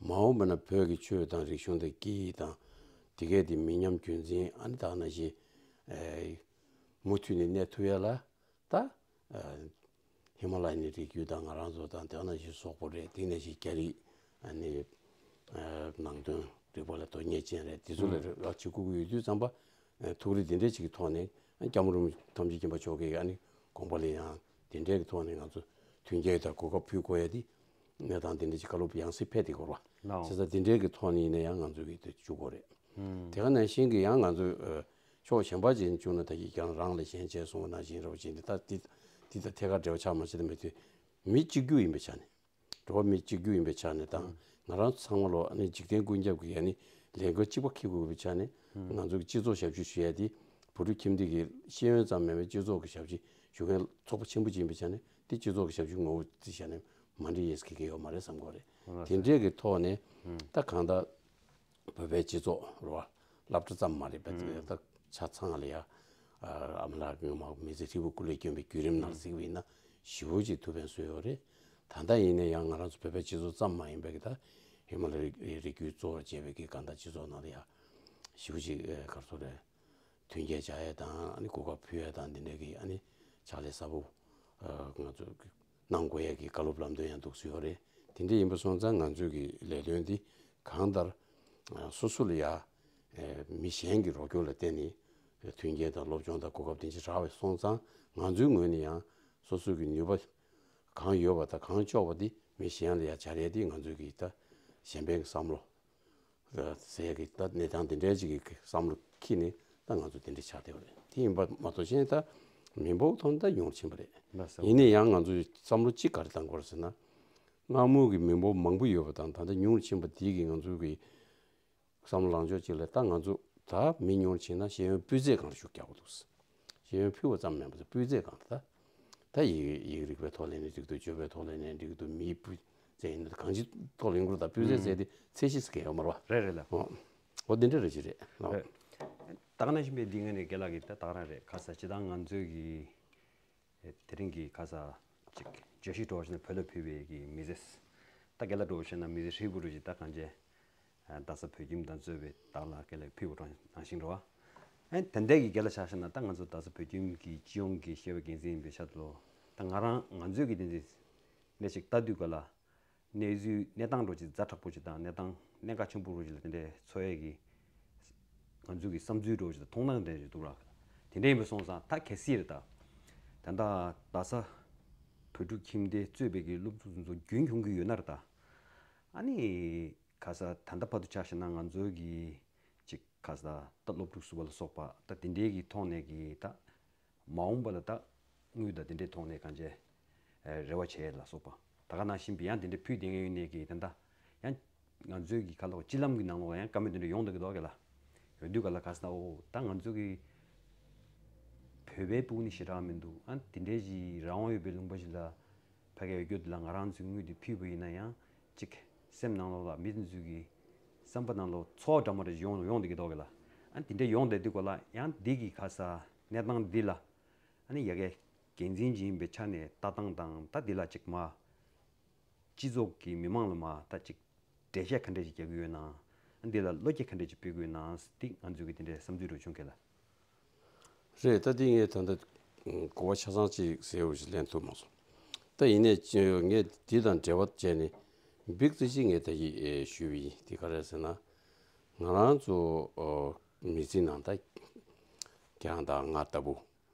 མ་འོངས་པ་ན་བོད་ཀྱི་ཆོས་དང་རིག་གཞུང་དང་སྐད་ཡིག་དང་དེ་གས་དེ་མི་ཉམས་རྒྱུན་འཛིན་ཨ་ནི་ད་ནང་བཞིན་ཨེ་མུ་མཐུད་ནས་གནས་ཐུབ་ཡ་ལ་ད་ཨེ་ཧི་མ་ལ་ཡའི་རི་རྒྱུད་དང་ང་རང་ཚོ་དང་དེ་ནང་བཞིན་སོག་པོ་རེད། དེ་ནང་བཞིན་རྒྱ་རིགས་ཨ་ནི་ཨེ་ནང་དོན་རིག་པ་ལ་དོ་གཉེར་ཅན་རེད། དེ་ཚོ་ལ་ཨུམ་རེ་བ་བྱེད་དགོས་ཀྱི་ཡོད་དུས་ཙམ་པ་ཨེ་ཐུགས་རེ་དེ་འདྲས་ཅིག་གི་ཐོག་ནས་ཨ་སྐྱབས་མགོན་རིན་པོ་ཆེ་ཐམས་ཅད་མཁྱེན་པ་མཆོག་གིས་ཨ་ནི་དགོངས་པ་ལ་ཡང་དེ་འདྲས་ཀྱི་ཐོག་ནས་ང་ཚོ་མཐུན་རྐྱེན་དང་གོ་སྐབས་ཕུལ་དགོས་ཡ་དེ། གནས་སྟངས་དེ་འདྲ་ཅིག་བཀའ་སློབ་ཡང་སེ་ཕེབས་བསྡད་ཡོད་རེད་བ། ལགས། བྱས་ཙང་དེ་འདྲའི་གི་ཐོག་ནས་ཡིན་ན་ཡང་ང་ཚོ་གིས་དེ་བཅུག་དགོས་རེད། ཨུམ། དེ་ག་ནང་བཞིན་གྱི་ཡང་ང་ཚོས་ཨ་ཕྱོགས་གཞན་པ་ཅིག་བཅུག་ན་ད་ཀྱི་ཀྱང་རང་ལ་ཞེན་བྱས་སོང་བ་ནང་བཞིན་རེད་བ། བྱས་ཏེ་ད་དེ་དེ་དང་ཐད་ཀར་འབྲེལ་བ་ཆགས་མ་ཆགས་དེ་མི་ཐུབ། མི་གཅིག་གྱུར་ཡིན་པའི་ཆ་ནས། འགྲོ་བ་མི་གཅིག་གྱུར་ཡིན་པའི་ཆ་ནས་དང་ཨུམ། ང་རང་ཚང་མ་ལོ་ཨ་ནི་འཇིག་རྟེན་ཀུན་ཁྱབ་ཀྱི་ཨ་ནི་ལས་འགུལ་གཅིག་པ་འཁྱེར་དགོས་པའི་ཆ་ནས་ཨུམ། ང་ཚོ་གི་སྤྱི་ཚོགས་ཞབས་ཞུ་ཞུ་ཡ་དེ་བོད་ཕྲུག་ཁྱིམ་སྡེ་གི་ཤེས་ཡོན་ཙམ་མིན་པའི་སྤྱི་ཚོགས་ཀྱི་ཞབས་ཞུ་ཞུ་མཁན་ཚོགས་པ་ཆེན་པོ་ཅིག་ཡིན་པའི་ཆ་ནས། དེ་སྤྱི་ཚོགས་ཀྱི་ཞབས་ཞུ་ངོ་བོ་རྩིས་བྱས་ནས་མ་འགྲིག་ཡས་ཀྱི་ཡོད་མ་རེད་བསམ་གྱི་ཡོད་རེད། ཨོ་ལགས་དེ་སོ། འདྲའི་གི་ཐོག་ནས་ཨུམ། ད་གང་ལྟར་བོད་པའི་སྤྱི་ཚོགས་རེད་བ། སློབ་གྲྭ་ཙམ་མ་རེད་པ། ཨུམ། ད་ཆ་ཚང་ལ་ཡ་ཨ་མ་ལགས་ཀྱི་མ་མི་ཚེ་ཧྲིལ་པོ་སྐུ་ལས་བསྐྱོན་པའི་བརྒྱུད་རིམ་ནང་ཨུམ། གཟིགས་པ་ཡིན་ན་ཞེ་པོ་ཅིག་ཐུགས་ཕན་གསོས་ཡོད་རེད། ད་ལྟ་ཡིན་ན་ཡང་ང་རང་ཚོ་བོད་པའི་སྤྱི་ཚོགས་ཙམ་མ་ཡིན་པའི་གི་ད་ཧི་མ་ལ་ཡའི་རི་རྒྱུད་གཙོ་བོར་བྱས་པའི་གི་གང་ལྟར་སྤྱི་ཚོགས་ནང་ལ་ཡ་ཞེ་པོ་ཅིག་ཨ་ག་རེ་ཟེར་རེད། མཐུན་རྐྱེན་སྦྱར་ཡས་དང་ཨ་ནི་གོ་སྐབས་ཕུལ་ཡས་དང་འདི་འདྲའི་གི་ཨ་ནི་ཕྱག་ལས་གསལ་པོ་ཨ་ང་ཚོ་གི་གནང་དགོས་ཡས་ཀྱི་བཀའ་སློབ་ལམ་སྟོན་ཡང་འདུག་སེ་ཡོད་རེད། དེ་འདྲ་ཡིན་པ་སོང་ཙང་ང་ཚོའི་གི་ལས་དོན་འདི་གང་ལྟར་ཨ་སོ་སོ་ལ་ཡ་ཨེ་མི་གཞན་གྱི་རོགས་སྐྱོར་ལ་བརྟེན་ནས་མཐུན་རྐྱེན་དང་སློབ་སྦྱོང་དང་གོ་སྐབས་དེ་འདྲ་རག་པ་སོང་ཙང་ང་ཚོའི་ངོས་ནས་ཡང་སོ་སོའི་གི་ནུས་པ་གང་ཡོད་པ་དང་གང་ལྕོགས་པ་འདི་མི་གཞན་ལ་ཡ་སྦྱར་ཡས་འདི་ང་ཚོའི་གི་ད་གཞན་ཕན་གྱི་བསམ་བློ། ཟེར་གི་ད་གནས་སྟངས་དེ་འདྲའི་ཅིག་གི་བསམ་བློ་འཁྱེར་ནས་ད་ང་ཚོ་དེ་འདྲ་ཆགས་བསྡད་པ་རེད། དེ་ཡིན་པ་མ་གཏོགས་གཞན་ད་མི་འབོར་ཐོག་ད་ཉུང་རུ་ཕྱིན་པ་རེད། ལགས་སོ། ཡིན་ན་ཡང་ང་ཚོས་བསམ་བློ་གཅིག་ག་རེ་བཏང་དགོས་རེད་ཟེར་ན། སྔ་མོ་གི་མི་འབོར་མང་པོ་ཡོད་པ་དང་ད་ལྟ་ཉུང་རུ་ཕྱིན་པ་དེ་གི་ང་ཚོ་གི་བསམ་བློ་ལངས་ཕྱོགས་གཅིག་ལ་ད་ང་ཚོ་ད་མི་ཉུང་རུ་ཕྱིན་ན་ཤེས་ཡོན་སྤུས་ཚད་གང་ལ་ཤུགས་རྒྱག་དགོས་འདུག་ཤེས་ཡོན་ཕུལ་བ་ཙམ་མིན་པར་སྤུས་ཚད་གང་ལ་ད། ད་ཡིག་ཡིག་རིག་པའི་ཐོག་ལ་ནས་འགྲིག་འདུག་སྤྱོད་པའི་ཐོག་ལ་ནས་འགྲིག་འདུག་མིའི་སྤུས་ཚད་ཡིན་ན་གང་ཅིའི་ཐོག་ལ་ཡིན་དགོས་རེད། ད་སྤུས་ཚད་ཟེར་དེ་ཚད་གཞི་ཟེར་གྱི་ཡོད་མ་རེད་བ། རེད་རེད་ལགས། ཨོ། འོ་དེ་འདྲ་རེད་ཅི་རེད་ལགས། རེད། ད་ག་ནང་བཞིན་པའི་འདི་ངོས་ནས་རྒན་ལགས་ཀྱིས་ད་ད་ག་རང་རེད། ཁ་ས་སྤྱིར་བཏང་ང་ཚོའི་གི་དེ་རིང་གི་ཁ་ས་ཅིག་བརྗོད་གཞི་འགྲོ་བ་ཞིག་ན་བོད་ལ་ཕུལ་བའི་གི་མི་ཚེ། ད་རྒན་ལགས་འགྲོ་བ་ཞིག་ན་མི་ཚེ་ཧྲིལ་པོ་རུ་ཅིག་ད་གང་བྱས། རྡ་ས་བོད་ཁྱིམ་དང་གཙོས་པའི་བདག་ལ་རྒན་ལགས་ཕུལ་བ་ནང་བཞིན་རེད་བ། ཨ་ནི་ད་ལྟའི་གི་རྒན་ལགས་ཆ་བཞག་ན་ད་ང་ཚོ་རྡ་ས་བོད་ཁྱིམ་གི་སྤྱི་ཡོངས་ཀྱི་སྐྱེས་པ་འགན་འཛིན་ཡིན་པའི་ཆ་ལོ། ད་ང་རང་ང་ཚོའི་གི་དེ་འདྲ་ཅིག་ལྟ་དུས་ག་ལ་གནས་ཚུལ་གནས་སྟངས་འདྲ་ཅིག་ཛ་དྲག་པོ་ཅིག་དང་གནས་སྟངས་གནད་འགག་ཆེན་པོ་འདྲ་ཅིག་ལ་དེ་འདྲའི་འཚོ་ཡས་ཀྱི་ང་ཚོའི་གི་བསམ་ཚུལ་འདྲ་ཅིག་དང་མཐོང་སྣང་འདྲ་ཅིག་འདུག་ར། དེ་འདྲ་ཡིན་པ་སོང་ཙང་ད་གལ་སྲིད་རེད་ད། ད་ལྟ་རྡ་ས་བོད་ཕྲུག་ཁྱིམ་སྡེ་གཙོས་པའི་གི་སློབ་ཕྲུག་ཚོ་རྒྱུན་འཁྱོངས་ཀྱི་ཡོད་ན་རེད་ད། ཨ་ནི། ཁ་ས་ད་ལྟ་བར་དུ་ཆ་བཞག་ན་ང་ཚོའི་གི་ཅིག་ཁ་ས་ད་སློབ་ཕྲུག་བསུ་བ་ལ་སོགས་པ་ད་དེ་འདྲའི་གི་ཐོག་ནས་གི་ད་མ་འོངས་པ་ལ་ད་དངུལ་ད་དེ་འདྲའི་ཐོག་ནས་གང་བྱས་རེ་བ་བྱས་ལ་སོགས་པ་ད་ག་ནང་བཞིན་པའི་ཡང་དེ་འདྲའི་ཕུལ་བསྡད་མཁན་ཡོད་ནས་གི་ད་ལྟ་ཡང་ང་ཚོའི་གི་ཁ་ལོ་སྤྱི་ལམ་གི་ནང་ལོགས་ལ་ཡང་བཀའ་མོལ་དེ་འདྲ་ཡོང་བསྡད་ཀྱི་འདུག་ག་ལ། ཡོང་དུས་ག་ལ་ཁ་ས་ཨོ་ད་ང་ཚོ་གི་བོད་པའི་ཕྲུ་གུ་ནི་ཞེ་དྲག་མི་འདུག་ཨ་དེ་འདྲའི་ཞིག་རང་དབང་ཡོད་པའི་ལུང་པ་ཞིག་ལ། ཕ་གིའི་ཡོད་རྒྱུ་དེ་ལ་ང་རང་ཚོས་དངུལ་དེ་ཕུལ་བ་ཡིན་ན་ཡང་གཅིག་སེམས་ནང་ལོགས་ལ་མི་དེ་ཚོའི་གི་བསམ་པ་ནང་ལོགས་ཚོར་བ་འདྲ་མོ་རེ་ཡོང་ཡོང་བསྡད་ཀྱི་འདུག་གི་ལ། ཨ་དེ་འདྲ་ཡོང་བསྡད་དུས་ག་ལ་ཡང་འདི་གི་ཁ་ས་གནས་སྟངས་འདི་ལ་ཨ་ནི་ཡ་གི་འགན་འཛིན་ཅིག་ཡིན་པའི་ཆ་ནས་ལྟ་སྟངས་དང་ད་འདི་ལ་གཅིག་མ་སྤྱི་ཚོགས་ཀྱི་མི་མང་ལ་མ་ད་གཅིག་འགྲེལ་བཤད་ག་འདྲ་ཞིག་རྒྱག་གི་ཡོད་ན། ཨ་འདི་ལ་བློ་སྐྱེད་ག་འདྲ་ཞིག་སྤེལ་གི་ཡོད་ན་འདི་ང་ཚོའི་གི་དེ་འདྲའི་བསམ་ཚུལ་རེ་བྱུང་གི་ལ། རེད། ད་འདི་ངས་ད་ལྟ་གོ་བ་ཆ་ཚང་ཅིག་གསལ་བོ་ཞིག་ལེན་ཐུབ་མ་སོང་། ད་ཡིན་ནའི་ཅི་ངས་འདི་དང་འབྲེལ་བ་བྱས་ནས་ བིག་ཙི་ཅི་ངས་ད་ཅི་ཨེ་ཞུས་པ་ཡིན། དེ་ག་རེ་ཟེར་ན། ང་རང་ཚོ་ཨོ་མི་ཚེ་ནང་ད་ཁྱེད་རང་དང་ང་ལྟ་བུ་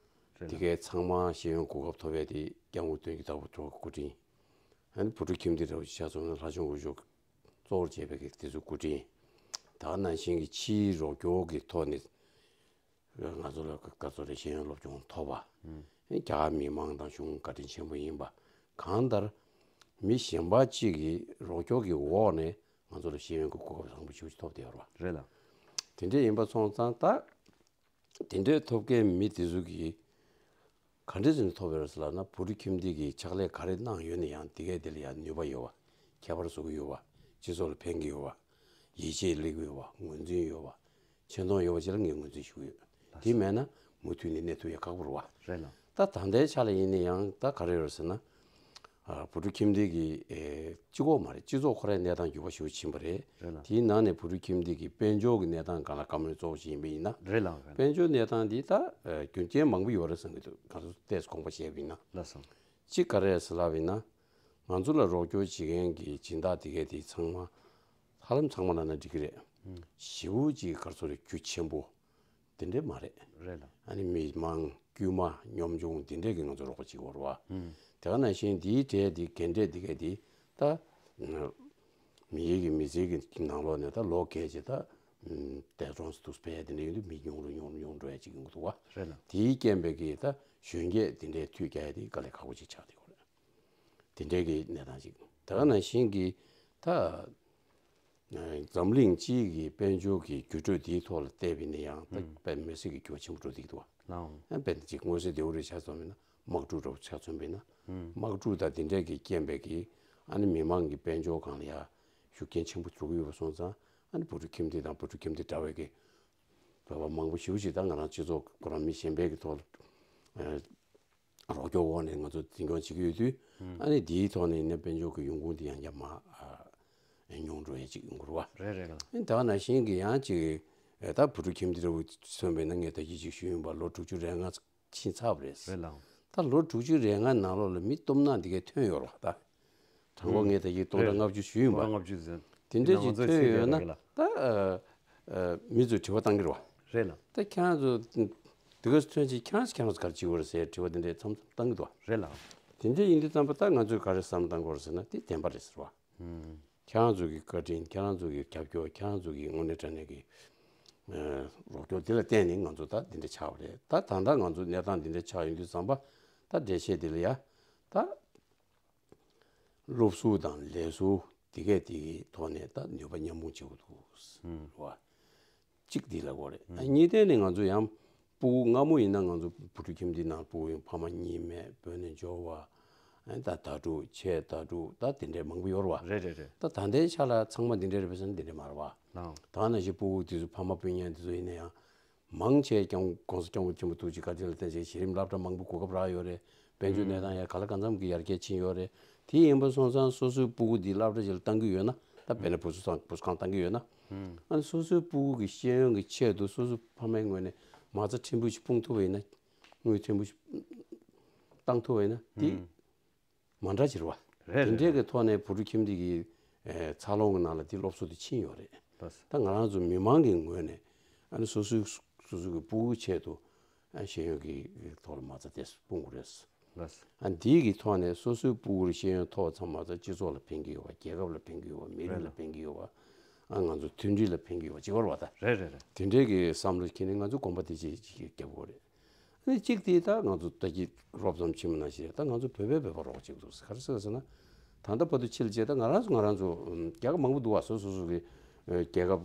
རེད་དེ་ལ། གའི་ཚང་མ་ཤེས་ཡོན་གོ་སྐབས་ཐོབ་པའི་དེ་སྐྱབས་མགོན་སྟོན་ཀྱི་ལྟ་བུ་གྲོགས་སྐུ་དྲིན། ཨ་ནི་བུ་ཕྲུག་ཁྱིམ་སྡེ་འདྲ་བོ་ཅིག་ཆགས་སོང་ན་ལྷ་ཆུང་འུ་ཅོག་གཙོ་བོར་བྱས་པའི་གི་དེ་ཚོ་སྐུ་དྲིན། ད་ནང་བཞིན་གྱི་ཕྱིའི་རོགས་སྐྱོར་གྱི་ཐོག་ནས་ང་ཚོ་ལ་ག་ཚོད་རེ་ཤེས་ཡོན་སློབ་སྦྱོང་ཐོབ་པ། རྒྱ་གར་མི་མང་དང་གཞུང་བཀའ་དྲིན་ཆེན་པོ་ཡིན་པ། གང་ལྟར་མི་གཞན་པ་གཅིག་གི་རོགས་སྐྱོར་གྱི་འོག་ནས་ང་ཚོ་ལ་ཤེས་ཡོན་གྱི་གོ་སྐབས་བཟང་པོ་ཞེ་པོ་ཅིག་ཐོབ་བསྡད་ཡོད་རེད་བ། རེད་ལ། དེ་འདྲ་ཡིན་པ་སོང་ཙང་ད་དེ་འདྲའི་ཐོབ་མཁན་མི་དེ་ཚོ་གིས་ག་འདྲ་བྱས་ནས་ཐོབ་ཡོད་རེད་ཟེར་ལབ་ན། བུ་ཕྲུག་ཁྱིམ་སྡེ་གིས་ཕྱག་ལས་ག་རེ་གནང་ཡོད་ན་ཡང་དེ་གས་དེ་ལ་ཡང་ནུས་པ་ཡོད་པ། ཁྱད་པར་བཟོ་གི་ཡོད་པ། སྤྱི་ཚོགས་ལ་ཕན་གྱི་ཡོད་པ། ཡིད་ཆེས་སླེབས་ཀྱི་ཡོད་པ། ངོས་འཛིན་ཡོད་པ། ཆེ་མཐོང་ཡོད་པ་ཅིག་ལ་ངས་ངོས་འཛིན་ཞུ་གི་ཡོད། དེ་མེད་ན་མུ་མཐུད་ནས་གནས་ཐུབ་ཡ་ཁག་པོ་རེད་བ། རེད་ལ། ད་ད་ལྟའི་ཆ་ལ་ཡིན་ན་ཡང་ད་ག་རེ་ཡོད་རེད་ཟེར་ན། ཨ་བུ་ཕྲུག་ཁྱིམ་སྡེ་གི་ཨེ་གཅིག་པོ་མ་རེད། སྤྱི་ཚོགས་ཁོ་རའི་གནས་སྟངས་འགྱུར་བ་ཞེ་པོ་ཕྱིན་པ་རེད། རེད་ལ། དེའི་ནང་ནས་བུ་ཕྲུག་ཁྱིམ་སྡེ་གི་དཔལ་འབྱོར་གྱི་གནས་སྟངས་སྒང་ལ་བཀའ་མོལ་གཙོ་བོ་ཞིག་ཡིན་པ་ཡིན་ན། རེད་ལ། རེད། དཔལ་འབྱོར་གནས་སྟངས་འདི་ད་ཨེ་རྒྱུ་རྐྱེན་མང་པོ་ཡོད་རེད་བསམ་གྱི་འདུག་གང་ལྟར་ཏོག་ཙམ་དགོངས་པ་བཞེས་པ་ཡིན་ན། ལགས་སོ། གཅིག་ག་རེ་རེད་ཟེར་ལབ་པ་ཡིན་ན། ང་ཚོ་ལ་རོགས་སྐྱོར་བྱེད་མཁན་གྱི་སྦྱིན་བདག་དེ་གས་དེ་ཚང་མ་ཧ་ལམ་ཚང་མ་ལབ་ན་འགྲིག་གི་རེད། ཞེ་པོ་ཅིག་ག་རེ་ཟེར་རེད། རྒྱུ་ཆེན་པོ་དེ་འདྲས་མ་རེད། རེད་ལ། ཨ་ནི་མི་མང་དཀྱུས་མ་ཉམ་ཆུང་དེ་འདྲས་ཀྱིས་ང་ཚོ་རོགས་པ་བྱེད་ཀྱི་ཡོད་རེད་བ། དེ་ག་ནང་བཞིན་དེའི་གྲས་དེ་རྒན་གྲས་དེ་གས་དེ་ད་མི་ཡུལ་གྱི་མི་ཚེ་གི་ནང་ལོགས་ནས་ད་ལོ་རྒས་བྱས་ད་འདས་གྲོངས་སུ་འདུག་ཕེབས་དེ་འདྲ་ཡིན་དུས་མི་ཉུང་རུ་ཉུང་རུ་ཉུང་འགྲོ་ཡ་ཅིག་ཡོང་གི་འདུག་བ། རེད་ལ། དེའི་རྐྱེན་པས་ཀྱི་ད་གཞོན་སྐྱེས་དེ་འདྲའི་མཐུད་རྒྱག་ཡ་དེ་དཀའ་ལས་ཁག་པོ་ཅིག་ཆགས་བསྡད་ཡོད་རེད། དེ་འདྲའི་གི་གནས་སྟངས་ཅིག་ད་ག་ནང་བཞིན་གྱི་ད་འཛམ་གླིང་སྤྱིའི་གི་དཔལ་འབྱོར་གྱི་འགྱུར་འགྲོས་དེའི་ཐོག་ལ་བལྟས་པ་ཡིན་ན་ཡང་ད་དཔེ་མི་སྲིད་ཀྱི་འགྱུར་བ་ཆེན་པོ་འགྲོ་བསྡད་ཀྱི་འདུག་བ། ལའང་། ཨ་དཔེ་ཅིག་མངོན་གསལ་དོད་པོ་རེ་ཆ་མཚོན་པ་ཡིན་ན་དམག་འཁྲུག་འདྲ་བོ་ཆ་མཚོན་པ་ཡིན་ན། དམག་འཁྲུག་དང་དེ་འདྲའི་གི་རྐྱེན་པས་ཀྱི་ཨ་ནི་མི་མང་གི་དཔལ་འབྱོར་སྒང་ལ་ཡ་ཤུགས་རྐྱེན་ཆེན་པོ་འགྲོ་གི་ཡོད་པ་སོང་ཙང་། ཨ་ནི་བུ་ཕྲུག་ཁྱིམ་སྡེ་དང་བུ་ཕྲུག་ཁྱིམ་སྡེ་འདྲ་བའི་གི་བོད་པ་མང་པོ་ཞེ་པོ་ཅིག་ད་ང་རང་སྤྱི་ཚོགས་ཁོ་རང་མི་གཞན་པའི་གི་ཐོག་ལ་རོགས་སྐྱོར་འོག་ནས་ང་ཚོ་འཛིན་སྐྱོང་བྱེད་ཀྱི་ཡོད་དུས། ཨ་ནི་དེའི་ཐོག་ནས་ནས་དཔལ་འབྱོར་གྱི་ཡོང་ཁུངས་དེ་ཡང་བསྐྱར་མར་ཉུང་འགྲོ་ཡས་ཅིག་ཡོང་གི་རེད་བ། རེད་རེད་རེད། ཨ་ནི་ད་ག་ནང་བཞིན་གྱི་ཡང་ཅིག་ད་བུ་ཕྲུག་ཁྱིམ་སྡེ་འདྲ་བོ་མཚོན་པ་ཡིན་ན་ངས་ད་གིན་ཅིག་ཞུས་ཡིན་པ། ལོ་དྲུག་ཅུ་རེ་ལྔ་ཕྱིན་ཚར་བ་རེད། རེད་ལགས། ད་ལོ་དྲུག་ཅུ་རེ་ལྔ་ནང་ལོགས་ལ་མི་སྟོབས་ན་འདི་གས་ཐོན་ཡོད་རེད་བ། ད་དྲང་པོ་ངས་ད་གིན་སྟོང་ཕྲག་ལྔ་བཅུ་ཞུས་ཡིན་པ། སྟོང་ཕྲག་ལྔ་བཅུ་ཟེར། དེ་འདྲས་ཅིག་ཐོན་ཡོད་ན་ད་ཨ་ཨ་མི་ཚོས་དྲི་བ་བཏང་གི་རེད་བ། རེད་ལགས། ད་ཁྱེད་རང་ཚོ་འདི་གས་ཐོན་ཅིག་ཁྱེད་རང་ཚོ་ཁྱེད་རང་ཚོ་ག་རེ་བྱེད་དགོས་རེད་ཟེར་དྲི་བ་དེ་འདྲས་མཚམས་མཚམས་བཏང་གི་འདུག་བ། རེད་ལགས། དེ་འདྲས་ཡིན་དུས་ཙམ་པ་ད་ང་ཚོས་ག་རེ་བསམ་བློ་བཏང་དགོས་རེད་ཟེར་ན་དེ་བདེན་པ་རེད་ཟེར་བ། ཁྱེད་རང་ཚོ་གི་བཀའ་དྲིན། ཁྱེད་རང་ཚོ་གི་རྒྱབ་སྐྱོར། ཁྱེད་རང་ཚོ་གི་དངོས་གནས་དྲང་གནས་ཀྱི་ཨ་རོགས་སྐྱོར་དེ་ལ་བརྟེན་ནས་ང་ཚོ་ད་འདི་འདྲ་ཆགས་པ་རེད། ད་ད་ལྟ་ང་ཚོ་གནས་སྟངས་འདི་འདྲ་ཆགས་ཡོང་དུས་ཙམ་པ་ད་འགྲེལ་བཤད་འདི་ལ་ཡ་ད་སློབ་ཟུར་དང་ལས་ཟུར་དེ་གས་དེ་གི་ཐོག་ནས་ད་ནུས་པ་མཉམ་སྤུངས་བྱེད་དགོས་འདུག་བ། གཅིག་འདི་ལབ་དགོས་རེད། ཨ་གཉིས་ཐད་ནས་ང་ཚོ་ཡང་སྤུ་གུ་སྔ་མོ་ཡིན་ན་ང་ཚོ་བུ་ཕྲུག་ཁྱིམ་སྡེ་ནང་སྤུ་གུ་ཡང་ཕ་མ་གཉིས་མེད། བུད་ནས་འབྱོར་བ། ཨ་ད་དྭ་ཕྲུག་ཆེ་དྭ་ཕྲུག་ད་དེ་འདྲས་མང་པོ་ཡོད་རེད་བ། རེད་རེད་རེད། ད་ད་ལྟའི་ཆ་ལ་ཚང་མ་འདི་འདྲས་རེད་པས་ཟེར་ན་འདི་འདྲས་མ་རེད་བ། ལགས། ད་ནང་བཞིན་སྤུ་གུ་དེ་ཚོ་ཕ་མ་སྤུན་ཉེ་དེ་ཚོ་ཡིན་ན་ཡང་མང་ཆེ་ཀྱང་གོང་ས་སྐྱབས་མགོན་ཆེན་པོ་ཐུགས་རྗེ་བཀའ་དྲིན་ལ་བརྟེན་བྱས་གཞི་རིམ་སློབ་གྲྭ་མང་པོ་གོ་སྐབས་རག་ཡོད་རེད། དཔལ་འབྱོར་གནས་སྟངས་ཡང་ག་ལ་གང་འཚམ་གྱི་ཡར་རྒྱས་ཕྱིན་ཡོད་རེད། དེ་ཡིན་པ་སོང་ཙང་སོ་སོའི་སྤུ་གུ་འདི་སློབ་གྲྭ་ཞིག་ལ་བཏང་གི་ཡོད་ན། ད་དཔེར་ན་བུ་གསོ་ཚང་བུ་གསོ་ཁང་བཏང་གི་ཡོད་ན། ཨ་ནི་སོ་སོའི་སྤུ་གུ་གི་ཤེས་ཡོན་གྱི་ཆེད་དུ་སོ་སོའི་ཕ་མའི་ངོས་ནས་མ་རྩ་ཕྲན་བུ་ཞིག་སྤུངས་ཐུབ་པ་ཡིན་ན། དངུལ་ཕྲན་བུ་ཞིག་བཏང་ཐུབ་པ་ཡིན་ན་དེ་མ་འདྲ་ཅིག་རེད་བ། རེད་རེད། དེ་འདྲའི་གི་ཐོག་ནས་བུ་ཕྲུག་ཁྱིམ་སྡེ་གི་ཨེ་འཚར་ལོངས་ཀྱི་ནང་ལ་དེ་སློབ་གསོ་དེ་ཕྱིན་ཡོད་རེད། ལགས། ད་ང་རང་ཚོ་མི་མང་གི་ངོས་ནས་ཨ་ནི་སོ་སོའི་སོ་སོ་གི་སྤུ་གུའི་ཆེད་དུ་ཨ་ཤེས་ཡོན་གྱི་ཐོག་ལ་མ་རྩ་དེ་སྤུངས་དགོས་རེད། ལགས། ཨ་འདིའི་གི་ཐོག་ནས་སོ་སོའི་སྤུ་གུར་ཤེས་ཡོན་ཐོབ་ཚང་མ་ཚོ་སྤྱི་ཚོགས་ལ་ཕན་གྱི་ཡོད་པ། རྒྱལ་ཁབ་ལ་ཕན་གྱི་ཡོད་པ། མི་རིགས་ལ་ཕན་གྱི་ཡོད་པ། ཨ་ང་ཚོ་མཐུན་སྒྲིལ་ལ་ཕན་གྱི་ཡོད་པ་ཅིག་ཡོད་རེད་བ་ད། རེད་རེད་རེད། དེ་འདྲའི་གི་བསམ་བློ་འཁྱེར་ནས་ང་ཚོ་གོམ་པ་དེ་ཅིག་ཅིག་རྒྱབ་དགོས་རེད། ཨ་ནི་གཅིག་དེ་ད་ང་ཚོ་ད་གི་རོབ་ཙམ་ཕྱིན་པ་ནང་བཞིན་ད་ང་ཚོ་བོད་པས་བོད་པར་རོགས་བྱེད་དགོས་འདུག་ག་རེ་ཟེར་ཟེར་ན། ད་ལྟ་བར་དུ་ཕྱི་ལ་བྱས་ད་ང་རང་ཚོ་ང་རང་ཚོ་རྒྱལ་ཁབ་མང་པོ་འདུག་བ། སོ་སོ་སོ་གི་རྒྱལ་ཁབ་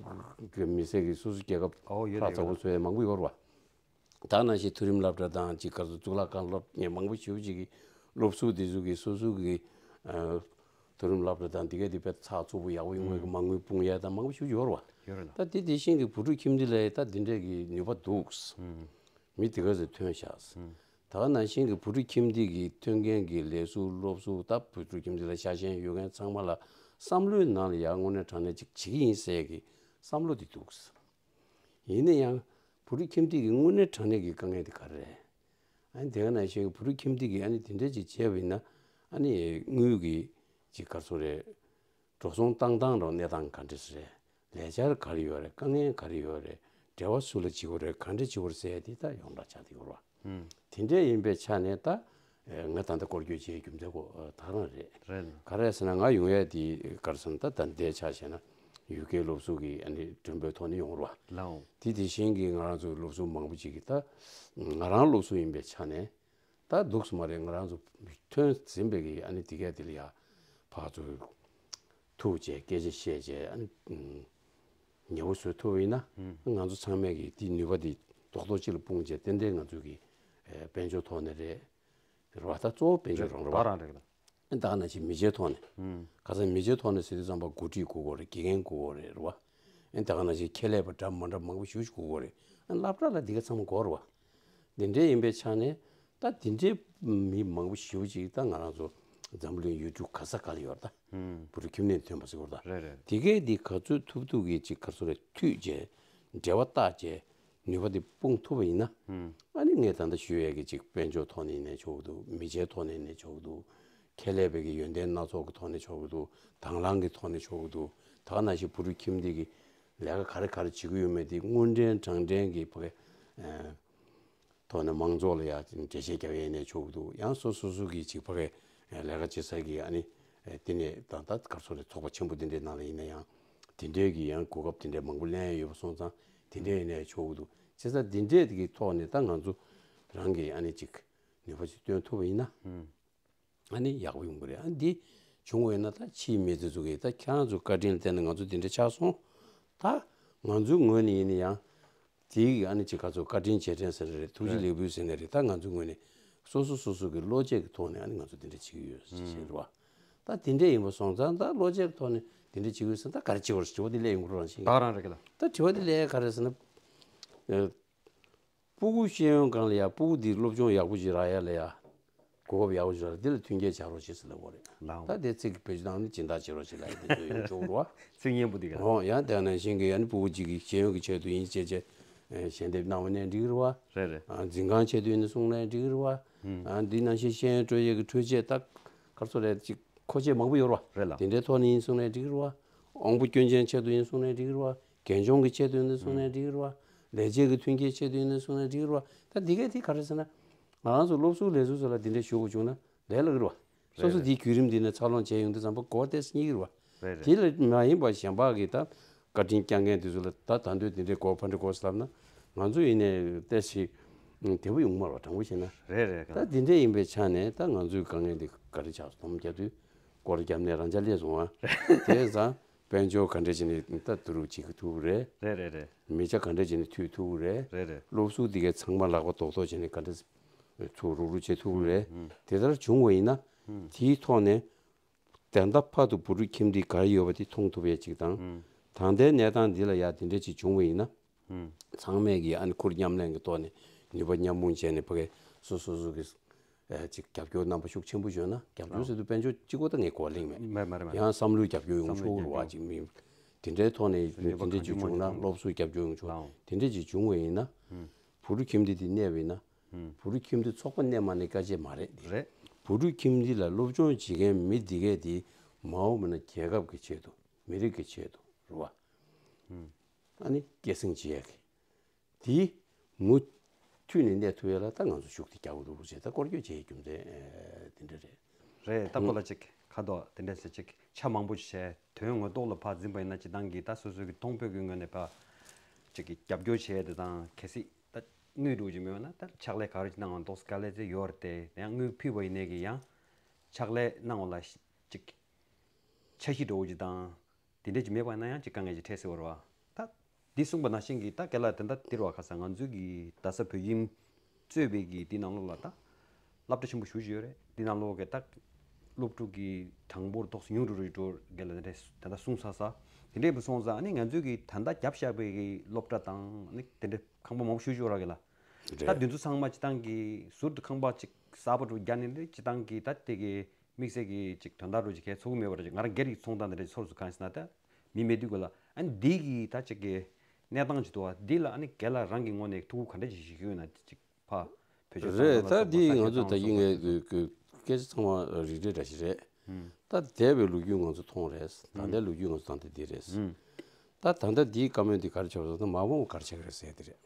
གི་མི་སེར་གི་སོ་སོ་རྒྱལ་ཁབ་ཨོ་ཡོད་ཧྲག་རེད་ཚ་པོ་ཡོད་རེད། ཚོ་ཡ་མང་པོ་ཡོད་རེད་བ། ད་ནང་བཞིན་མཐོ་རིམ་སློབ་གྲྭ་དང་ཅིག་ག་ཚོད་གཙུག་ལག་ཁང་སློབ་གཉེར་མང་པོ་ཞེ་པོ་ཅིག་གི་སློབ་ཟུར་དེ་ཚོ་གིས་སོ་སོ་གི་ཨ་མཐོ་རིམ་སློབ་གྲྭ་དང་དེ་ག་དེ་དཔེ་ཚགས་ཚུད་པོ་ཡག་པོ་ཡོང་བའི་གི་མ་དངུལ་སྤུངས་ཡས་དང་མང་པོ་ཞེ་པོ་ཅིག་ཡོད་རེད་བ། ཡོད་རེད་ལ། ད་དེ་དེ་བཞིན་གི་བུ་ཕྲུག་ཁྱིམ་སྡེ་ལ་ད་དེ་འདྲས་གི་ནུས་པ་འདུག་མི་དེ་ག་ཚོད་ཐོན་ཤག་ད་ནང་བཞིན་གི་བུ་ཕྲུག་ཁྱིམ་སྡེ་གི་ཐོན་མཁན་གི་ལས་ཟུར་སློབ་ཟུར་ད་བུ་ཕྲུག་ཁྱིམ་སྡེ་ལ་ཤ་ཞེན་ཡོད་མཁན་ཚང་མ་ལ་བསམ་བློའི་ནང་ལ་ཡ་དངོས་གནས་དྲང་གནས་ཅིག་བྱེད་ཀྱི་ཡིན་ཟེར་གི་བསམ་བློ་དེ་འདུག་ཡིན་ན་ཡང་བུ་ཕྲུག་ཁྱིམ་སྡེ་གི་དངོས་གནས་དྲང་གནས་ཀྱི་དཀའ་ངལ་དེ་ག་རེ་རེད། ཨ་ནི་དེ་ག་ནང་བཞིན་བུ་ཕྲུག་ཁྱིམ་སྡེ་གི་ཨ་ནི་དེ་འདྲ་ཅིག་བྱས་པ་ཡིན་ན་ཨ་ནི་དངུལ་གྱི་ཅིག་ག་རེ་ཟེར་དགོས་རེད། འགྲོ་སོང་བཏང་སྟངས་རང་གནས་སྟངས་ག་འདྲ་ཞིག་རེད། ལས་འཆར་ག་རེ་ཡོད་རེད། དཀའ་ངལ་ག་རེ་ཡོད་རེད། འབྲེལ་བ་སུ་ལ་བྱེད་དགོས་རེད། ག་འདྲ་བྱེད་དགོས་རེད་ཟེར་ཡ་དེ་ད་ཡོངས་གྲགས་ཆགས་བསྡད་ཡོད་རེད་བ། ཧུམ། དེ་འདྲས་ཡིན་པའི་ཆ་ནས་ད་ཨེ་ང་ད་ལྟ་སྐོར་སྐྱོད་བྱེད་རྒྱུ་མཚན་ཁོ་ཨ་ད་ག་རང་རེད། རེད། ག་རེ་ཟེར་ན་ང་ཡོང་ཡ་དེ་ག་རེ་ཟེར་ན་ད་ད་ལྟའི་ཆ་བཞག་ན་ཡུལ་སྐད་སློབ་ཟུར་གྱི་ཨ་ནི་མགྲོན་པོའི་ཐོག་ནས་ཡོང་རེད་བ། ལའོ། དེ་དེ་བཞིན་གྱི་ང་རང་ཚོ་སློབ་ཟུར་མང་པོ་ཅིག་གིས་ད་ང་རང་སློབ་ཟུར་ཡིན་པའི་ཆ་ནས་ད་འདུག་སེ་མ་རེད། ང་རང་ཚོ་ཐོན་ཟིན་པའི་གི་ཨ་ནི་དེ་གས་དེ་ལ་ཡ་ཕར་ཚུར་ཐུག་བྱས་སྐད་ཆ་བཤད་བྱས་ཨ་ནི་ཉེ་བོ་བཟོ་ཐུབ་པ་ཡིན་ན་ང་ཚོ་ཚང་མས་གི་དེ་ནུས་པ་དེ་རྡོག་རྡོག་གཅིག་ལ་སྤུངས་བྱས་ཏན་ཏན་ང་ཚོ་གི་ཨེ་དཔལ་འབྱོར་ཐོག་ནས་རེད། རེད་བ། ད་གཙོ་བོ་དཔལ་འབྱོར་རང་རེད་བ། ད་རང་རེད་ལ། ཨེ་ད་ག་ནང་བཞིན་མི་ཆེའི་ཐོག་ནས། ཧུམ། ཁ་སང་མི་ཆེའི་ཐོག་ནས་ཟེར་དུས་ཙམ་པ་འགོ་ཁྲིད་དགོས་ཀྱི་རེད། དགེ་རྒན་དགོས་ཀྱི་རེད། རེད་བ། ཨེ་ད་ག་ནང་བཞིན་ཁྱད་ལས་པ་འདྲ་མ་འདྲ་མང་པོ་ཞེ་པོ་ཞིག་དགོས་ཀྱི་རེད། ཨེ་སློབ་གྲྭ་ལ་འདི་ག་ཚང་མ་དགོས་རེད་བ། འདི་འདྲའི་ཡིན་པའི་ཆ་ནས་ད་འདི་འདྲའི་མི་མང་པོ་ཞེ་པོ་ཅིག་ད་ང་རང་ཚོ་འཛམ་བུ་གླིང་ཡུལ་གྲུ་ག་ས་ག་ལ་ཡོད་རེད་ད། ཧུམ། བོད་རིགས་ཁྱིམ་སྡེ་ཐོན་པ་ཟེར་དགོས་རེད་ད། རེད་རེད། དེ་གས་འདི་ག་ཚོད་ཐུབ་ཐུབ་ཀྱི་ཅིག་ག་ཚོད་རེད་མཐུད་བྱས་འབྲེལ་བ་བཏགས་བྱས། ནུས་པ་དེ་སྤུངས་ཐུབ་པ་ཡིན་ན། ཧུམ། ཨ་ནི་ངས་ད་ལྟ་ཞུ་ཡས་ཀྱི་ཅིག་དཔལ་འབྱོར་ཐོག་ནས་ཡིན་ནའི་ཆོག་གི་འདུག་མི་ཆེའི་ཐོག་ནས་ཡིན་ནའི་ཆོག་གི་འདུག་ཁྱད་ལས་པའི་གི་ཡོན་ཏན་སྣ་ཚོགས་ཀྱི་ཐོག་ནས་ཆོག་གི་འདུག་དྭང་བླངས་ཀྱི་ཐོག་ནས་ཆོག་གི་འདུག་ད་ག་ནང་བཞིན་བོད་རིགས་ཁྱིམ་སྡེ་གི་ལས་ཀ་ག་རེ་ག་རེ་བྱེད་ཀྱི་ཡོད་མེད་དེ་དངུལ་འདྲེན་གྲངས་འདྲེན་གྱི་ཕ་གི་ཨ་ཐོག་ནས་མང་ཚོགས་ལ་ཡ་འགྲེལ་བཤད་རྒྱབ་ཡས་ཡིན་ནའི་ཆོག་གི་འདུག་ཡང་སོ་སོ་སོ་གི་ཅིག་ཕ་གི་ལས་ཀ་བྱེད་ས་གི་ཨ་ནི་དེ་ནས་ད་ལྟ་ག་རེ་ཟེར་རེད། ཚོགས་པ་ཆེན་པོ་དེ་འདྲའི་ནང་ལ་ཡིན་ན་ཡང་དེ་འདྲའི་གི་ཡང་གོ་སྐབས་དེ་འདྲའི་མང་པོ་ལེན་ཡས་ཡོད་པ་སོང་ཙང་དེ་འདྲའི་ཡིན་ནའི་ཆོག་གི་འདུག་བྱས་ཙང་དེ་འདྲའི་གི་ཐོག་ནས་ད་ང་ཚོ་རང་གི་ཨ་ནི་ཅིག་ནུས་པ་ཅིག་བཏོན་ཐུབ་པ་ཡིན་ན། ཨ་ནི་ཡག་པོ་ཡོང་གི་རེད། ཨ་འདི་བྱུང་བ་ཡིན་ན་ད་ཕྱིའི་མི་དེ་ཚོ་གིས་ད་ཁྱེད་རང་ཚོའི་བཀའ་དྲིན་ལ་བརྟེན་ནས་ང་ཚོ་འདི་འདྲ་ཆགས་སོང་། ད་ང་ཚོའི་ངོས་ནས་ཡིན་ན་ཡང་དེའི་ཨ་ནི་ཅིག་ག་ཚོད་བཀའ་དྲིན་རྗེས་དྲན་ཟེར་ན་རེད། ཐུགས་རྗེ་རེད། ལེགས་འབུལ་ཟེར་ན་རེད། ད་ང་ཚོའི་ངོས་ནས་སོ་སོ་སོ་སོ་གི་བློ་སྐྱེད་ཀྱི་ཐོག་ནས་ཨ་ནི་ང་ཚོ་འདི་འདྲ་བྱེད་ཀྱི་ཡོད་ཟེར་བ། ད་དེ་འདྲ་ཡིན་པ་སོང་ཙང་ད་བློ་སྐྱེད་ཀྱི་ཐོག་ནས་འདི་འདྲ་བྱེད་ཀྱི་ཡོད་ཟེར་ན་ད་ག་རེ་བྱེད་དགོས་རེད། དྲི་བ་འདི་སླེབས་ཡོང་གི་རེད་རང་བཞིན་གྱིས། ད་ག་རང་རེད་གི་ལ། ད་དྲི་བ་འདི་སླེབས་ཡ་ག་རེ་ཟེར་ན། ཨ། སྤུ་གུ་ཤེས་ཡོན་སྒང་ལ་ཡ་སྤུ་གུ་འདི་སློབ་སྦྱོང་ཡག་པོ་ཅིག་རག་ཡ་ལ་ཡ། གོ་སྐབས་ཡག་པོ་ཅིག་རག་འདི་ལ་མཐུན་རྐྱེན་སྦྱར་རོགས་བྱེད་ཟེར་ལབ་པ་རེད། ལའོ། ད་དེ་ཚིག་གི་བེད་སྤྱོད་བཏང་ནས་སྦྱིན་བདག་བྱེད་རོགས་བྱེད་ལབ་ཡ་དེ་ཚོ་ཡོང་ཆོག་རོ། ཚིག་སྙན་པོ་འདི་ག་ལ། འོ་ཡང་དེ་ནང་བཞིན་གྱི་ཡ་ནི་སྤུ་གུ་གཅིག་གི་ཤེས་ཡོན་གྱི་ཆེད་དུ་ཡིན་ཅེས་ཅེས་ཨེ་ཞལ་འདེབས་གནང་བ་ནས་འགྲིག་གི་རེད་བ། རེད་རེད། ཨ་འཛིན་ཁང་ཆེད་དུ་ཡིན་ན་གསུངས་ནས་འགྲིག་གི་རེད་བ། ཨ་འདི་ནང་བཞིན་ཤེས་ཡོན་སྤྲོད་ཡས་ཀྱི་འཕྲུལ་ཆས་ད་ག་རེ་ཟེར་རེད་ཅིག་མཁོ་ཆས་མང་པོ་ཡོད་རེད་བ། རེད་ལ། དེ་འདྲའི་ཐོག་ནས་ཡིན་གསུངས་ནས་འགྲིག་གི་རེད་བ། དབང་པོ་སྐྱོན་ཅན་ཆེད་དུ་ཡིན་གསུངས་ནས་འགྲིག་གི་རེད་བ། རྒན་གཞོན་གྱི་ཆེད་དུ་ཡིན་གསུངས་ནས་འགྲིག་གི་རེད་བ། ལས་བྱེད་ཀྱི་མཐུན་རྐྱེན་ཆེད་དུ་ཡིན་གསུངས་ནས་འགྲིག་གི་རེད་བ། ད་འདི་གས་དེ་ག་རེ་ཟེར་ན། ང་རང་ཚོ་སློབ་ཟུར་ལས་ཟུར་ཚོ་ལ་འདི་འདྲའི་ཞུ་དགོས་བྱུང་ན་ལས་སླ་གི་རེད་བ། སོ་སོ་རེད་རེད། དེའི་བརྒྱུད་རིམ་འདི་ནས་འཚར་ལོངས་བྱས་ཡོང་དུས་ཙམ་པ་གོ་བ་ཏོག་ཙམ་རྙེད་ཀྱི་རེད་བ། རེད་རེད། དེ་ལ་མ་ཡིན་པ་གཞན་པ་གིས་ད་བཀའ་དྲིན་བསྐྱངས་མཁན་དེ་ཚོ་ལ་ད་ད་འདོད་དེ་འདྲའི་གོ་བ་ཕར་འདྲ་གོ་ཟེར་ལབ་ན་ང་ཚོ་ཡིན་ནའི་ཏོག་ཙམ་བདེ་པོ་ཡོང་མ་རེད་བ། དྲང་པོ་བཤད་ན། རེད་རེད། ད་དེ་འདྲ་ཡིན་པའི་ཆ་ནས་ད་ང་ཚོའི་དཀའ་ངལ་འདི་ག་རེ་ཆགས་སོང་། སྡོམ་རྒྱག་དུས་སྐོར་རྒྱབ་ནས་རང་འཇགས་སླེབས་སོང་ཨ། དེ་ཙང་དཔལ་འབྱོར་ག་འདྲ་བྱས་ནས་ད་བསྡུ་རུབ་བྱེད་ཐུབ་ཀྱི་རེད། རེད་རེད་རེད། མི་ཆ་ག་འདྲ་བྱས་ནས་མཐུད་ཐུབ་ཀྱི་རེད། རེད་རེད། སློབ་ཟུར་འདི་གའི་ཚང་མ་ལག་པ་རྡོག་རྡོག་བྱས་ནས་ག་འདྲ་ཚུར་རུག་རུག་བྱེད་ཐུབ་ཀྱི་རེད། ཨུམ། དེ་ལྟར་བྱུང་བ་ཡིན་ན། ཨུམ། དེའི་ཐོག་ནས་ད་ལྟ་བར་དུ་བོད་ཕྲུག་ཁྱིམ་སྡེ་ག་རེ་ཡོད་པ་དེ་མཐོང་ཐུབ་ཡས་ཅིག་དང་། ཨུམ། ད་ལྟའི་གནས་སྟངས་འདི་ལ་ཡ་དེ་འདྲ་ཅིག་བྱུང་བ་ཡིན་ན། ཨུམ། ཚང་མས་ཀྱིས་ཨ་ནི་ཁུར་མཉམ་ལེན་གྱི་ཐོག་ནས་ནུས་པ་མཉམ་སྤུངས་བྱས་ནས་ཕ་གི་སོ་སོ་སོ་གི་ཨ་ཅིག་རྒྱབ་སྐྱོར་རྣམ་པ་ཤུགས་ཆེན་པོ་བྱུང་ན། རྒྱབ་སྐྱོར་ཟེར་དུས་དཔལ་འབྱོར་གཅིག་པོ་ད་ངས་གོ་བ་ལེན་མེད། མེད་མེད་མེད། ཡང་བསམ་བློའི་རྒྱབ་སྐྱོར་ཡོང་ཆོག་རེད་བ། ཅིག་མི་དེ་འདྲའི་ཐོག་ནས་ནུས་པ་དེ་འདྲ་གང་ཅིག་བྱུང་ན་བྱུང་མ་བྱུང་། སློབ་གསོའི་རྒྱབ་སྐྱོར་ཡོང་ཆོག་ལའོ། དེ་འདྲ་ཅིག་བྱུང་བ་ཡིན་ན། ཨུམ། བོད་ཕྲུག་ཁྱིམ་སྡེ་དེ་གནས་པ་ཡིན་ན། ཨུམ། བོད་ཕྲུག་ཁྱིམ་སྡེ་ཚོགས་པ་གནས་མ་གནས་དཀའ་སྤྱད་མ་རེད་དེ། རེད། བོད་ཕྲུག་ཁྱིམ་སྡེ་ལ་སློབ་སྦྱོང་བྱེད་མཁན་མི་འདི་གས་དེ་མ་འོངས་པ་ན་རྒྱལ་ཁབ་ཀྱི་ཆེད་དུ་མི་རིགས་ཀྱི་ཆེད་དུ་རེད་བ། ཨུམ། ཨ་ནི་སྐྱེད་སྲིང་བྱེད་ཡག་གི་དེ་མུ་མཐུད་ནས་གནས་ཐུབ་ཡ་ལ་ད་ང་ཚོ་ཤུགས་དེ་རྒྱག་དགོས་འདུག་ཟེར་ད་སྐོར་སྐྱོད་བྱེད་རྒྱུ་མཚན་དེ་འདྲ་རེད། རེད། ད་ཁོ་ལ་ཅིག་ཁ་དོག་དེ་འདྲ་ཟེར་ཅིག་ཆ་མང་པོ་ཅིག་བྱས་དོན་ངོ་ཐོག་ལ་ཕར་འཛིན་པ་ཡིན་ན་སྤྱིར་བཏང་གི་ད་སོ་སོ་གི་གཏོང་ཕོད་ཀྱི་ངོས་ནས་ཕར་ཅིག་གི་རྒྱབ་སྐྱོར་བྱས་དེ་དང་གལ་སྲིད་ད་དངུལ་འགྲོ་གི་མེད་པ་ན་ད་ཕྱག་ལས་ག་རེ་ཅིག་གནང་བ་འདུག་དཀའ་ལས་ཚད་ཡོད་རེད་དེ། ཡང་དངུལ་ཕུལ་བ་ཡིན་ནའི་གི་ཡང་ཕྱག་ལས་གནང་བ་ལ་ཅིག་འཆར་གཞི་འགྲོ་གི་དང་། དེ་འདྲས་ཅིག་མེད་པ་ན་ཡང་ཅིག་དཀའ་ངལ་ཅིག་འཕྲད་སྲིད་པ་རེད་བ། ད་འདི་གསུངས་པ་ནང་བཞིན་གྱི་ད་རྒན་ལགས་དེ་འདྲ་འདིར་བ་ཁ་སང་ང་ཚོའི་གི་རྡ་ས་བོད་ཁྱིམ་གཙོས་པའི་གི་འདི་ནང་ལོགས་ལ་ད་སློབ་གྲྭ་ཆེན་པོ་ཞེ་པོ་ཅིག་ཡོད་རེད། འདི་ནང་ལོགས་གི་ད་སློབ་ཕྲུག་གི་གྲངས་འབོར་ཏོག་ཙམ་ཉུང་རུ་རུ་འགྲོ་རྒན་ལགས་དེ་འདྲས་ད་ལྟ་གསུངས་ཚར་ས། དེ་འདྲས་བུ་སོང་ཙང་ཨ་ནི་ང་ཚོའི་གི་ད་ལྟ་བརྒྱབ་བཞག་པའི་གི་སློབ་གྲྭ་དང་ཨ་ནི་དེ་འདྲས་ཁང་པ་མང་པོ་ཞེ་པོ་ཅིག་ཡོད་རེད་རྒན་ལགས། ད་རེད། འདི་ཚོ་ཚང་མ་སྤྱིར་བཏང་གི་ཟུར་དུ་ཁང་པ་ཅིག་གསར་པ་འདྲ་བོ་རྒྱག་ནས་འདི་སྤྱིར་བཏང་གི་ད་དེ་གི་དམིགས་བསལ་གྱི་ཅིག་དོན་དག་འདྲ་བོ་ཅིག་གས་ཚོགས་ཀྱི་མེད་པ་འདྲ་ཅིག་ང་རང་སྒེར་གྱི་ཚོང་སྟངས་དེ་འདྲ་ཅིག་ཚོར་སུ་གང་ཡིན་ཟེར་ན་ད་མི་མེད་དུས་ག་ལ་ཨ་ནི་འདི་གི་ད་ཅིག་གི་གནས་སྟངས་ཅིག་འདུག་བ། འདི་ལ་ཨ་ནི་རྒན་ལགས་རང་གི་ངོས་ནས་ཐུགས་ཁུར་ག་འདྲ་ཅིག་བཞེས་ཀྱི་ཡོད་ན་ཅིག་ཕ་བོད་ཆོས་རེད། ཚོང་ད་ལ་འདི་ང་ཚོ་ད་ཡིན་ངེས་ཀྱི་སྐད་ཆ་ཚང་མ་རིགས་རེ་འདྲ་ཞིག་རེད། ཨུམ། ད་འདས་པའི་ལོ་རྒྱུས་ང་ཚོ་མཐོང་རེད། ད་ལྟའི་ལོ་རྒྱུས་ང་ཚོ་ད་ལྟ་འདི་རེད། ད་ད་ལྟ་འདིའི་བཀའ་མོལ་འདི་ག་རེ་ཆགས་པ་ཟེར་ན། མ་འོངས་པ་ག་རེ་ཆགས་ཀྱི་རེད་ཟེར་འདི་རེད།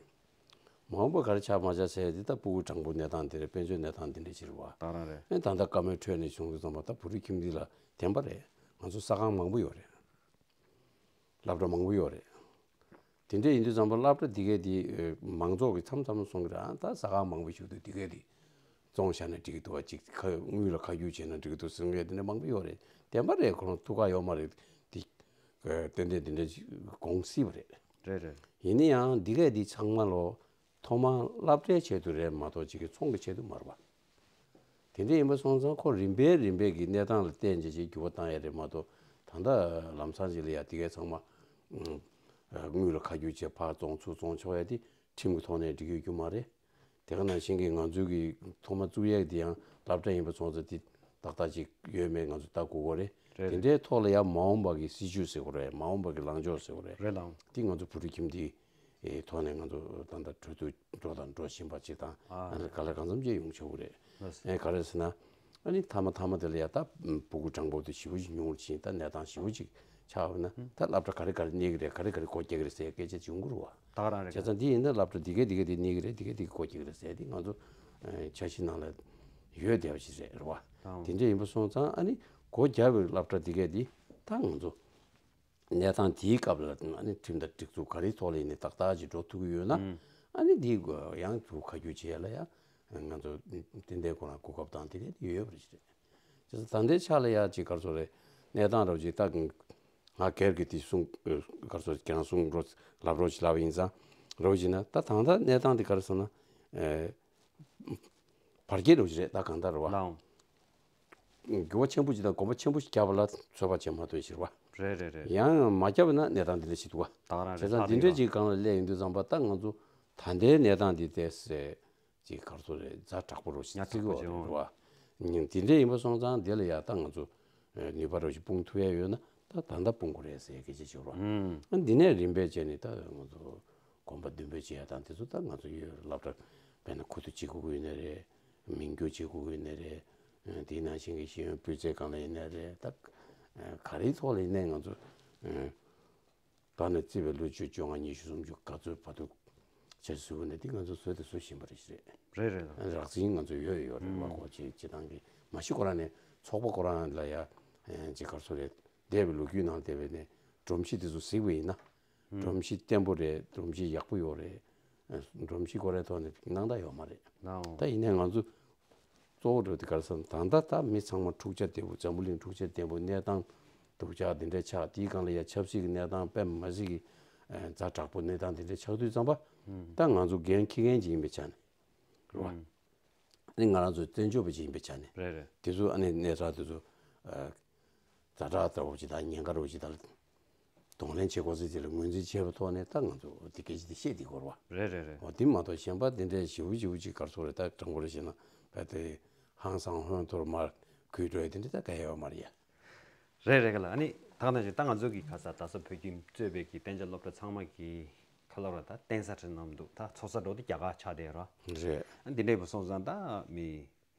མ་འོངས་པ་ག་རེ་ཆགས་མ་ཆགས་ཟེར་འདི་ད་སྤུ་གུ་དྲང་པོ་གནས་སྟངས་འདི་རེད། དཔལ་འབྱོར་གནས་སྟངས་འདི་འདྲ་ཅིག་རེད་བ། ད་རང་རེད། ཨེ་ད་ལྟ་བཀའ་མོལ་འཕྲོས་ནས་བྱུང་དུས་ཙམ་པ་ད་བོད་ཕྲུག་ཁྱིམ་སྡེ་ལ་བདེན་པ་རེད། ང་ཚོ་ས་ཁང་མང་པོ་ཡོད་རེད། སློབ་གྲྭ་མང་པོ་ཡོད་རེད། དེ་འདྲ་ཡིན་དུས་ཙམ་པ་སློབ་གྲྭ་འདི་གས་འདི་ཨེ་མང་ཚོགས་ཀྱི་མཚམས་མཚམས་གསུང་གི་རེད། ཨ་ད་ས་ཁང་མང་པོ་ཞིག་འདུག་འདི་གས་འདི་བཙོང་བཞག་ན་འགྲིག་གི་འདུག་བ། ཅིག་ཁ་དངུལ་ལ་ཁ་བསྒྱུར་བྱས་ན་འགྲིག་གི་འདུག་གསུང་མཁན་དེ་འདྲ་མང་པོ་ཡོད་རེད། བདེན་པ་རེད། ཁོ་རང་ཐུགས་ཁག་ཡོད་མ་རེད། འདི་ཨེ་ཏན་ཏན་འདི་འདྲ་ཅིག་དགོངས་སྲིད་པ་རེད། རེད་རེད། ཡིན་ན་ཡང་འདི་གས་འདི་ཚང་མ་ལོ་ཐོག་མར་སློབ་གྲྭའི་ཆེད་དུ་རེད་མ་གཏོགས་ཅིག་གི་ཚོང་གི་ཆེད་དུ་མ་རེད་པ། དེ་འདྲ་ཡིན་པ་སོང་ཙང་ཁོ་རིམ་པས་རིམ་པས་ཀྱི་གནས་སྟངས་ལ་བརྟེན་བྱས་ཅིག་འགྱུར་བ་བཏང་ཡ་རེད་མ་གཏོགས། ད་ལྟ་ལམ་སང་ཅིག་ལ་ཡ་དེ་གས་ཚང་མ་ཨུམ་ཨ་དངུལ་ལ་ཁ་བསྒྱུར་བྱས་ཕར་བཙོང་ཚུར་བཙོང་ཆོག་ཡ་དེ་ཁྲིམས་ཀྱི་ཐོག་ནས་འགྲིག་ཡོད་རྒྱུ་མ་རེད། དེ་ག་ནང་བཞིན་གྱི་ང་ཚོའི་གི་ཐོག་མ་བཙུགས་ཡས་དེ་ཡང་སློབ་གྲྭ་ཡིན་པ་སོང་ཙང་དེ་ཏག་ཏག་ཅིག་ཡོད་མེད་ང་ཚོ་ལྟ་དགོས་ཀྱི་རེད། རེད་དེ་རེད། འདྲའི་ཐོག་ལ་ཡང་མ་འོངས་པ་གི་སྲིད་ཇུས་ཟེར་དགོས་རེད། མ་འོངས་པ་གི་ལངས་ཕྱོགས་ཟེར་དགོས་རེད། རེད་ལགས། དེ་ང་ཚོ་བོད་ཕྲུག་ཁྱིམ་སྡེའི་ཐོག་ནས་ང་ཚོ་ད་ལྟ་གྲོས་བསྡུར་འགྲོ་དང་འགྲོ་བཞིན་པ་ཅིག་དང་། ཨ། ཨ་ནི་ག་ལེར་གང་འཚམ་ཅིག་ཡོང་ཆོག་གི་རེད། ལགས། ཨེ་ག་རེ་ཟེར་ན། ཨ་ནི་མཐའ་མ་མཐའ་མ་དེ་ལ་ཡ་ད་ཕྲུ་གུ་གྲངས་འབོར་དེ་ཞེ་པོ་ཅིག་ཉུང་རུ་ཕྱིན། ད་གནས་སྟངས་ཞེ་པོ་ཅིག་ཆགས་པ་ན། ད་སློབ་གྲྭ་ག་རེ་ག་རེ་གནས་ཀྱི་རེད། ག་རེ་ག་རེ་སྒོ་རྒྱག་གི་རེད་ཟེར་སྐད་ཆ་ཅིག་ཡོང་གི་རེད་བ། ད་ག་རང་རེད། བྱས་ཙང་འདི་ཡིན་ན་སློབ་གྲྭ་འདི་གས་འདི་གས་འདི་གནས་ཀྱི་རེད། འདི་གས་འདི་གས་སྒོ་རྒྱག་གི་རེད་ཟེར་འདི་ང་ཚོ་ཨེ་འཆར་གཞི་ནང་ལ་ཡོད་བསྡད་པ་ཞིག་རེད། རེད་བ། ད་འོ། དེ་འདྲ་ཡིན་པ་སོང་ཙང་ཨ་ནི་སྒོ་རྒྱག་པའི་སློབ་གྲྭ་འདི་གས་འདི་ད་ང་ཚོ་གནས་སྟངས་དེའི་སྐབས་ལ་ཨ་ནི་ཁྲིམས་དང་སྒྲིག་འཛུགས་ག་རེའི་ཐོག་ལ་ཡིན་ནའི་ཏག་ཏག་ཅིག་འགྲོ་ཐུབ་ཀྱི་ཡོད་ན། ཨུམ། ཨ་ནི་འདི་ཡང་ཕྲུ་གུ་ཁ་བསྒྱུར་བྱེད་ཡ་ལ་ཡ་ང་ཚོ་ཏན་ཏན་ཁོ་རང་གོ་སྐབས་དང་དེ་འདྲ་ཡོད་པ་རེད། བྱས་ཙང་ད་ལྟའི་ཆ་ལ་ཡ་ཅིག་ག་རེ་ཟེར་དགོས་རེད། གནས་སྟངས་འདྲ་བོ་ཅིག་ད་ང་སྒེར་གྱི་དེ་གསུང་ག་རེ་ཟེར་དགོས་རེད། ཁྱེད་རང་གསུང་རོགས་ལབ་རོགས་ཅིག་ལབ་པ་ཡིན་ཙང་། རོགས་ཅིག་ན་ད་ད་ལྟ་གནས་སྟངས་དེ་ག་རེ་ཟེར་ན། ཨེ། བར་ཁྱད་འདྲ་བོ་ཅིག་རེད། ད་གང་ལྟར་རེད་བ། ལགས་འོང་། འགྱུར་བ་ཆེན་པོ་ཅིག་དང་གོམ་པ་ཆེན་པོ་ཞིག་བརྒྱབ་པ་ལ་ཚོད་དཔག་བྱེད་མ་ཐུབ་ཞིག་རེད་བ། རེད་རེད་རེད། ཡང་མ་བརྒྱབ་པ་ན་གནས་སྟངས་འདི་འདྲ་ཞིག་འདུག་བ། ད་ག་རང་རེད། བྱས་ཙང་ད་འདི་འདྲ་རེད་བ། ཅིག་སྒང་ལ་སླེབས་ཡོང་དུས་ཙམ་པ་ད་ང་ཚོ་ད་ལྟའི་གནས་སྟངས་འདི་ཏོག་ཙམ་ཅིག་ག་རེ་ཟེར་དགོས་རེད། ཛ་དྲག་པོ་རུ་ཞིག་ཉག་བརྩི་ཐག་པ་གི་ཡོད་ཅིག་རེད་བ། ཡིན། དེ་འདྲ་ཡིན་པ་སོང་ཙང་དེ་ལ་ཡ་ད་ང་ཚོ་ནུས་པ་རུ་ཞིག་སྤུངས་ཐུབ་ཡ་ཡོད་ན་ད་ད་ལྟ་སྤུངས་དགོས་རེད་ཟེར་སྐད་ཆ་ཞིག་རེད་བ། ཨུམ། འདི་ནས་རིམ་པས་བྱས་ནས་ད་ང་ཚོ་གོམ་པ་མདུན་སྤོས་བྱེད་ཡ་དང་དེ་ཚོ་ད་ང་ཚོ་ཡོད། སློབ་གྲྭ་དཔེར་ན་ཁུ་བསྡུ་བྱེད་དགོས་ཀྱི་ཡོད་ནའི་རེད། མིང་སྒྱུར་བྱེད་དགོས་ཀྱི་ཡོད་ནའི་རེད། དེའི་ནང་བཞིན་གྱི་ཤེས་ཡོན་སྤུས་ཚད་སྒང་ལ་ཡིན་ནའི་རེད། ད་ག་རེའི་ཐོག་ལ་ཡིན་ནའི་ང་ཚོ་ད་ནས་བརྩིས་པའི་ལོ་བཅུ་བཅོ་ལྔ་ཉི་ཤུ་སུམ་ཅུ་ག་ཚོད་བར་དུ་བྱས་བཟོ་དགོས་ནའི་དེ་ང་ཚོ་བཟོས་དང་བཟོ་བཞིན་པ་རེད། རེད་རེད་ལགས། རགས་ཙམ་ང་ཚོ་ཡོད་ཡོད་རེད་བ། ཨུམ། གོ་ཅི་ཅི་ཐང་གི་མ་གཞི་ཁོ་རང་ནས་ཚོགས་པ་ཁོ་རང་ལ་ཡ་ཅི་ག་རེ་ཟེར་དགོས་རེད། འདས་པའི་ལོ་རྒྱུས་ནང་བསྡད་པའི་ནས་སྒྲོམ་གཞི་དེ་ཚོ་གཟིགས་པ་ཡིན་ན། ཨུམ། སྒྲོམ་གཞི་བརྟན་པོ་རེད། སྒྲོམ་གཞི་ཡག་པོ་ཡོད་རེད། སྒྲོམ་གཞི་སྐོར་རའི་ཐོག་ནས་སྣང་དག་ཡོད་མ་རེད། ལགས་འོང་། ད་ཡིན་ནའི་ང་ཚོ་གཙོ་བོ་འགྲོ་དེ་ག་རེ་ཟེར་ན། ད་ལྟ་ད་མི་ཚང་མ་འཁྲུག་ཆ་དེ་བོ་འཛམ་བུ་གླིང་འཁྲུག་ཆ་དེ་བོ་གནས་སྟངས་སྡུག་ཅག་དེ་འདྲ་ཆགས། དེའི་སྒང་ལ་ཡ་ཆབ་སྲིད་ཀྱི་གནས་སྟངས་དཔེ་མ་སྲིད་ཀྱི་ཛ་དྲག་པོ་གནས་སྟངས་དེ་འདྲ་ཆགས་དུས་ཙམ་པ། ཨུམ། ད་ང་ཚོ་འགན་འཁྱེར་མཁན་ཅིག་ཡིན་པའི་ཆ་ནས་རེད་བ། ཨུམ། ཨ་ནི་ང་རང་ཚོ་བཙན་བྱོལ་བ་ཅིག་ཡིན་པའི་ཆ་ནས། རེད་རེད། དེ་ཚོ་ཨ་ནི་གནས་སྟངས་དེ་ཚོ་ཨ་ཛ་དྲག་ལྟ་བུ་ཅིག་དང་ཉེན་ཁ་རུ་ཅིག་དང་གདོང་ལེན་བྱེད་དགོས་ཚུལ་དེ་ལ་ངོས་འཛིན་བྱས་པའི་ཐོག་ནས་ད་ང་ཚོ་དེ་སྐད་ཆ་དེ་བཤད་དེ་དགོས་རེད་བ། རེད་རེད་རེད། འོ་དེ་མ་གཏོགས་གཞན་པ་དེ་འདྲའི་ཞེ་པོ་ཞེ་པོ་ཅིག་ག་རེ་ཟེར་དགོས་རེད། ད་དྲང་པོ་རེ་བཤད་ན་ད་དེ་ཧང་སང་ཧོན་ཐོར་མར་གུས་འགྲོ་ཡ་དེ་འདྲ་ད་ག་ཡོད་མ་རེད་ཡ། རེད་རེད་ག་ལ། ཨ་ནི་ད་ག་ནང་བཞིན་ད་ང་ཚོ་གི་ག་ས་རྡ་ས་བོད་ཁྱིམ་གཙོས་པའི་གི་གཏན་འཇགས་སློབ་གྲྭ་ཚང་མ་གི་ཁ་ལོ་ར་ད་རྟེན་ས་ཁྲི་རྣམས་འདུག་ད་ཚོགས་ས་འགྲོ་དེ་རྒྱ་གར་ཆགས་བསྡད་ར། རེད། ཨ་འདི་འདྲ་ཡིན་པ་སོང་ཙང་ད་མི་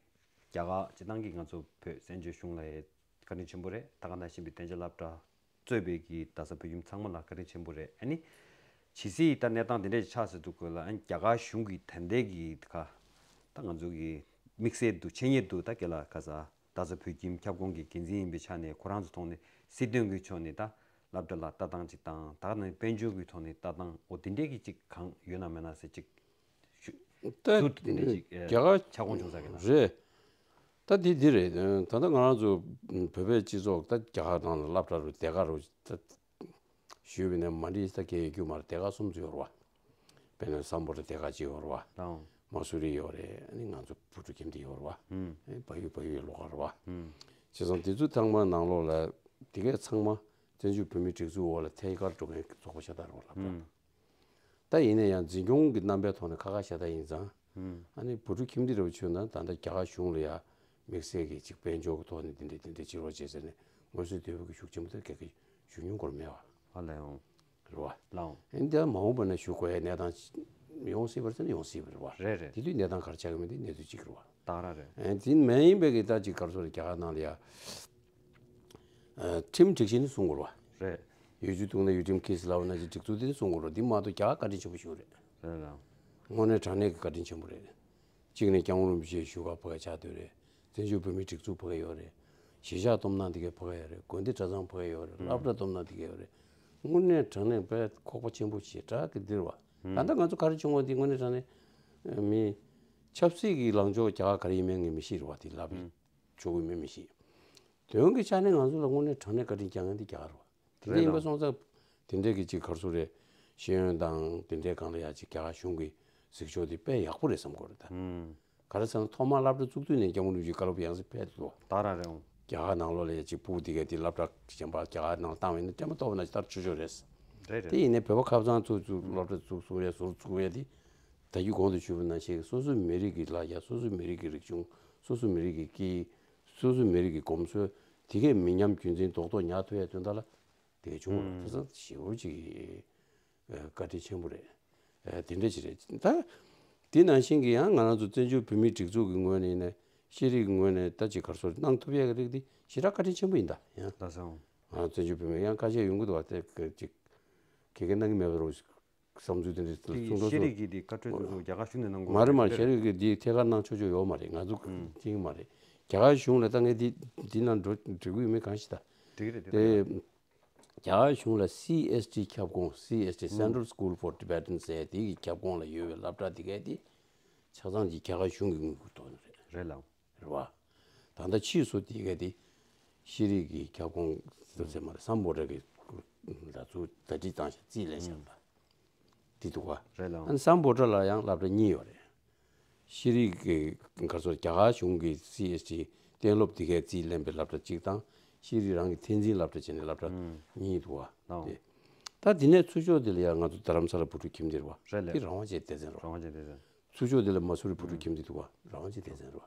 རྒྱ་གར་སྤྱི་བཏང་གི་ང་ཚོ་བོད་བཙན་བྱོལ་གཞུང་ལ་ཡ་བཀའ་དྲིན་ཆེན་པོ་རེད། ད་ག་ནང་བཞིན་པའི་གཏན་འཇགས་སློབ་གྲྭ་གཙོས་པའི་གི་རྡ་ས་བོད་ཁྱིམ་ཚང་མ་ལ་བཀའ་དྲིན་ཆེན་པོ་རེད། ཨ་ནི་ཇི་སྲིད་ད་གནས་སྟངས་དེ་འདྲ་ཞིག་ཆགས་ཟེར་དུས་སྐབས་ལ། ཨ་ནི་རྒྱ་གར་གཞུང་གི་ད་ལྟའི་གི་ཁ་ད་ང་ཚོ་གི་དམིགས་བསལ་དུ་ཆེད་གཉེར་དུ་ད་ག་ལ་ག་ས་རྡ་ས་བོད་ཁྱིམ་ཁྱབ་ཁོངས་ཀྱི་འགན་འཛིན་ཡིན་པའི་ཆ་ནས་ཁོ་རང་ཚོ་ཐོག་ནས་སྲིད་དོན་གྱི་ཕྱོགས་ནས་ད་སློབ་གྲྭ་ལ་ལྟ་སྟངས་ཅིག་དང་། ད་ག་ནང་དཔལ་འབྱོར་གྱི་ཐོག་ནས་ལྟ་སྟངས་འོ་དེ་འདྲའི་གི་ཅིག་གང་ཡོད་ན་མེད་ན་ཟེར་ཅིག་ཞུ་ད་ཟུར་དུ་དེ་འདྲ་ཅིག་ཨེ་རྒྱ་གར་ཁྱབ་ཁོངས་བྱུང་ས་གི་ན། རེད། ད་འདི་འདི་རེད། ད་ལྟ་ང་རང་ཚོ་བོད་པའི་སྤྱི་ཚོགས་ད་རྒྱ་གར་ནང་ལ་སློབ་གྲྭ་རུ་དེ་ག་རུ་ད་ཞུས་པ་ནས་མ་འགྲིག་ས་གང་ཡོད་རྒྱུ་མ་རེད། དེ་ག་གསུམ་ཚོ་ཡོད་རེད་བ། དཔེར་ན་སམ་བྷོ་ཊ་དེ་ག་ཅིག་ཡོད་རེད་བ། ལགས་འོང་། མ་སུ་རི་ཡོད་རེད། ཨ་ནི་ང་ཚོ་བུ་ཕྲུག་ཁྱིམ་སྡེ་ཡོད་རེད་བ། ཨུམ། ཨེ་བལ་ཡུལ་བལ་ཡུལ་ལོགས་ཀ་རེད་བ། ཨུམ། བྱས་ཙང་དེ་ཚོ་ཚང་མ་ནང་ལོགས་ལ་དེ་གས་ཚང་མ་བཙན་བྱོལ་བོད་མིའི་སྒྲིག་འཛུགས་འོག་ལ་ཐད་ཀར་འགྲོ་མཁན་ཚོགས་པ་ཤ་སྟག་རེད་བ། ལབ་ན། ཨུམ། ད་ཡིན་ན་ཡང་འཛིན་སྐྱོང་གི་རྣམ་པའི་ཐོག་ནས་ཁ་ཁ་ཤ་སྟག་ཡིན་ཙང་། ཨུམ། ཨ་ནི་བུ་ཕྲུག་ཁྱིམ་སྡེ་འདྲ་བོ་བྱུང་ན་ད་ལྟ་རྒྱ་གར་གཞུང་ལ་ཡ་དམིགས་བསལ་གྱི་ཅིག་དཔལ་འབྱོར་གྱི་ཐོག་ནས་འདི་འདྲ་འདི་འདྲ་བྱེད་རོགས་བྱེད་ཟེར་ནས་ངོ་སོ་དོད་པོ་གི་ཤུགས་ཆེན་པོ་དེ་ག་གི་ཞུ་མྱོང་སྐོར་མེད་བ། ཨ་ལས་འོང་། རེད་བ། ལའང་། ཨེ་འདི་མ་འོངས་པ་ན་ཞུ་དགོས་ཡ་གནས་སྟངས་ཡོང་སྲིད་པ་རེད་ཟེར་ན་ཡོང་སྲིད་པ་རེད་བ། རེད་རེད། དེ་དུས་གནས་སྟངས་ག་རེ་ཆགས་ཀྱི་མིན་དེ་གནས་ཚུལ་གཅིག་རེད་བ། ད་ག་རང་རེད། ཨེ་དེ་མ་ཡིན་པའི་གི་ད་ཅིག་ག་རེ་ཟེར་རྒྱ་གར་ནང་ལ་ཡ། ཨ་ཁྲིམས་སྒྲིག་གཞི་ནི་སྲུང་དགོས་རེད་བ། རེད། ཡུལ་གྱུར་གཏོང་ན་ཡུལ་ཁྲིམས་ཁེ་སི་ལབ་ན་ཅིག་སྒྲིག་འཛུགས་དེ་ནི་སྲུང་དགོས་རེད་བ། འདི་མ་གཏོགས་རྒྱ་གར་བཀའ་དྲིན་ཆེན་པོ་ཞུ་རེད། རེད་ལ། དངོས་གནས་དྲང་གནས་ཀྱི་བཀའ་དྲིན་ཆེན་པོ་རེད། གཅིག་ནས་སྐྱབས་མགོན་རིན་པོ་ཆེ་བཞུགས་སྒར་ཕ་གིར་ཆགས་བསྡད་རེད། བཙན་བྱོལ་བོད་མིའི་སྒྲིག་འཛུགས་ཕ་གིར་ཡོད་རེད། གཞིས་ཆགས་སྟོབས་ནག་འདི་གའི་ཕ་གིར་ཡོད་རེད། དགོན་སྡེ་གྲྭ་ཚང་ཕ་གིར་ཡོད་རེད། སློབ་གྲྭ་སྟོབས་ནག་འདི་གའི་ཡོད་རེད། དངོས་གནས་དྲང་གནས་དཔེ་ཁོག་པ་ཆེན་པོ་ཞེ་དྲག་གི་འདིར་བ། ད་ལྟ་ང་ཚོ་ག་རེ་བྱུང་བ་འདི་དངོས་གནས་དྲང་གནས་མི་ཆབ་སྲིད་ཀྱི་ལངས་ཕྱོགས་རྒྱ་གར་ག་རེ་ཡིན་མིན་ངས་མི་ཤེས་རེད་བ། དེ་ལབ་ཆོག་གི་མིན་མི་ཤེས། དོན་གྱི་ཆ་ནས་ང་ཚོ་ལ་དངོས་གནས་དྲང་གནས་བཀའ་དྲིན་བསྐྱངས་མཁན་འདི་རྒྱ་གར་བ། དེ་འདྲ་ཡིན་པ་སོང་ཙང་དེ་འདྲའི་གི་ཅིག་ག་རེ་ཟེར་རེད། ཤེས་ཡོན་དང་དེ་འདྲའི་སྒང་ལ་ཡ་ཅིག་རྒྱ་གར་གཞུང་གི་གཟིགས་ཕྱོགས་དེ་དཔེ་ཡག་པོ་རེད་བསམ་གྱི་ཡོད་རེད་ད། ག་རེ་ཟེར་ན་ཐོག་མར་སློབ་གྲྭ་བཙུགས་དུས་ནས་སྐྱབས་མགོན་རིན་པོ་ཆེའི་བཀའ་སློབ་ཡང་སེ་ཕེབས་འདུག་ད་རང་རེད་འོང་། རྒྱ་གར་ནང་ལོགས་ལ་ཡ་ཅིག་ཕྲུ་གུ་དེ་གས་དེ་སློབ་གྲྭ་གཞན་པ་རྒྱ་གར་ནང་བཏང་བ་ཡིན་ན་ཕྲན་བུ་སྟོབས་ན་ཅིག་ལྟར་ཆོག་ཆོག་རེད། རེད་རེད། དེ་ཡིན་ནའི་བོད་པ་ཁ་སང་ཚོ་ཚོ་སློབ་གྲྭ་བཙུགས་བཟོ་ཡ་ཟུར་བཙུགས་ཡ་དེ། ད་གིན་གོང་དུ་ཞུས་པ་ནང་བཞིན་སོ་སོའི་མི་རིགས་ཀྱི་ལ་རྒྱ། སོ་སོའི་མི་རིགས་ཀྱི་རིག་གཞུང་། སོ་སོའི་མི་རིགས་ཀྱི་སྐད་ཡིག། སོ་སོའི་མི་རིགས་ཀྱི་གོམས་སྲོལ། དེ་གས་མི་ཉམས་རྒྱུན་འཛིན་རྡོག་རྡོག་ཉར་ཐུབ་ཡ་དོན་དག་ལ་དེ་གས་བྱུང་བ་རེད། དེ་ཚོ་ཞེ་པོ་ཅིག་ཨ་བཀའ་དྲིན་ཆེན་པོ་རེད། ཨ་དེ་འདྲ་ཅིག་རེད། ད་དེ་ནང་བཞིན་གྱི་ཡང་ང་རང་ཚོ་བཙན་བྱོལ་བོད་མིའི་སྒྲིག་འཛུགས་ཀྱི་ངོས་ནས་ཡིན་ན། ཤེས་རིག་གི་ངོས་ནས་ད་ཅིག་ག་རེ་ཟེར་གནང་ཐུབ་ཡ་གི་རིགས་དེ་ཞེ་དྲག་བཀའ་དྲིན་ཆེན་པོ་ཡིན་ད། ཡང་ད་སོང་། ང་བཙན་བྱོལ་བོད་མི་ཡང་ཁ་ཤས་ཡོང་གི་འདུག་བ། དེ་ག་ཅིག་གེ་གེ་གནང་གི་མེད་པ་རེད། བསམ་ཚུལ་དེ་འདྲ་གསུང་འགྲོ་ཤེས་རིག་གི་དེ་བཀའ་འཁྲོལ་དེ་ཚོ་རྒྱ་གར་གཞུང་ནས་གནང་དགོས་མ་རེད་མ་རེད། ཤེས་རིག་གི་དེ་ཐད་ཀར་གནང་ཆོག་ཆོག་ཡོད་མ་རེད། ང་ཚོ་ཅིག་མ་རེད། རྒྱ་གར་གཞུང་ལ་ད་ངས་དེ་དེ་ནང་འགྲོ་འགྲོ་གི་ཡོད་མེད་གང་ཤེས་ད། འགྲིག་གི་རེད་དེ། དེ་རྒྱ་གར་གཞུང་ལ་སི་ཨེས་ཊི་ཁྱབ་ཁོངས། སི་ཨེས་ཊི། Central School for Tibetans ཟེར་དེ་གི་ཁྱབ་ཁོངས་ལ་ཡོད་པའི་སློབ་གྲྭ་དེ་གས་དེ་ཆ་ཚང་གི་རྒྱ་གར་གཞུང་གི་དངུལ་ཁུར་ཐོག་ནས་རེད། རེད་ལགས། རེད་བ། ད་ལྟ་ཕྱིས་སུ་དེ་ག་དེ་ཤེས་རིག་གི་ཁྱབ་ཁོངས་ཟེར་མ་རེད། སམ་བྷོ་ཊ་གི་ལ་ཚུར་གྲ་སྒྲིག་བཏང་ཤག་རྩིས་ལེན་ཤག་ད། དེ་འདུག་བ། རེད་ལགས། ཨ་ནི་སམ་བྷོ་ཊ་ལ་ཡང་སློབ་གྲྭ་གཉིས་ཡོད་རེད། ཤེས་རིག་གི་ག་རེ་ཟེར། རྒྱ་གར་གཞུང་གི་སི་ཨེས་ཊི་གཏན་སློབ་དེ་གའི་རྩིས་ལེན་པའི་སློབ་གྲྭ་གཅིག་དང་། ཤེས་རིག་རང་གི་འཐད་འཛིན་སློབ་གྲྭ་བྱས་ནས་སློབ་གྲྭ་གཉིས་འདུག་བ། ལགས། དེ་ད་དེ་ནས་ཚུར་ཕྱོགས་དེ་ལ་ཡང་ང་ཚོ་རྡ་རམ་ས་ལ་བོད་ཕྲུག་ཁྱིམ་སྡེ་རེད་བ། རེད་ལགས། དེ་རང་དབང་ཅན་སྡེ་ཚན་རེད་བ། རང་དབང་ཅན་སྡེ་ཚན། ཚུར་ཕྱོགས་དེ་ལ་མ་སུ་རི་བོད་ཕྲུག་ཁྱིམ་སྡེ་འདུག་བ། རང་དབང་ཅན་སྡེ་ཚན་རེད་བ།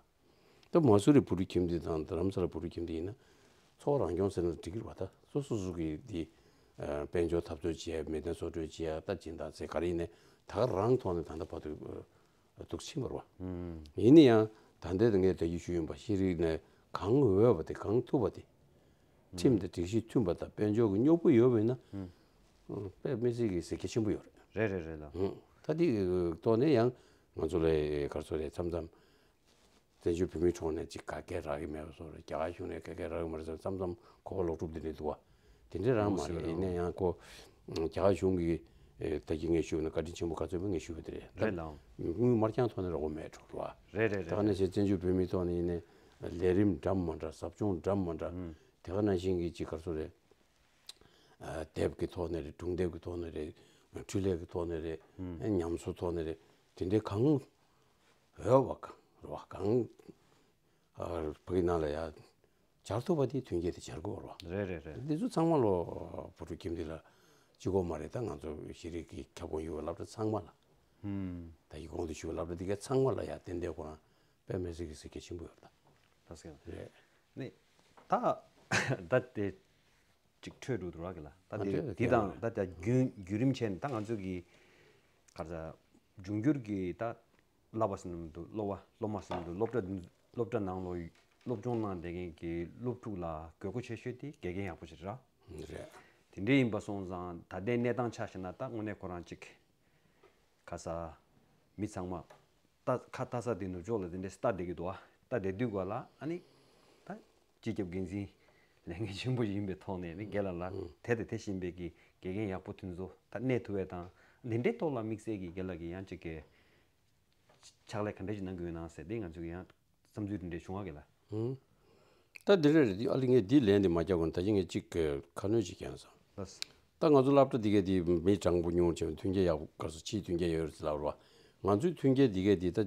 ད་མ་སུ་རི་བོད་ཕྲུག་ཁྱིམ་སྡེ་དང་རྡ་རམ་ས་ལ་བོད་ཕྲུག་ཁྱིམ་སྡེ་ཡིན་ན་འཚོ་བ་རང་སྐྱོང་ཟེར་ན་འགྲིག་གི་རེད་བ། ད་སོ་སོ་སོ་གི་དེ་ཨ་དཔལ་འབྱོར་འཐབ་རྩོད་བྱས། མི་ཚེ་གསོ་སྐྱོང་བྱས། ད་སྦྱིན་བདག་ཚེ་ག་རེ་ཡིན་ནའི་ད་ག་རང་ཐོག་ནས་ད་ལྟ་བར་དུ་ཨ་འདུག་ཕྱིན་པ་རེད་བ། ཡིན་ན་ཡང་ད་ལྟའི་ངས་ད་གིན་ཞུས་ཡིན་པ། ཤེས་རིག་ནས་གང་འོས་པ་དེ་གང་ཐུབ་པ་དེ། ཁྲིམས་དང་སྒྲིག་གཞི་མཐུན་པ་དང་དཔལ་འབྱོར་གྱི་རྙོག་པ་ཡོད་པ་ཡིན་ན། ཨ་དཔེ་མི་སྲིད་ཀྱི་ཟེར་གལ་ཆེན་པོ་ཡོད་རེད། རེད་རེད་རེད་ལགས། ཨ་ད་དེ་ཐོག་ནས་ཡང་ང་ཚོ་ལ་ག་རེ་ཟེར་རེད། མཚམས་མཚམས་བཙན་བྱོལ་བོད་མིའི་ཁྲོད་ནས་ཅིག་ག་གེ་རག་གི་མེད་པ་བཟོ་རེད། རྒྱ་གར་གཞུང་ནས་ག་གེ་རག་གི་མ་རེད་ཟེར། མཚམས་མཚམས་ཁོ་པ་ལོག་སྒྲུབ་དེ་འདྲ་འདུག་བ། དེ་འདྲ་རང་མ་རེད། ཡིན་ན་ཡང་ཁོ་རྒྱ་གར་གཞུང་གིས་ད་གིན་ངས་ཞུས་ན་བཀའ་དྲིན་ཆེན་པོ་ག་ཚོད་མིན་ངས་ཞུས་པ་དེ་རེད། རེད་ལགས། དངུལ་དམར་རྐྱང་ཐོག་ནས་རག་གི་མེད་འགྲོ་བ། རེད་རེད་རེད། ད་ག་ནང་བཞིན་བཙན་བྱོལ་བོད་མིའི་ཐོག་ནས་ཡིན་ནའི་ལས་རིམ་འདྲ་མི་འདྲ། ཟབ་སྦྱོང་འདྲ་མི་འདྲ། དེ་ག་ནང་བཞིན་གྱི་ཅིག་ག་རེ་ཟེར་རེད། ཨ་དེབ་ཀྱི་ཐོག་ནས་རེད། སྒྲུང་དེབ་ཀྱི་ཐོག་ནས་རེད། འཕྲིན་ལས་ཀྱི་ཐོག་ནས་རེད། ཨ་ཉམས་གསོ་ཐོག་ནས་རེད། དེ་འདྲའི་གང་འོས་པ་གང་རེད་བ། གང་ཨ་བོད་ཀྱི་ནང་ལ་ཡ་སྦྱར་ཐུབ་པ་དེ་མཐུན་རྐྱེན་དེ་སྦྱར་དགོས་རེད་བ། རེད་རེད་རེད། འདི་ཚོ་ཚང་མ་ལོ་བོད་ཕྲུག་ཁྱིམ་སྡེ་ལ་གཅིག་པོ་མ་རེད། ད་ང་ཚོ་ཤེས་རིག་གི་ཁྱབ་ཁོངས་ཡོད་པའི་སློབ་གྲྭ་ཚང་མ་ལ། ད་ཡི་གོང་དུ་ཞུས་པའི་སློབ་གྲྭ་འདི་ག་ཚང་མ་ལ་ཡ་ཏན་ཏན་ཁོ་རང་དཔེ་མི་སྲིད་ཀྱི་གཟི་བརྗིད་ཆེན་པོ་ཡོད་རེད་ད། ད་སེ་རེད། ནི་ད་ད་དེ་ཅིག་འཕྲོས་འགྲོ་འདུག་ར་གི་ལ། ད་ཨ་དེ་འདྲ་འདི་དང་ད་ད་རྒྱུན་བརྒྱུད་རིམ་བྱས་ནས་ད་ང་ཚོ་གི་ག་རེ་ཟེར། འབྱུང་འགྱུར་གྱི་ད་བསླབ་པ་ཟེར་ན་མི་འདུག་སློབ་པ་སློབ་མ་ཟེར་ན་མི་འདུག་སློབ་གྲྭ་སློབ་གྲྭ་ནང་ལོ་སློབ་སྦྱོང་གནང་བསྡད་མཁན་གྱི་སློབ་ཕྲུག་ལ་དགོས་མཁོ་ཆེ་ཤོས་དེ་དགེ་རྒན་ཡག་པོ་ཞིག་རེད་ར། རེད། དེ་འདྲ་ཡིན་པ་སོང་ཙང་ད་ལྟའི་གནས་སྟངས་ཆ་བཞག་ན་ད་དངོས་གནས་ཁོ་རང་ཅིག་ག་ས་མི་ཚང་མ་ལྟ་ཁ་ལྟ་ས་དེ་ནུབ་ཕྱོགས་ལ་དེ་འདྲ་ལྟ་བསྡད་ཀྱི་འདུག་ཨ། ལྟ་བསྡད་དུས་ག་ལ་ཨ་ནི་ད་སྤྱི་ཁྱབ་འགན་འཛིན་ལས་འགན་ཆེན་པོ་ཡིན་པའི་ཐོག་ནས་ནི་རྒན་ལགས་ལ་དེ་དང་དེ་བཞིན་པའི་གི་དགེ་རྒན་ཡག་པོ་དེ་ཚོ་ད་གནས་ཐུབ་པ་དང་། འདི་འདྲའི་ཐོག་ལ་དམིགས་བསལ་གྱི་རྒན་ལགས་ཀྱིས་ཡང་ཅིག་གི་ཕྱག་ལས་ག་འདྲ་ཞིག་གནང་གི་ཡོད་ན་ཟེར་དེ་ང་ཚོ་གི་ཡང་བསམ་ཚུལ་དེ་འདྲ་བྱུང་བ་གི་ལ། ཧུམ། ད་འདི་རེད་རེད། ཨ་ལི་ངས་འདི་ལན་དེ་མ་རྒྱག་གོང་ད་གིན་ངས་གཅིག་གི་ཁ་སྣོན་ཅིག་རྒྱག་ན་བསམ། ལགས། ད་ང་ཚོ་སློབ་གྲྭ་འདི་གས་དེ་མི་གྲངས་པོ་ཉུང་ཆེ་བ་མཐུན་རྐྱེན་ཡག་པོ་ག་ཚོད་ཕྱིའི་མཐུན་རྐྱེན་ཡོད་རེད་ལབ་རེད་བ། ང་ཚོའི་མཐུན་རྐྱེན་འདི་གས་དེ་ད་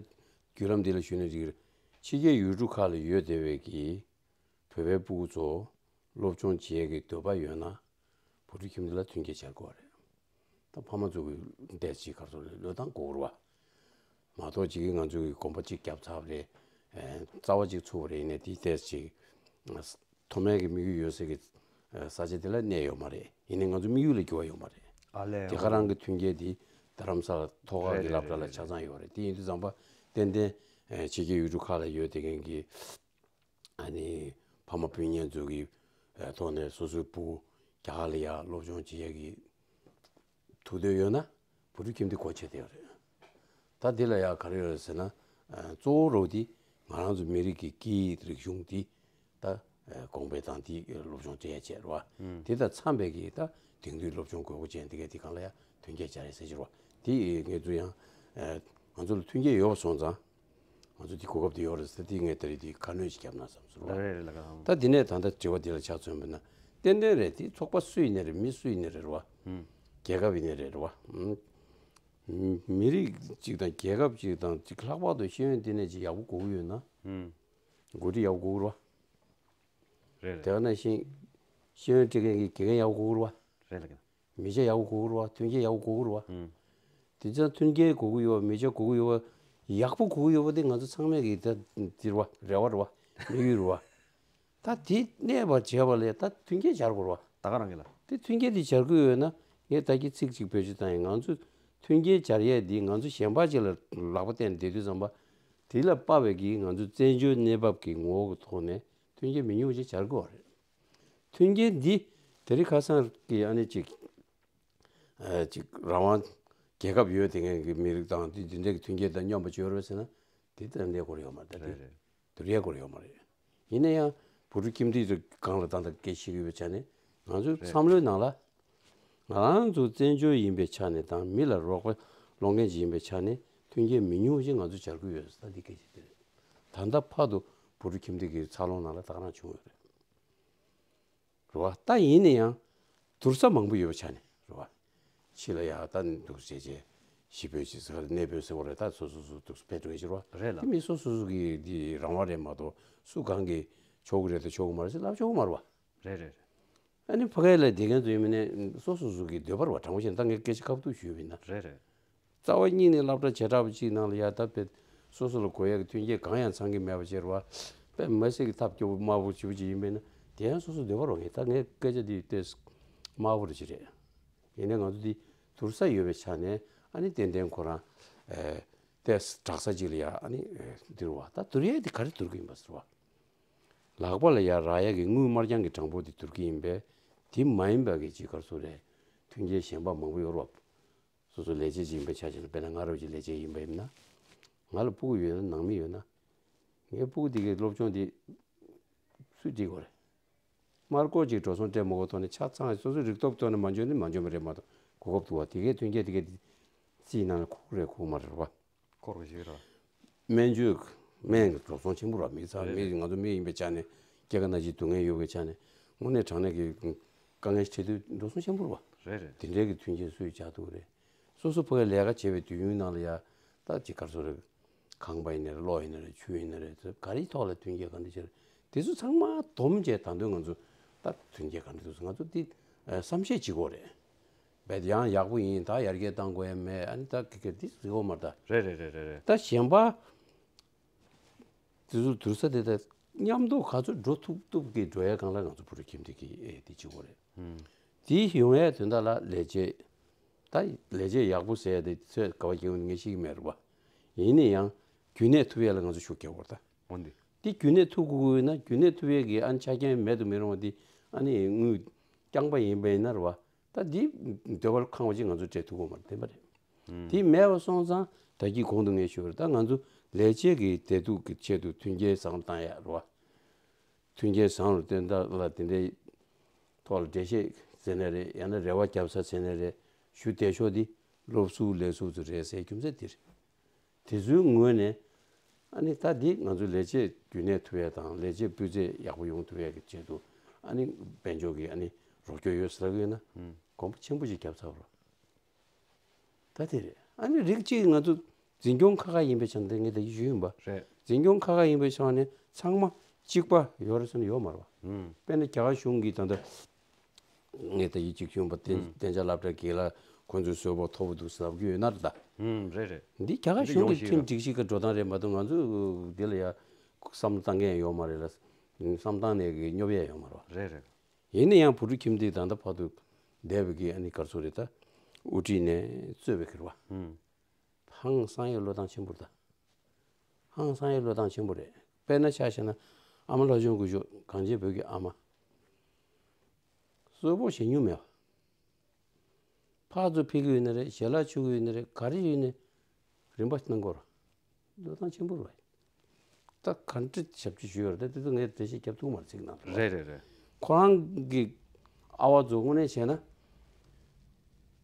བརྒྱུད་ལམ་འདི་ལ་ཞུས་ན་འགྲིག་གི་རེད། ཕྱི་རྒྱལ་ཡུལ་གྲུ་ཁག་ལ་ཡོད་བསྡད་པའི་གི་བོད་པའི་ཕྲུ་གུ་ཚོ་སློབ་སྦྱོང་བྱེད་ཀྱི་འདོད་པ་ཡོད་ན་བོད་ཕྲུག་ཁྱིམ་སྡེ་ལ་མཐུན་རྐྱེན་སྦྱར་དགོས་རེད། ད་ཕ་མ་ཚོ་གི་ཏོག་ཙམ་ག་རེ་ཟེར་རེད། བློས་བཏང་དགོས་རེད་བ། མ་གཏོགས་ཅིག་གིས་ང་ཚོ་གི་གོམ་པ་གཅིག་བརྒྱབ་ཚར་བ་རེད། ཨེ་རྩ་བ་གཅིག་ཚུགས་པ་རེད། ཡིན་ནའི་དེ་ཏོག་ཙམ་ཅིག་མཐོ་དམན་གྱི་དམིགས་ཡུལ་ཡོད་སའི་གི་ས་ཆ་དེ་ལ་གནས་ཡོད་མ་རེད། ཡིན་ནའི་ང་ཚོ་དམིགས་ཡུལ་ལ་འགྱུར་བ་ཡོད་མ་རེད། ཨ་ལས། དེ་ག་རང་གི་མཐུན་རྐྱེན་དེ་རྡ་རམ་ས་ལ་མཐོ་སྒང་གི་སློབ་གྲྭ་ལ་ཆ་ཚང་ཡོད་རེད། དེ་ཡིན་དུས་ཙམ་པ་ཏན་ཏན་ཨེ་ཕྱི་རྒྱལ་ཡུལ་གྲུ་ཁག་ལ་ཡོད་བསྡད་མཁན་གྱི་ཨ་ནི་ཕ་མ་སྤུན་ཉེ་ཚོ་གི་ ཐོག་ནས་སོ་སོའི་སྤུ་གུ་རྒྱ་གར་ལ་ཡ་སློབ་སྦྱོང་བྱེད་ཡས་ཀྱི་ཐུགས་འདོད་ཡོད་ན་བུ་ཕྲུག་ཁྱིམ་སྡེ་སྒོ་ཕྱེ་བསྡད་ཡོད་རེད། ད་འདི་ལ་ཡ་ག་རེ་ཡོད་རེད་ཟེར་ན། གཙོ་བོ་རོགས་འདི་ང་རང་ཚོ་མི་རིགས་ཀྱི་སྐད་ཡིག་རིག་གཞུང་འདི་ད་གོང་འཕེལ་དང་འདི་སློབ་སྦྱོང་བྱེད་ཡས་བྱས་རེད་བ། དེ་དང་འཚམས་པའི་གི་ད་དེང་དུས་སློབ་སྦྱོང་དགོས་མཁོ་ཅན་འདི་གའི་འདི་སྒང་ལ་ཡ་མཐུན་རྐྱེན་སྦྱར་ཡས་ཟེར་གྱི་རེད་བ། འདི་ངེད་ཚོ་ཡང་ང་ཚོ་ལ་མཐུན་རྐྱེན་ཡོད་པ་སོང་ཙང་། ང་ཚོ་འདི་གོ་སྐབས་འདི་ཡོད་རེད་ཟེར་འདི་ངས་ད་རེས་འདི་ཁ་སྣོན་ཞིག་བརྒྱབ་ན་བསམ་སོང་རེད། རེད་རེད་ལགས། ད་འདི་ནས་ད་ལྟ་དྲི་བ་འདི་ལ་ཆ་མཚོན་པ་ན་ཏན་ཏན་རེད། འདི་ཚོགས་པ་སུ་ཡིན་ནའི་རེད། མི་སུ་ཡིན་ནའི་རེད་རེད་བ། རྒྱལ་ཁབ་ཡིན་ནའི་རེད་རེད་བ། མི་རིགས་གཅིག་དང་རྒྱལ་ཁབ་གཅིག་དང་གཅིག་ལྷག་པར་དུ་ཤེས་ཡོན་ལྟེ་གནས་ཅིག་ཡག་པོ་དགོས་ཀྱི་ཡོད་ན་འགོ་ཁྲིད་ཡག་པོ་དགོས་ཀྱི་རེད་བ། རེད་རེད། དེ་ག་ནང་བཞིན་ཤེས་ཡོན་སྤྲད་མཁན་གྱི་དགེ་རྒན་ཡག་པོ་དགོས་ཀྱི་རེད་བ། རེད་ལགས། མི་ཆ་ཡག་པོ་དགོས་ཀྱི་རེད་བ། མཐུན་རྐྱེན་ཡག་པོ་དགོས་ཀྱི་རེད་བ། དེ་ཚོ་མཐུན་རྐྱེན་དགོས་ཀྱི་ཡོད་བ། མི་ཆ་དགོས་ཀྱི་ཡོད་བ། ཡག་པོ་དགོས་ཀྱི་ཡོད་བ་དེ་ང་ཚོ་ཚང་མས་ཀྱི་ད་འདིར་བ་རེ་བ་རེད་བ། དམིགས་ཡུལ་རེད་བ། ད་དེ་གནས་པར་བྱས་པ་ལས་ད་མཐུན་རྐྱེན་སྦྱར་དགོས་རེད་བ། ད་ག་རང་གི་ལ། དེ་མཐུན་རྐྱེན་དེ་སྦྱར་དགོས་ཡོད་ན་ངས་ད་གི་ཚིག་གཅིག་བེད་སྤྱོད་བཏང་ཡིན། ང་ཚོ་མཐུན་རྐྱེན་སྦྱར་ཡས་འདི་ང་ཚོ་གཞན་པ་ཅིག་ལ་ལག་པ་བསྟན་བསྡད་དུས་ཙམ་པ། དེ་ལ་དཔག་པའི་གི་ང་ཚོ་བཙན་བྱོལ་གནས་བབ་ཀྱི་ངོ་བོ་གི་ཐོག་ནས་མཐུན་རྐྱེན་མི་ཉུང་བ་ཅིག་སྦྱར་དགོས་པ་རེད། མཐུན་རྐྱེན་འདི་དེ་རིང་ཁ་སང་གི་ཨ་ནི་ཅིག་ཨ་ཅིག་རང་དབང་རྒྱལ་ཁབ་ཡོད་དེ་ངན་གྱི་མི་རིགས་དང་འདི་འདི་འདྲའི་གི་མཐུན་རྐྱེན་དང་སྙོམས་པ་བྱོས་རོགས་ཟེར་ན་དེ་ལྟར་གནས་སྐོར་ཡོད་མ་རེད། ད་རེད་དེ་རེད། དུ་རེད་སྐོར་ཡོད་མ་རེད། ཡིན་ན་ཡང་བུ་ཕྲུག་ཁྱིམ་མཐུན་ཚོ་སྒང་ལ་ད་ལྟ་སྐད་ཆ་བཤད་ཀྱི་ཡོད་པའི་ཆ་ནས་ང་ཚོའི་རེད། བསམ་བློའི་ནང་ལ་ང་རང་ཚོ་བཙན་བྱོལ་ཡིན་པའི་ཆ་ནས་དང་མི་ལ་རོགས་པ་སློང་མཁན་ཅིག་ཡིན་པའི་ཆ་ནས་མཐུན་རྐྱེན་མི་ཉུང་བ་ཅིག་ང་ཚོ་སྦྱར་དགོས་ཡོད་ཟེར་ད་འདི་སྐད་ཆ་དེ་རེད། ད་ལྟ་བར་དུ་བུ་ཕྲུག་ཁྱིམ་མཐུན་གྱི་འཚར་ལོངས་ནང་ལ་ད་ག་རང་བྱུང་ཡོད་རེད། རེད་བ། ད་ཡིན་ན་ཡང་། བསྡུར་ས་མང་པོ་ཡོད་པ་ཆ་ནས་རེད་བ། ཕྱི་ལ་ཡ་ད་འདུག་བྱས་བྱས་ཞི་བོད་ཅིག་ཟེར་གནས་སྤོས་ཟེར་བ་རེད། ད་སོ་སོ་སོ་འདུག་ཕེབས་འགྲོ་ཡི་ཕྱིར་བ། རེད་ལ། དེ་མི་སོ་སོ་སོ་གི་འདི་རང་དབང་རེད་མ་གཏོགས་སུ་གང་གིས་ཆོག་གི་རེད་དང་ཆོག་གི་མ་རེད་ཟེར་ལབ་ཆོག་གི་མ་རེད་བ། རེད་རེད་རེད། ཨ་ནི་ཕ་གའི་ལ་བསྡད་མཁན་ཚོ་ཡིན་མིན་ནས་སོ་སོ་སོ་གི་འདོད་པ་རེད་བ། དྲང་པོ་བཤད་ན་ད་ངས་སྐད་ཆ་ཁ་ཐུག་ཞུས་པ་ཡིན་ན། རེད་རེད། རྩ་བ་ཉིད་ནས་སློབ་གྲྭ་བྱེ་བྲག་པ་གཅིག་ནང་ལ་ཡ་ད་དཔེ་སོ་སོ་ལ་དགོས་ཡ་གི་མཐུན་རྐྱེན་གང་ཡང་ཚང་གི་མེད་པ་བྱས་རེད་བ། དཔེ་མི་སྲིད་ཀྱི་ཐབས་སྐྱོ་པོ་དམའ་བོ་ཞེ་པོ་ཅིག་ཡིན་པས་ན་དེ་ཡང་སོ་སོ་འདོད་པ་རེད་བ། ངས་ད་ངའི་སྐད་ཆ་འདི་ཏོག་ཙམ་དམའ་བོ་རེ་ཅིག་རེད། ཡིན་ནའི་ང་ཚོ་འདི་བསྡུར་ས་ཡོད་པའི་ཆ་ནས་ཨ་ནི་ཏན་ཏན་ཁོ་རང་ཨེ་ཏོག་ཙམ་དྲག་ས་ཅིག་ལ་ཡ་ཨ་ནི་ཨེ་བསྡུར་བ། ད་བསྡུར་ཡ་འདི་ག་རེ་བསྡུར་གི་ཡིན་པ་ཟེར་བ། ལག་པ་ལ་ཡ་རག་ཡ་གི་དངུལ་དམར་རྐྱང་གི་གྲངས་འབོར་འདི་བསྡུར་གི་ཡིན་པས། དེ་མ་ཡིན་པ་གི་ཅིག་ག་རེ་ཟེར་རེད། མཐུན་རྐྱེན་གཞན་པ་མང་པོ་ཡོད་རེད་བ། སོ་སོ་ལས་བྱེད་ཅིག་ཡིན་པའི་ཆ་བཞག་ན། དཔེར་ན་ང་རང་ཅིག་ལས་བྱེད་ཡིན་པ་ཡིན་ན། ང་ལ་ཕྲུ་གུ་ཡོད་ན་ནང་མི་ཡོད་ན། ངའི་ཕྲུ་གུ་དེ་གའི་སློབ་སྦྱོང་དེ་སུས་སྒྲིག་དགོས་རེད། མར་སྐོར་ཅིག་འགྲོ་སོང་སྤྲད་མ་དགོས་ཐོག་ནས་ཆ་ཚང་སོ་སོའི་རིག་སྟོབས་ཐོག་ནས་མ་འཇོན་ན་མ་འཇོན་པ་རེད་མ་གཏོགས་གོ་སྐབས་འདུག་བ། དེ་གའི་མཐུན་རྐྱེན་དེ་གའི་རྩིས་ནང་ལ་ཁུག་རེད་ཁུག་མ་རེད་བ། སྐོར་ག་ཞིག་ར། སྨན་བཅོས་སྨན་གྱི་འགྲོ་སོང་ཆེན་པོ་ར། མི་ཚང་རེད་མི་རེད། ང་ཚོ་མི་ཡིན་པའི་ཆ་ནས་སྐྱེ་རྒ་ན་འཆི་སྡུག་བསྔལ་ཡོད་པའི་ཆ་ནས་དངོས་གནས་དྲང་གནས་ཀྱི་དཀའ་ངལ་ཞིག་འཕྲད་དུས་འགྲོ་སོང་ཆེན་པོ་ར་བ། རེད་རེད། དེ་འདྲའི་གི་མཐུན་རྐྱེན་སུས་སྦྱར་ཐུབ་ཀྱི་རེད། སོ་སོ་ཕ་གིར་ལས་ཀ་བྱེད་པའི་དུས་ཡུན་ནང་ལ་ཡ་ད་ཅིག་ག་རེ་ཟེར་རེད། ཁང་པ་ཡིན་ནའི་རེད། གློག་ཡིན་ནའི་རེད། ཆུ་ཡིན་ནའི་རེད། ག་རེའི་ཐོག་ལ་མཐུན་རྐྱེན་ག་འདྲ་བྱས་རེད། དེ་ཚོ་ཚང་མ་བསྡོམས་བྱས་ད་དུང་ང་ཚོ་ད་མཐུན་རྐྱེན་ག་འདྲ་འདུག་ཟེར་ང་ཚོ་འདི་བསམ་ཤེས་བྱེད་དགོས་རེད། རྦད་ཡང་ཡག་པོ་ཡིན། ད་ཡར་རྒྱས་གཏང་དགོས་ཡ་མེད། ཨ་ནི་ད་གི་གི་འདི་ཟེར་དགོས་མ་རེད་ད། རེད་རེད་རེད་རེད། ད་གཞན་པ་དེ་ཚོ་བསྡུར་ས་དེ་ད་མཉམ་དུ་ག་ཚོད་འགྲོ་ཐུབ་ཐུབ་ཀྱི་འགྲོ་ཡ་སྒང་ལ་ང་ཚོ་བུ་ཕྲུག་ཁྱིམ་སྡེ་གི་ཨེ་དེ་བྱེད་དགོས་རེད། ཧུམ། དེ་ཡོང་ཡ་དོན་དག་ལ་ལས་བྱེད། ད་ལས་བྱེད་ཡག་པོ་ཟེར་ཡ་དེ་ཚོད་ག་བ་སྐྱེ་བོ་ངས་ཤེས་ཀྱི་མེད་རེད་བ། ཡིན་ན་ཡང་རྒྱུན་གནས་ཐུབ་ཡ་ལ་ང་ཚོ་ཤུགས་རྒྱག་དགོས་རེད་ད། འོན་ཏེ། འདི་རྒྱུན་གནས་ཐུབ་དགོས་ན་རྒྱུན་གནས་ཐུབ་ཡས་ཀྱི་ཨ་ནི་ཆ་རྐྱེན་མེད་དུ་མི་རུང་བ་འདི་ཨ་ནི་དངུལ་རྐྱང་པ་ཡིན་པ་ཡིན་ན་རེད་བ། ད་འདི་འདོད་པ་ཁེངས་པ་ཅིག་ང་ཚོ་སྤྲད་ཐུབ་ཀྱི་མ་རེད། བདེན་པ་རེད། ཧུམ། དེ་མེད་པ་སོང་ཙང་ད་གིན་གོང་དུ་ངས་ཞུས་པ་རེད། ད་ང་ཚོ་ལས་བྱེད་ཀྱི་བདེ་སྡུག་གི་ཆེད་དུ་མཐུན་རྐྱེན་བཟང་བཏང་ཡ་རེད་བ། མཐུན་རྐྱེན་བཟང་རུ་བཏོན་ཐབས་ལ་དེ་འདྲའི་ཐོག་ལ་འགྲེལ་བཤད་ཟེར་ནའི་རེད། ཡང་ན་རེ་བ་བརྒྱབ་ས་ཟེར་ནའི་རེད། ཞུ་བདེ་ཤོས་འདི་སློབ་ཟུར་ལས་ཟུར་ཚོ་རེད་ཟེར་རྒྱུ་མཚན་འདི་རེད། དེ་ཚོའི་ངོས་ནས་ཨ་ནི་ད་འདི་ང་ཚོའི་ལས་བྱེད་རྒྱུན་གནས་ཐུབ་ཡས་དང་ལས་བྱེད་སྤུས་ཚད་ཡག་པོ་ཡོང་ཐུབ་ཡས་ཀྱི་ཆེད་དུ་ཨ་ནི་དཔལ་འབྱོར་གྱི་ཨ་ནི་རོགས་སྐྱོར་ཡོད་ཟེར་གྱི་ཡོད་ན་ཧུམ། གོམ་པ་ཆེན་པོ་ཞིག་བརྒྱབ་ཚར་བ་རེད། ད་དེ་རེད། ཨ་ནི་རིགས་གཅིག་ང་ཚོ་འཛིན་སྐྱོང་ཁག་ཁག་ཡིན་པའི་ཆ་ནས་ངས་ད་གིན་ཞུས་ཡིན་པ། རེད། འཛིན་སྐྱོང་ཁག་ཁག་ཡིན་པའི་ཆ་ནས་ཚང་མ་གཅིག་པ་ཡོད་རེད་ཟེར་ན་ཡོད་མ་རེད་བ། ཧུམ། དཔེར་ན་རྒྱ་གར་གཞུང་གིས་ད་ལྟ་ངས་ད་གིན་གཅིག་ཞུས་ཡིན་པ། གཏན་ཧུམ། གཏན་འཇགས་སློབ་གྲྭ་བརྒྱད་ལ་ཁོང་ཚོའི་བཟོ་བོ་མཐོ་པོ་འདུག་ཟེར་ལབ་ཀྱི་ཡོད་ན་རེད་ད། ཧུམ། རེད་རེད། འདི་རྒྱ་གར་གཞུང་གི་ཁྲིམས་སྒྲིག་གཞི་གི་འགྲོ་སྟངས་རེད་མ་གཏོགས་ང་ཚོས་འདི་ལ་ཡ་བསམ་བློ་བཏང་མཁན་ཡོད་མ་རེད་ལ། བསམ་བཏང་ནས་གི་སྙོབ་ཡས་ཡོད་མ་རེད་བ། རེད་རེད། ཡིན་ན་ཡང་བུ་ཕྲུག་ཁྱིམ་སྡེ་ད་ལྟ་བར་དུ་བསྡད་པའི་གི་ཨ་ནི་ག་རེ་ཟེར་རེད་ད། དབུ་ཁྲིད་ནས་གཙོས་པའི་གི་རེད་བ། ཧུམ། ཧང་སང་ཡས་བློས་བཏང་ཆེན་པོ་རེད་ད། ཧང་སང་ཡས་བློས་བཏང་ཆེན་པོ་རེད། དཔེར་ན་ཆ་བཞག་ན་ཨ་མ་ལྷ་ལྕམ་སྐུ་ཞབས་གངས་ཅན་བོད་ཀྱི་ཨ་མ། གསོལ་ཕོགས་ཞེ་ཉུང་མེད་པ། ཕར་ཚུར་ཕུལ་གྱི་ཡོད་ན་རེད། ཞལ་ལག་མཆོད་ཀྱི་ཡོད་ན་རེད། ག་རེ་ཡོད་ནའི་རིན་པ་གནང་དགོས་རེད། བློས་བཏང་ཆེན་པོ་རེད་པ། ད་ག་འདྲ་ཞབས་ཕྱི་ཞུས་ཡོད་རེད། ད་དེ་ཚོ་ངས་འགྲེལ་བཤད་རྒྱབ་ཐུབ་མ་རེད། ཚིག་ནང་དུ་རེད་རེད་རེད། ཁོ་རང་གི་ཨ་བ་ཚོ་དངོས་གནས་བྱས་ན།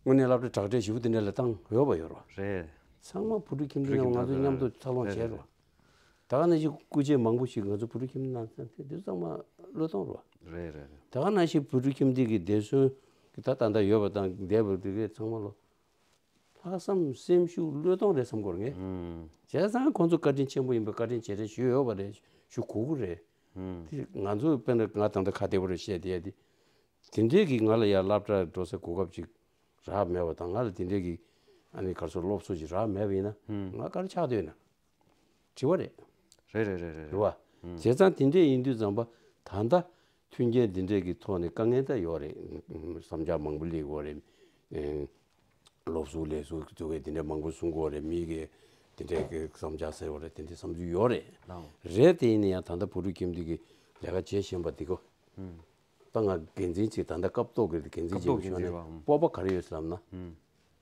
དངོས་གནས་སློབ་གྲྭ་དྲག་གྲས་ཞེ་པོ་དེ་འདྲ་ལ་བཏང་ཡོད་པ་ཡོད་རེད་པ། རེད། ཚང་མ་བུ་ཕྲུག་ཁྱིམ་སྡེ་ནང་ང་ཚོ་མཉམ་དུ་འཚར་ལོངས་བྱས་རེད་པ། ད་ག་ནང་བཞིན་སྐུ་མཆེད་མང་པོ་ཞིག་ང་ཚོ་བུ་ཕྲུག་ཁྱིམ་སྡེ་ནང་ཚན་དེ་ཚང་མ་བློས་གཏོང་རེད་པ། རེད་རེད་རེད། ད་ག་ནང་བཞིན་བུ་ཕྲུག་ཁྱིམ་སྡེ་གི་བདེ་སྲུང་གི་ད་ད་ལྟ་ཡོད་པ་དང་འདས་པ་དེ་གའི་ཚང་མ་ལོ། ལྷག་བསམ་སེམས་ཤུགས་བློས་གཏོང་རེད་བསམ་གྱི་ཡོད་རེད་ངས། ཨུམ། བྱས་ཙང་ཁོང་ཚོ་བཀའ་དྲིན་ཆེན་པོ་ཡིན་པའི་བཀའ་དྲིན་རྗེས་དྲན་ཞུས་ཡོད་པ་རེད། ཞུ་དགོས་ཀྱི་རེད། ཨུམ། དེ་ང་ཚོ་དཔེར་ན་ང་ད་ལྟ་ཁ་བདེ་པོ་རེད་བཤད་བསྡད་ཡ་དེ། དེ་འདྲས་ཀྱིས་ང་ལ་ཡར་སློབ་གྲྭར་འགྲོ་སའི་གོ་སྐབས་ཅིག་རག་མེད་པ་དང་། ང་ལ་དེ་འདྲས་ཀྱི་ཨ་ནི་ག་རེ་ཟེར་སློབ་གསོ་ཅིག་རག་མེད་པ་ཡིན་ན། ཨུམ། ང་ག་རེ་ཆགས་བསྡད་ཡོད་ན། དྲི་བ་རེད། རེད་རེད་རེད་རེད། རེད་བ། ཨུམ། བྱས་ཙང་དེ་འདྲས་ཡིན་དུས་ཙམ་པ་ད་ལྟ་མཐུན་རྐྱེན་འདི་འདྲས་ཀྱི་ཐོག་ནས་དཀའ་ངལ་ད་ཡོད་རེད། བསམ་འཆར་མང་པོ་སླེབས་ཡོད་རེད། ཨེ། སློབ་ཟུར་ལས་ཟུར་དེ་འདྲས་མང་པོ་གསུང་གི་ཡོད་རེད། མི་གིས་དེ་འདྲས་ཀྱི་བསམ་འཆར་ཟེར་བ་རེད། དེ་འདྲས་བསམ་ཚུལ་ཡོད་རེད། ལགས། རེད་དེ་ཡིན་ན་ཡང་ད་ལྟ་བུ་ཕྲུག་ཁྱིམ་སྡེ་གི་ལས་ཀ་བྱེད་བཞིན་པ་འདི་གོ། ཨུམ། ད་ང་འགན་འཛིན་ཅིག་ད་ལྟ་སྐབས་ཐོག་གི་འགན་འཛིན་སྐབས་ཅིག་ཐོག་གི་ཕྱོགས་ནས་འགན་འཛིན་པ། ཨུམ། སྤོབས་པ་ག་རེ་ཡོད་ཟེར་ལབ་ན། ཨུམ།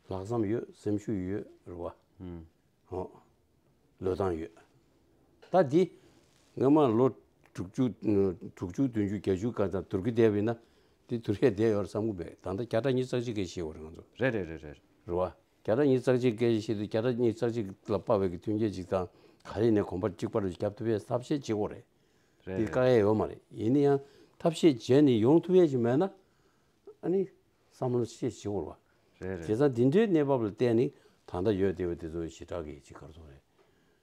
ལྷག་བསམ་ཡོད། སེམས་ཤུགས་ཡོད་རེད་བ། ཨུམ། ཨོ། བློས་བཏང་ཡོད། ད་འདི་སྔོན་མ་ལོ་དྲུག་ཅུ་དྲུག་ཅུ་བདུན་ཅུ་བརྒྱད་ཅུ་ག་ཚང་དུར་གི་བསྡད་པ་ཡིན་ན། འདི་དུར་ཡས་བསྡད་ཡོད་རེད་བསམ་གི་མེད། ད་ལྟ་བརྒྱ་ཕྲག་ཉི་ཤུ་རྩ་གཅིག་སྐད་ཆ་བཤད་ཡོད་རེད་ང་ཚོ། རེད་རེད་རེད་རེད། རེད་བ། བརྒྱ་ཕྲག་ཉི་ཤུ་རྩ་གཅིག་སྐད་ཆ་བཤད་དུས་བརྒྱ་ཕྲག་ཉི་ཤུ་རྩ་གཅིག་ལ་དཔག་པའི་གི་མཐུན་རྐྱེན་ཅིག་དང་ག་རེ་ནས་གོམ་པ་གཅིག་པར་རྒྱབ་ཐུབ་ཡས་ཐབས་ཤེས་བྱེད་དགོས་རེད། རེད་འདི་རེད། དཀའ་ཡས་ཡོད་མ་རེད། ཡིན་ན་ཡང་ཐབས་ཤེས་བྱས་ནས་ཡོང་ཐུབ་ཡས་ཅིག་མེད་ན། ཨ་ནི་བསམ་བློ་ཤེས་བྱེད་དགོས་རེད་བ། རེད་རེད། བྱས་ཙང་འདི་འདྲའི་གནས་བབ་ལ་བལྟས་ནས་ད་ལྟ་ཡོད་བསྡད་པ་དེ་ཚོ་ཞེ་དྲག་གི་ཅིག་ག་རེ་ཟེར་དགོས་རེད།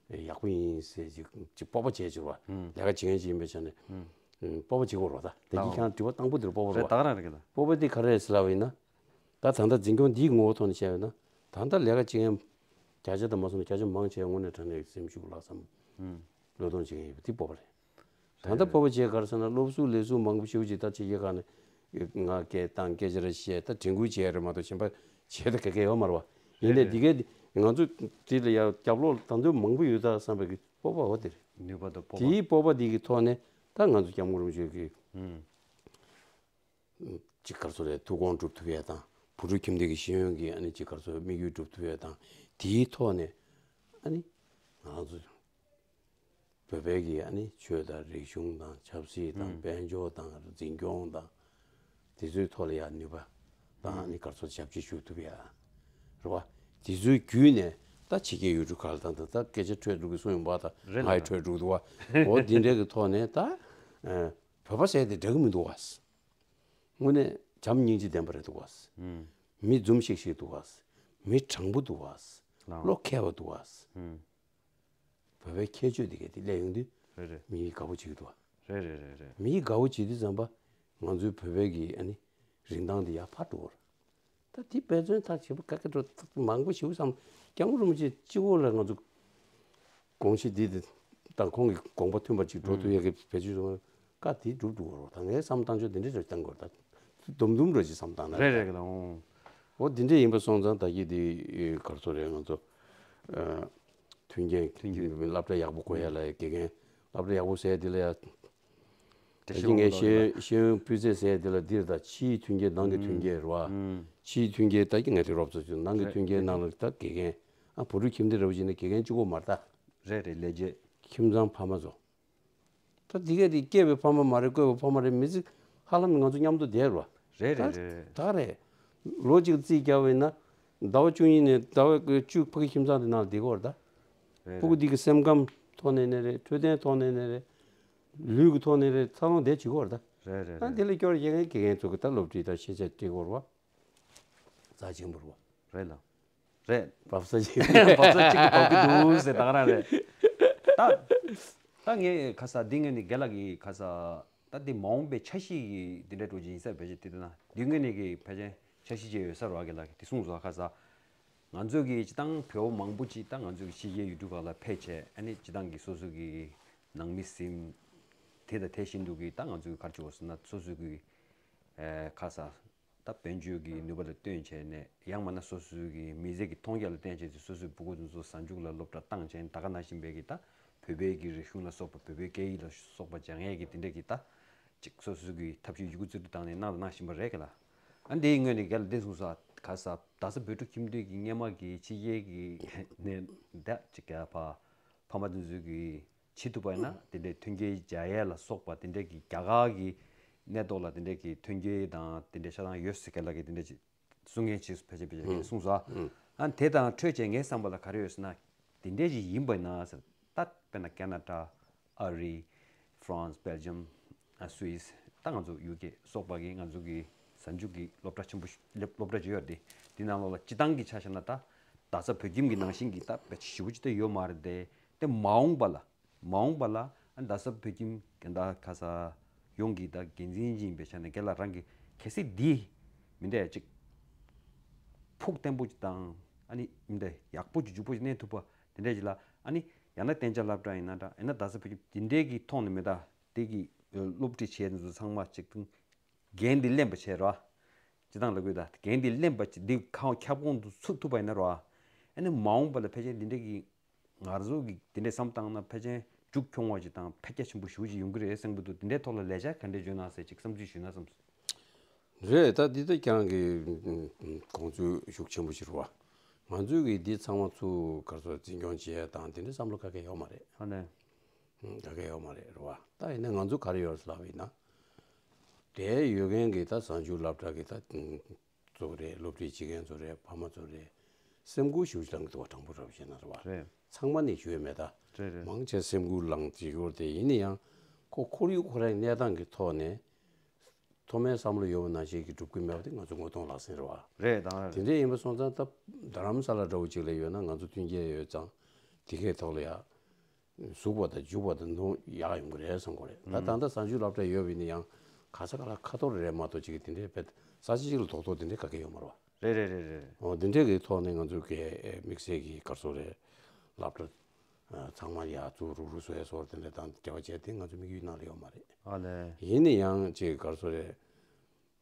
ཡག་པོ་ཡིན་ཟེར་ཅིག་ཅིག་སྤོབས་པ་བྱས་བྱས་རེད་བ། ཨུམ། ལས་ཀ་བྱེད་མཁན་ཅིག་ཡིན་པའི་ཆ་ནས། ཨུམ། ཨུམ། སྤོབས་པ་བྱེད་དགོས་རེད་བ། ད་ལྟ་ལའོ། ཁྱེད་རང་དྲི་བ་དང་པོ་འདིར་སྤོབས་པ་རེད་རེད་བ། ད་ག་རང་རེད་གི་ལ། སྤོབས་པ་དེ་ག་རེ་རེད་ཟེར་ལབ་པ་ཡིན་ན། ད་ད་ལྟ་འཛིན་སྐྱོང་འདིའི་ངོ་བོ་ཐོག་ནས་བཤད་པ་ཡིན་ན། ད་ལྟ་ལས་ཀ་བྱེད་མཁན་བརྒྱ་ཆ་དང་མ་སོང་ན་བརྒྱ་ཆ་མང་ཆེ་བ་དངོས་གནས་དྲང་གནས་ཀྱི་སེམས་ཤུགས་ལྷག་བསམ། ཨུམ། བློས་གཏོང་བྱེད་མཁན་ཡོད་པ་དེ་སྤོབས་པ་རེད། ད་ལྟ་སྤོབས་པ་བྱས་ག་རེ་ཟེར་ན། སློབ་ཟུར་ལས་ཟུར་མང་པོ་ཞེ་པོ་ཅིག་ད་ཕྱི་རྒྱལ་ཁག་ནས་ང་སྐད་བཏང་སྐད་ཆ་རེ་བཤད། ད་དྲན་སྐུལ་བྱས་རེད་མ་གཏོགས་གཞན་པ་བྱས་ད་ག་གེ་ཡོད་མ་རེད་བ། ཡིན་ནའི་རེད་འདི་གའི་ང་ཚོ་དེ་ལ་ཡང་རྒྱབ་ལོགས་ལ་ད་དུང་མང་པོ་ཡོད་ད་བསམ་པའི་གི་སྤོབས་པ་འོ་དེ་རེད། ནུས་པ་དང་སྤོབས་པ། དེའི་སྤོབས་པ་འདི་གི་ཐོག་ནས་ད་ང་ཚོ་སྐྱབས་མགོན་རིན་པོ་ཆེ་གི་ཨུམ། ཅིག་ག་རེ་ཟེར་དགོས་རེད། ཐུགས་དགོངས་སྒྲུབ་ཐུབ་ཡས་དང་། བུ་ཕྲུག་ཁྱིམ་སྡེ་གི་ཤེས་ཡོན་གྱི་ཨ་ནི་ཅིག་ག་རེ་ཟེར་དམིགས་ཡུལ་སྒྲུབ་ཐུབ་ཡས་དང་། དེའི་ཐོག་ནས་ཨ་ནི་ང་ཚོ་བོད་པའི་གི་ཨ་ནི་ཆོས་དང་རིག་གཞུང་དང་ཆབ་སྲིད་དང་། ཨུམ། དཔལ་འབྱོར་དང་འཛིན་སྐྱོང་དང་། དེ་ཚོའི་ཐོག་ལ་ཡང་ནུས་པ་དང་། ཨུམ། ཨ་ནི་ག་རེ་ཟེར་ཞབས་ཕྱི་ཞུ་ཐུབ་ཡ་རེད་བ། དེ་ཚོའི་བརྒྱུད་ནས་ད་ཕྱི་རྒྱལ་ཡུལ་གྲུ་ཁག་ལ་ད་ད་ད་སྐད་ཆ་འཕྲོད་འགྲོ་གི་གསུངས་ཡོང་བ། ད་རེད་ལ། ང་ཡི་འཕྲོད་འགྲོ་གི་འདུག་བ། འོ་འདི་འདྲའི་གི་ཐོག་ནས་ད་ཨ་བོད་པ་ཟེར་དེ་འདྲ་གི་མི་འདུག་བ། དངོས་གནས་བྱམས་སྙིང་རྗེ་ལྡན་པ་རེད་འདུག་བ། ཨུམ། མི་འཛུམ་ཤིག་ཤིག་འདུག་བ། མི་དྲང་པོ་འདུག་བ། ལགས། བློ་མཁས་པ་འདུག་བ། ཨུམ། བོད་པའི་ཁྱད་ཆོས་དེ་གས་དེ་སླེབས་ཡོང་དུས། རེད་རེད། མི་ཡིས་དགའ་པོ་བྱེད་ཀྱི་འདུག་བ། རེད་རེད་རེད་རེད། མི་ཡིས་དགའ་པོ་བྱེད་དུས་ཙམ་པ་ང་ཚོའི་བོད་པའི་གི་ཨ་ནི་རིན་ཐང་དེ་ཡར་འཕར་འགྲོ་གི་རེད། ད་དེ་དཔེ་མཚོན་ཐག་ཆོད་པོ་ག་གེ་འགྲོ་མང་པོ་ཞིག་བསམ། སྐྱབས་མགོན་རིན་པོ་ཆེ་གཅིག་པོ་ལ་ང་ཚོ་དགོངས་གཞི་འདི་དེ་དང་ཁོང་གི་དགོངས་པ་མཐུན་པ་ཅིག་འགྲོ་ཐུབ་ཡག་གི་བེད་སྤྱོད་བཟོ་བཀའ་དེ་སྒྲུབ་འགྲོ་གི་རེད། ད་ངའི་བསམ་བཏང་ཕྱོགས་དེ་འདྲ་ཞིག་བཏང་དགོས་རེད། ད་དུམ་དུམ་འགྲོ་ཅིག་བསམ་བཏང་ན་རེད། རེད་རེད་གི་ལ། འོ། འོ་འདི་འདྲ་ཡིན་པ་སོང་ཙང་ད་གི་དེ་ག་རེ་ཟེར་དགོས་རེད། ང་ཚོ་ཨ་མཐུན་རྐྱེན། མཐུན་རྐྱེན། སློབ་གྲྭ་ཡག་པོ་དགོས་ཡ་ལ་དགེ་རྒན། སློབ་གྲྭ་ཡག་པོ་ཟེར་དེ་ལ་ཡ། ད་གི་ངས་ཤེས་ཡོན་ཤེས་ཡོན་སྤུས་ཚད་ཟེར་དེ་ལ་འདིར་ད་ཕྱིའི་མཐུན་རྐྱེན་ནང་གི་མཐུན་རྐྱེན་རེད་བ། ཨུམ། ཕྱིའི་མཐུན་རྐྱེན་ད་གི་ངས་དེ་རོབ་ཙམ་བྱུང་། ནང་གི་རེད། མཐུན་རྐྱེན་ནང་ལ་ད་དགེ་རྒན། ཨ་བུ་ཕྲུག་ཁྱིམ་སྡེ་འདྲ་བོ་ཞིག་ནས་དགེ་རྒན་གཅིག་པོ་མ་རེད་ད། རེད་རེད། ལས་བྱེད། ཁྱིམ་ཚང་ཕ་མ་ཚོ། ད་འདི་ག་དེ་སྐྱེས་པའི་ཕ་མ་མ་རེད། བཀོད་པའི་ཕ་མ་རེད། མི་ཚེ་ཧ་ལམ་ང་ཚོ་མཉམ་དུ་བསྡད་རོགས། རེད་རེད་རེད། ད་རེད། ལོ་གཅིག་རྩིས་རྒྱག་པ་ཡིན་ན། ཟླ་བ་བཅུ་གཉིས་ནས་ཟླ་བ་བཅུ་ཕ་གི་ཁྱིམ་ཚང་དེ་ནང་ལ་བསྡད་ཀྱི་ཡོད་རེད་ད། རེད་རེད། ཕྲུ་གུ་འདི་གི་སེམས་ཁམས་ཐོག་ནས་ནས་རེད། འཕྲོད་བསྟེན་ཐོག་ནས་ནས་རེད། ལུས་ཀྱི་ཐོག་ནས་རེད། འཚར་ལོངས་བསྡད་བྱེད་ཀྱི་ཡོད་རེད་ད། རེད་རེད། ཨ་རེད། དེ་ལ་སྐྱོར་བྱེད་མཁན་དགེ་རྒན་ཚོ་གི་ད་སློབ་ཁྲིད་དང་ཤེས་བྱ་སྤྲད་ཀྱི་ཡོད་རེད་བ། རྩ་ཆེན་པོ་རེད་བ། རེད་ལ། རེད། བབས་ས་ཅིག་བབས་ས་ཅིག་གི་བབས་ཀྱི་འདུག་ཟེར་ད་ག་རང་རེད། ད། ད་ངས་ཁ་ས་འདི་ངས་ནི་རྒན་ལགས་ཀྱི་ཁ་ས། ད་འདི་མ་འོངས་པའི་འཆར་གཞི་གི་འདི་འདྲ་འགྲོ་གི་ཡིན་ས་བེད་སྤྱོད་དེ་ལྟ་ན་འདི་ངས་ནི་གི་ཕལ་ཆེར་འཆར་གཞི་ཅིག་ཡོད་ས་རེད་བ། རྒན་ལགས་ཀྱིས་དེ་གསུངས་སོང་ཁ་ས། ང་ཚོ་གི་སྤྱི་བཏང་བོད་པ་མང་པོ་ཅིག་ད་ང་ཚོ་གི་ཕྱི་རྒྱལ་ཡུལ་གྲུ་ཁག་ལ་ཕེབས་བྱས། ཨ་ནི་སྤྱི་བཏང་གི་སོ་སོ་གི་ནང་མི་སེམས་དེ་དང་དེ་བཞིན་དུ་གི་ད་ང་ཚོ་གི་ག་རེ་བྱེད་དགོས་ཟེར་ན། སོ་སོ་གི་ཨེ་ཁ་ས། ད་དཔལ་འབྱོར་གྱི་ནུས་པ་ལ་བརྟེན་བྱས་ནས། ཡང་མིན་ན་སོ་སོའི་གི་མི་ཚེ་གི་མཐོང་རྒྱ་ལ་བརྟེན་བྱས་ཏེ་སོ་སོའི་ཕྲུ་གུ་དེ་ཚོ་གཟའ་མཇུག་ལ་སློབ་གྲྭ་བཏང་བྱས། ད་ག་ནང་བཞིན་པའི་གི་ད་བོད་པའི་གི་རིག་གཞུང་ལ་སོགས་པ། བོད་པའི་སྐད་ཡིག་ལ་སོགས་པ་སྦྱང་ཡས་ཀྱི་དེ་འདྲ་གི་ད་ ཅིག་སོ་སོ་གི་ཐབས་ཤེས་ཡོད་རྒུ་རྩལ་སྤྲུགས་བཏང་ནས་གནང་དང་གནང་བཞིན་པ་རེད་ག་ལ། ཨ་འདིའི་ངོས་ནས་རྒན་ལགས་འདི་གསུངས་སོང་ག་ས་རྡ་ས་བོད་ཕྲུག་ཁྱིམ་སྡེ་གི་སྔས་མ་གི་ཕྱི་རྒྱལ་གི་ནས་འདས་ཅིག་ག་ཕ་ཕ་མ་དེ་ཚོ་གི་བྱེད་ཐུབ་པ་ཡིན་ན་དེ་འདྲའི་མཐུན་རྐྱེན་སྦྱར་ཡས་ལ་སོགས་པ་དེ་འདྲའི་གི་རྒྱ་གར་གི་གནས་ཐོག་ལ་དེ་འདྲའི་གི་མཐུན་རྐྱེན་དང་དེ་འདྲའི་ཆ་ཚང་ཡོད་ཟེར་ག་ལ་གི་དེ་འདྲའི་ཅིག་གསུང་མཁན་ཅིག་ཕལ་ཆེར་ཕལ་ཆེར་ངས་གསུངས་སོང་། ཨ་དེ་དང་འཕྲོས་བྱས་ངའི་བསམ་པ་ལ་ག་རེ་ཡོད་ཟེར་ན། དེ་འདྲས་ཅིག་ཡིན་པ་ཡིན་ན་ཟེར། ད་དཔེར་ན་ཁེ་ན་ཌ། ཨ་རི། ཧྥ་རན་སི། སྦེལ་ཇམ། ཨ་སུད་སི། ད་ང་ཚོ་ཡུ་ཀེ་སོགས་པ་གི་ང་ཚོ་གི་གཟའ་མཇུག་གི་སློབ་གྲྭ་ཆེན་པོ་ཞིག་སློབ་སློབ་གྲྭ་ཅིག་ཡོད་རེད་དེ། དེ་ནང་ལོགས་ལ་སྤྱི་བཏང་གི་ཆ་བཞག་ན་ད་རྡ་ས་བོད་ཁྱིམ་གི་ནང་བཞིན་གྱི་ད་དཔེ་ཞེ་པོ་ཅིག་ད་ཡོད་མ་རེད་དེ། དེ་མ་འོངས་པ་ལ། མ་འོངས་པ་ལ་ཨ་རྡ་ས་བོད་ཁྱིམ་ག་ད་ག་ས་ཡོངས་ཀྱི་ད་འགན་འཛིན་ཅིག་ཡིན་པའི་ཆ་ནས་རྒན་ལགས་རང་གི་གལ་སྲིད་འདི་མི་འདྲ་ཅིག་ཕུགས་བརྟན་པོ་ཅིག་དང་ཨ་ནི་མི་འདྲ་ཡག་པོ་ཅིག་འཇུག་པོ་ཅིག་གནས་ཐུབ་པ་དེ་འདྲ་ཅིག་ལ་ཨ་ནི་ཡང་ན་གཏན་འཇགས་སློབ་གྲྭ་ཡིན་ན་འདྲ་ཡང་ན་རྡ་ས་བོད་ཁྱིམ་དེ་འདྲའི་གི་ཐོག་ནས་མི་ད་དེ་གི་སློབ་ཁྲིད་བྱས་ཚོ་ཚང་མ་ཅིག་དང་འགན་འདི་ལེན་པ་བྱས་རོགས། སྤྱི་བཏང་ལ་དགོས་ད་འགན་འདི་ལེན་པ་ཅིག་འདི་ཁ་ཁྱབ་ཁོངས་དུ་ཚུད་ཐུབ་པ་ཡིན་ན་རོགས། ཨ་ནི་མ་འོངས་པ་ལ་ཕལ་ཆེར་འདི་འདྲའི་གི་ང་ཚོ་གི་དེ་འདྲའི་བསམ་བཏང་ན་ཕལ་ཆེར་མཇུག་འཁྱོངས་པ་ཅིག་དང་འཕེལ་རྒྱས་ཆེན་པོ་ཞེ་པོ་ཅིག་ཡོང་གི་རེད་བསམ་གི་འདུག་དེ་འདྲའི་ཐོག་ལ་ལས་འཆར་ག་འདྲས་བརྗོད་ན་ཟེར་ཅིག་བསམ་ཚུལ་ཞུས་ན་བསམ། རེད། ད་འདི་ད་ཁྱེད་རང་གི་དགོངས་ཚུལ་ཤུགས་ཆེན་པོ་ཞིག་རེད་བ། ང་ཚོས་གི་འདི་ཚང་མ་ཚུར་ག་ཚོད་འཛིན་སྐྱོང་བྱེད་ཡ་དང་དེ་འདྲའི་བསམ་བློ་ག་གེ་ཡོད་མ་རེད། ཨ་ནི། ག་གེ་ཡོད་མ་རེད་རེད་བ། ད་ཡིན་ན་ང་ཚོ་ག་རེ་ཡོད་ལབ་ཡིན་ན། དེ་ཡོད་མཁན་གི་ད་གཟའ་མཇུག་སློབ་གྲྭ་གི་ད། ཚོ་རེད། སློབ་ཁྲིད་བྱེད་མཁན་ཚོ་རེད། ཕ་མ་ཚོ་རེད། སེམས་ཁུར་ཞེ་པོ་ཅིག་གནང་གི་འདུག་བ། དྲང་པོ་ར་བཤད་ན་རེད་བ། རེད། ཚང་མ་ནས་ཞུ་ཡས་མེད་ད། རེད་རེད། མང་ཆེ་སེམས་ཁུར་བླངས་བྱེད་ཀྱི་ཡོད་རེད་དེ། ཡིན་ན་ཡང་ཁོ་ཁོར་ཡུག་ཁོ་རའི་གནས་སྟངས་ཀྱི་ཐོག་ནས་མཐོ་དམན་བསམ་བློ་ཡོད་པ་ནང་བཞིན་གྱི་སྒྲུབ་ཀྱི་མེད་པ་དེ་ང་ཚོ་ངོ་གདོང་ལག་ཟིན་རེད་བ། རེད་ད་རེད། དེ་འདྲས་ཡིན་པ་སོང་ཙང་ད་རྡ་རམ་ས་ལ་འདྲ་བོ་ཅིག་ལ་ཡོད་ན་ང་ཚོ་མཐུན་རྐྱེན་ཡོད་ཙང་དེ་གའི་ཐོག་ལ་ཡ། ཟུག་པ་དང་རྒྱུག་པ་དང་འདུག་ཡག་ཡོང་གི་རེད་བསམ་གི་རེད། ད་ད་ལྟ་གཟའ་མཇུག་སློབ་གྲྭ་ཡོད་པ་ཡིན་ན་ཡང་ག་ས་ག་ལ་ཁ་ཐོར་རེད་མ་གཏོགས་ཅིག་དེ་འདྲའི་དཔེ་ས་ཆ་གཅིག་ལ་རྡོག་རྡོག་དེ་འདྲའི་ག་གེ་ཡོད་མ་རེད་བ། རེད་རེད་རེད་རེད། འོ་དེ་འདྲའི་གི་ཐོག་ནས་ང་ཚོ་གི་དམིགས་བསལ་གྱི་ག་རེ་ཟེར་དགོས་རེད། སློབ་གྲྭ་ཚང་མ་ཡར་ཚུར་རུག་རུག་བཟོ་ཡ་སོགས་དེ་འདྲ་དང་འབྲེལ་བ་བྱས་ཏེ་ང་ཚོ་དམིགས་ཡུལ་ནང་ལ་ཡོད་མ་རེད། ཨ་ལས། ཡིན་ན་ཡང་ཅིག་ག་རེ་ཟེར་དགོས་རེད།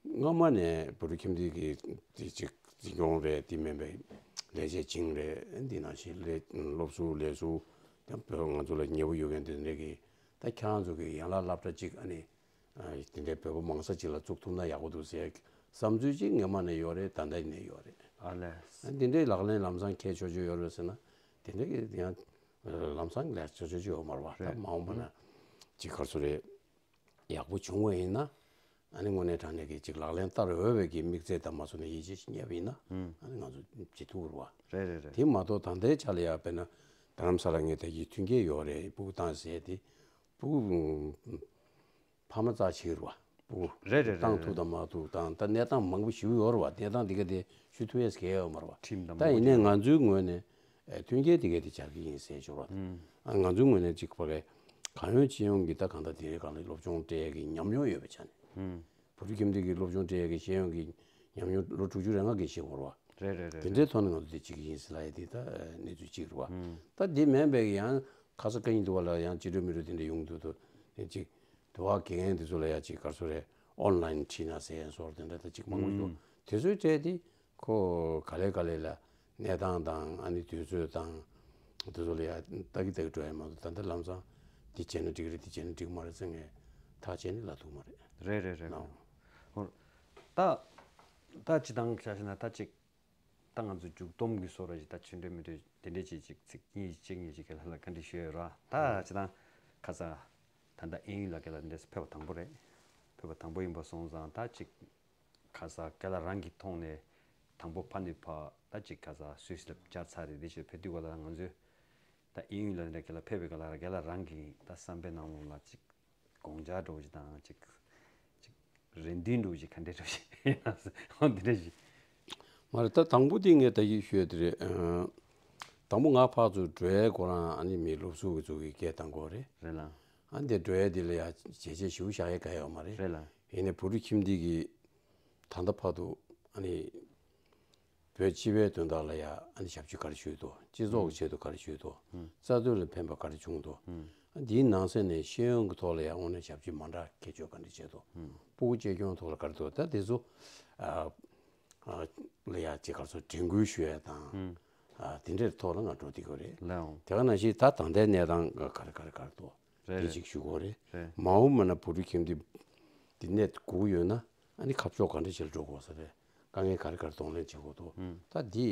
སྔ་མ་ནས་བོད་ཕྲུག་ཁྱིམ་སྡེ་གི་དེ་ཅིག་འཛིན་སྐྱོང་རེད། དེ་མིན་པའི་ལས་བྱེད་ཅིང་རེད། འདི་ནང་བཞིན་ལས་སློབ་ཟུར་ལས་ཟུར་དང་བོད་ང་ཚོ་ལ་ཉེ་པོ་ཡོད་མཁན་དེ་འདྲ་གི་ད་ཁྱེད་རང་ཚོ་གི་ཡན་ལག་སློབ་གྲྭ་གཅིག་ཨ་ནི་དེ་འདྲའི་བོད་པ་མང་ས་ཅིག་ལ་བཙུགས་ཐུབ་ན་ཡག་པོ་འདུག་ཟེར་བསམ་ཚུལ་ཅིག་སྔ་མ་ནས་ཡོད་རེད། ད་ལྟ་ནས་ཡོད་རེད། ཨ་ལས། འདི་འདྲའི་ལག་ལེན་ལམ་སང་འཁེལ་ཆོག་ཆོག་ཡོད་རེད་ཟེར་ན་དེ་འདྲ་གི་ཡང་ལམ་སང་ལས་ཆོག་ཆོག་ཡོད་མ་རེད་བ། ད་མ་འོངས་པ་ན་ཅིག་ག་རེ་ཟེར་དགོས་རེད། ཡག་པོ་བྱུང་བ་ཡིན་ན། ཨ་ནི་དངོས་གནས་དྲང་གནས་ཀྱི་ཅིག་ལག་ལེན་བསྟར་འོས་པའི་གི་དམིགས་ཚད་དང་མ་སོང་ནས་ཡིད་ཆེས་ཤིག་རྙེད་པ་ཡིན་ན། ཨ་ནི་ང་ཚོ་བྱེད་ཐུབ་རེད་བ། རེད་རེད་རེད། དེ་མ་གཏོགས་ད་ལྟའི་ཆ་ལ་ཡ་དཔེར་ན་རྡ་རམ་ས་ལ་ངས་ད་གི་མཐུན་རྐྱེན་ཡོད་རེད། སྤུ་གུ་བཏང་ཟེར་དེ་སྤུ་གུ་ཕ་མ་རྩ་ཆེ་རེད་བ། སྤུ་གུ་རེད་རེད་རེད། བཏང་ཐུབ་དང་མ་ཐུབ་དང་ད་གནས་སྟངས་མང་པོ་ཞིག་ཡོད་རེད་བ། གནས་སྟངས་དེ་ག་དེ་ཞུ་ཐུབ་ཡས་གལ་ཡོད་མ་རེད་བ། ཁྲིམས་དང་ད་ཡིན་ནའི་ང་ཚོའི་ངོས་ནས། ཨེ་མཐུན་རྐྱེན་དེ་གས་དེ་སྦྱར་གྱི་ཡིན་ཟེར་ཞོར་བ། ཨ་ང་ཚོའི་ངོས་ནས་ཅིག་ཕ་གི་གང་ཡོང་ཅི་ཡོང་གི་ད་གང་ལྟར་དེ་རིང་གང་ལ་སློབ་སྦྱོང་སྤྲད་ཡས་ཀྱི་ཉམས་མྱོང་ཡོད་པའི་ཆ་ནས། བོད་ཕྲུག་ཁྱིམ་སྡེ་གི་སློབ་སྦྱོང་སྤྲད་ཡས་ཀྱི་ཤེས་ཡོན་གྱི་ཉམས་མྱོང་ལོ་དྲུག་ཅུ་རེ་ལྔ་གི་ཤེས་ཡོན་རེད་བ། རེད་རེད་རེད། དེ་འདྲའི་ཐོག་ནས་ང་ཚོ་དེ་བྱེད་ཀྱི་ཡིན་ཟེར་ལབ་ཡས་དེ་ད་གནས་ཚུལ་གཅིག་རེད་བ། ད་དེ་མིན་པའི་ཡང་ཁ་ས་ཀ་ཡིན་འདུག་བ་ལ་ཡང་ཅི་འདྲ་མི་འདྲ་དེ་འདྲ་ཡོང་གི་འདུག་དོ། དེ་ཅིག་དུ་བ་དགེ་རྒན་དེ་ཚོ་ལ་ཡ་ཅིག་ག་རེ་ཟེར་དགོས་རེད། ཨོན་ལན་ཁྲིད་ན་ཟེར་ཡས་སོགས་དེ་འདྲ་ད་ཅིག་མང་པོ་འདུག་དེ་ཚོའི་གྲས་དེ། ཁོ་ག་ལེ་ག་ལེ་ལ་གནས་སྟངས་དང་ཨ་ནི་དུས་ཚོད་དང་དེ་ཚོ་ལ་ཡ་ལྟ་གི་ལྟ་གི་འགྲོ་ཡ་མ་གཏོགས་ད་ལྟ་ལམ་སང་འདི་བྱས་ན་འགྲིག་རེད། འདི་བྱས་ན་འགྲིག་མ་རེད་ཟེར་ངས་ཐག་བཅད་ནས་ལབ་ཐུབ་མ་རེད། རེད་རེད་རེད། ལགས། ཧོར། ད་ད་སྤྱི་བཏང་ཆ་བཞག་ན་ད་ཅིག་ད་ང་ཚོ་མཇུག་སྡོམ་གྱི་བཟོ་འདྲ་ཞིག་ད་ཆུ་འདྲ་མི་འདྲ་དེ་འདྲས་ཅིག་ཅིག་ཚིག་གཉིས་གཅིག་གཉིས་ཅིག་ག་ལ་ལ་བཀའ་འདྲི་ཞུ་ཡ་ཡོད་ར། ད་སྤྱི་བཏང་ཁ་ས་ད་ལྟ་དབྱིན་ཡུལ་ལ་ག་ལ་འདྲས་ཕེབས་པ་དང་པོ་རེད། ཕེབས་པ་དང་པོ་ཡིན་པ་སོང་ཙང་ད་ཅིག་ཁ་ས་རྒན་ལགས་རང་གི་ཐོག་ནས་དང་པོ་ཕ་ནས་ཕ་ད་ཅིག་ཁ་ས་སུད་སི་ལ་བཅར་ཚར་རེད། དེ་བྱས་ཕེབས་དུས་ག་ལ་ང་ཚོས་ད་དབྱིན་ཡུལ་ལ་འདྲ་ག་ལ་ཕེབས་པའི་ག་ལ་རྒན་ལགས་རང་གི་ད་བསམ་པའི་ནང་ལོགས་ལ་ཅིག་དགོངས་འཆར་འདྲ་བོ་ཞིག་དང་ཅིག་ཅིག་རེ་འདུན་འདྲ་བོ་ཞིག་ག་འདྲ་འདྲ་བོ་ཞིག་ཡིན་ན་ཟེར་འོ་འདི་འདྲ་ཞིག་མ་རེད། ད་དང་པོ་དེ་ངས་ད་གིན་ཤོད་དེ་རེད། ཨ་དང་པོ་ང་ཕར་ཚུར་འགྲོ་ཡས་ཁོ་རང་ཨ་ནི་མི་སློབ་ཟུར་གི་ཚོ་གི་སྐད་བཏང་དགོས་རེད། རེད་ལ། ཨ་འདི་འགྲོ་ཡས་འདི་ལ་ཡ་བྱས་རྗེས་ཞེ་པོ་བཞག་ཡས་ག་ཡོད་མ་རེད། རེད་ལ། ཡིན་ནའི་བོད་ཕྲུག་ཁྱིམ་སྡེ་གི་ད་ལྟ་བར་དུ་ཨ་ནི་བོད་སྤྱི་པའི་དོན་དག་ལ་ཡ་ཨ་ནི་ཞབས་ཕྱི་ག་རེ་ཞུས་འདུག་སྤྱི་ཚོགས་ཀྱི་ཆེད་དུ་ག་རེ་ཞུས་འདུག་རྩ་དོན་ལ་ཕན་པ་ག་རེ་བྱུང་འདུག་ཨ་འདིའི་ནང་གསེས་ནས་ཤེས་ཡོན་གྱི་ཐོག་ལ་ཡ་དངོས་གནས་ཞབས་ཕྱི་མ་འདྲ་ཁྱད་ཆོས་ག་འདྲ་བྱས་འདུག་སྤུ་གུ་གཅེས་སྐྱོང་ཐོག་ལ་ག་རེ་འདུག་ད་དེ་ཚོ་ཨ་ཨ་ལ་ཡ་ཅིག་ག་རེ་ཟེར་དྲན་སྐུལ་ཞུ་ཡ་དང་ཨ་དེ་འདྲའི་ཐོག་ལ་ང་འགྲོ་བསྡད་ཀྱི་རེད། ལའོ། དེ་ག་ནང་བཞིན་ད་ད་ལྟའི་གནས་སྟངས་ག་རེ་ག་རེ་ག་རེ་འདུག་རེད། དེ་ཅིག་ཞུ་དགོས་རེད། རེད། མ་འོངས་པ་ན་བོད་ཕྲུག་ཁྱིམ་སྡེ་ འདི་ནས་སྒུག་ཡོད་ན་ཨ་ནི་ཁ་ཕྱོགས་ག་འདྲ་ཞིག་ལ་འགྲོ་དགོས་ས་རེད། དཀའ་ངལ་ག་རེ་ག་རེ་གདོང་ལེན་བྱེད་དགོས་འདུག་ད་འདི་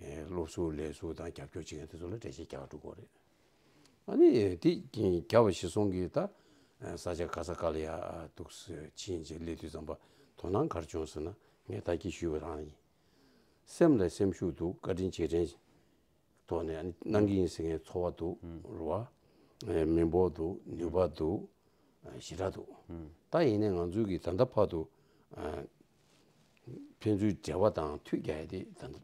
ཨེ་སློབ་ཟུར་ལས་ཟུར་དང་རྒྱབ་སྐྱོར་བྱེད་མཁན་དེ་ཚོ་ལ་འགྲེལ་བཤད་རྒྱག་འགྲོ་དགོས་རེད། ཨ་ནི་འདི་རྒྱལ་བ་ཞེ་སོང་གིས་ད་ས་ཆ་ག་ས་ག་ལ་ཡ་འདུག་ཕྱིན་བྱས་སླེབས་དུས་ཙམ་པ་དོ་སྣང་ག་རེ་བྱུང་ཟེར་ན། ངས་ད་གིན་ཞུས་པ་རང་ཡིན། སེམས་ལ་སེམས་ཤུགས་འདུག་བཀའ་དྲིན་རྗེས་དྲན་ཐོག་ནས་ཨ་ནི་གནང་གི་ཡིན་ཟེར་མཁན་ཚོར་བ་འདུག་རེད་བ། མི་འབོར་འདུག་ནུས་པ་འདུག་ཞེ་དྲག་འདུག་ད་ཡིན་ནའི་ང་ཚོའི་གི་ད་ལྟ་བར་དུ་ཕན་ཚུན་འབྲེལ་བ་དང་མཐུད་རྒྱག་ཡ་དེ་ད་ལྟ་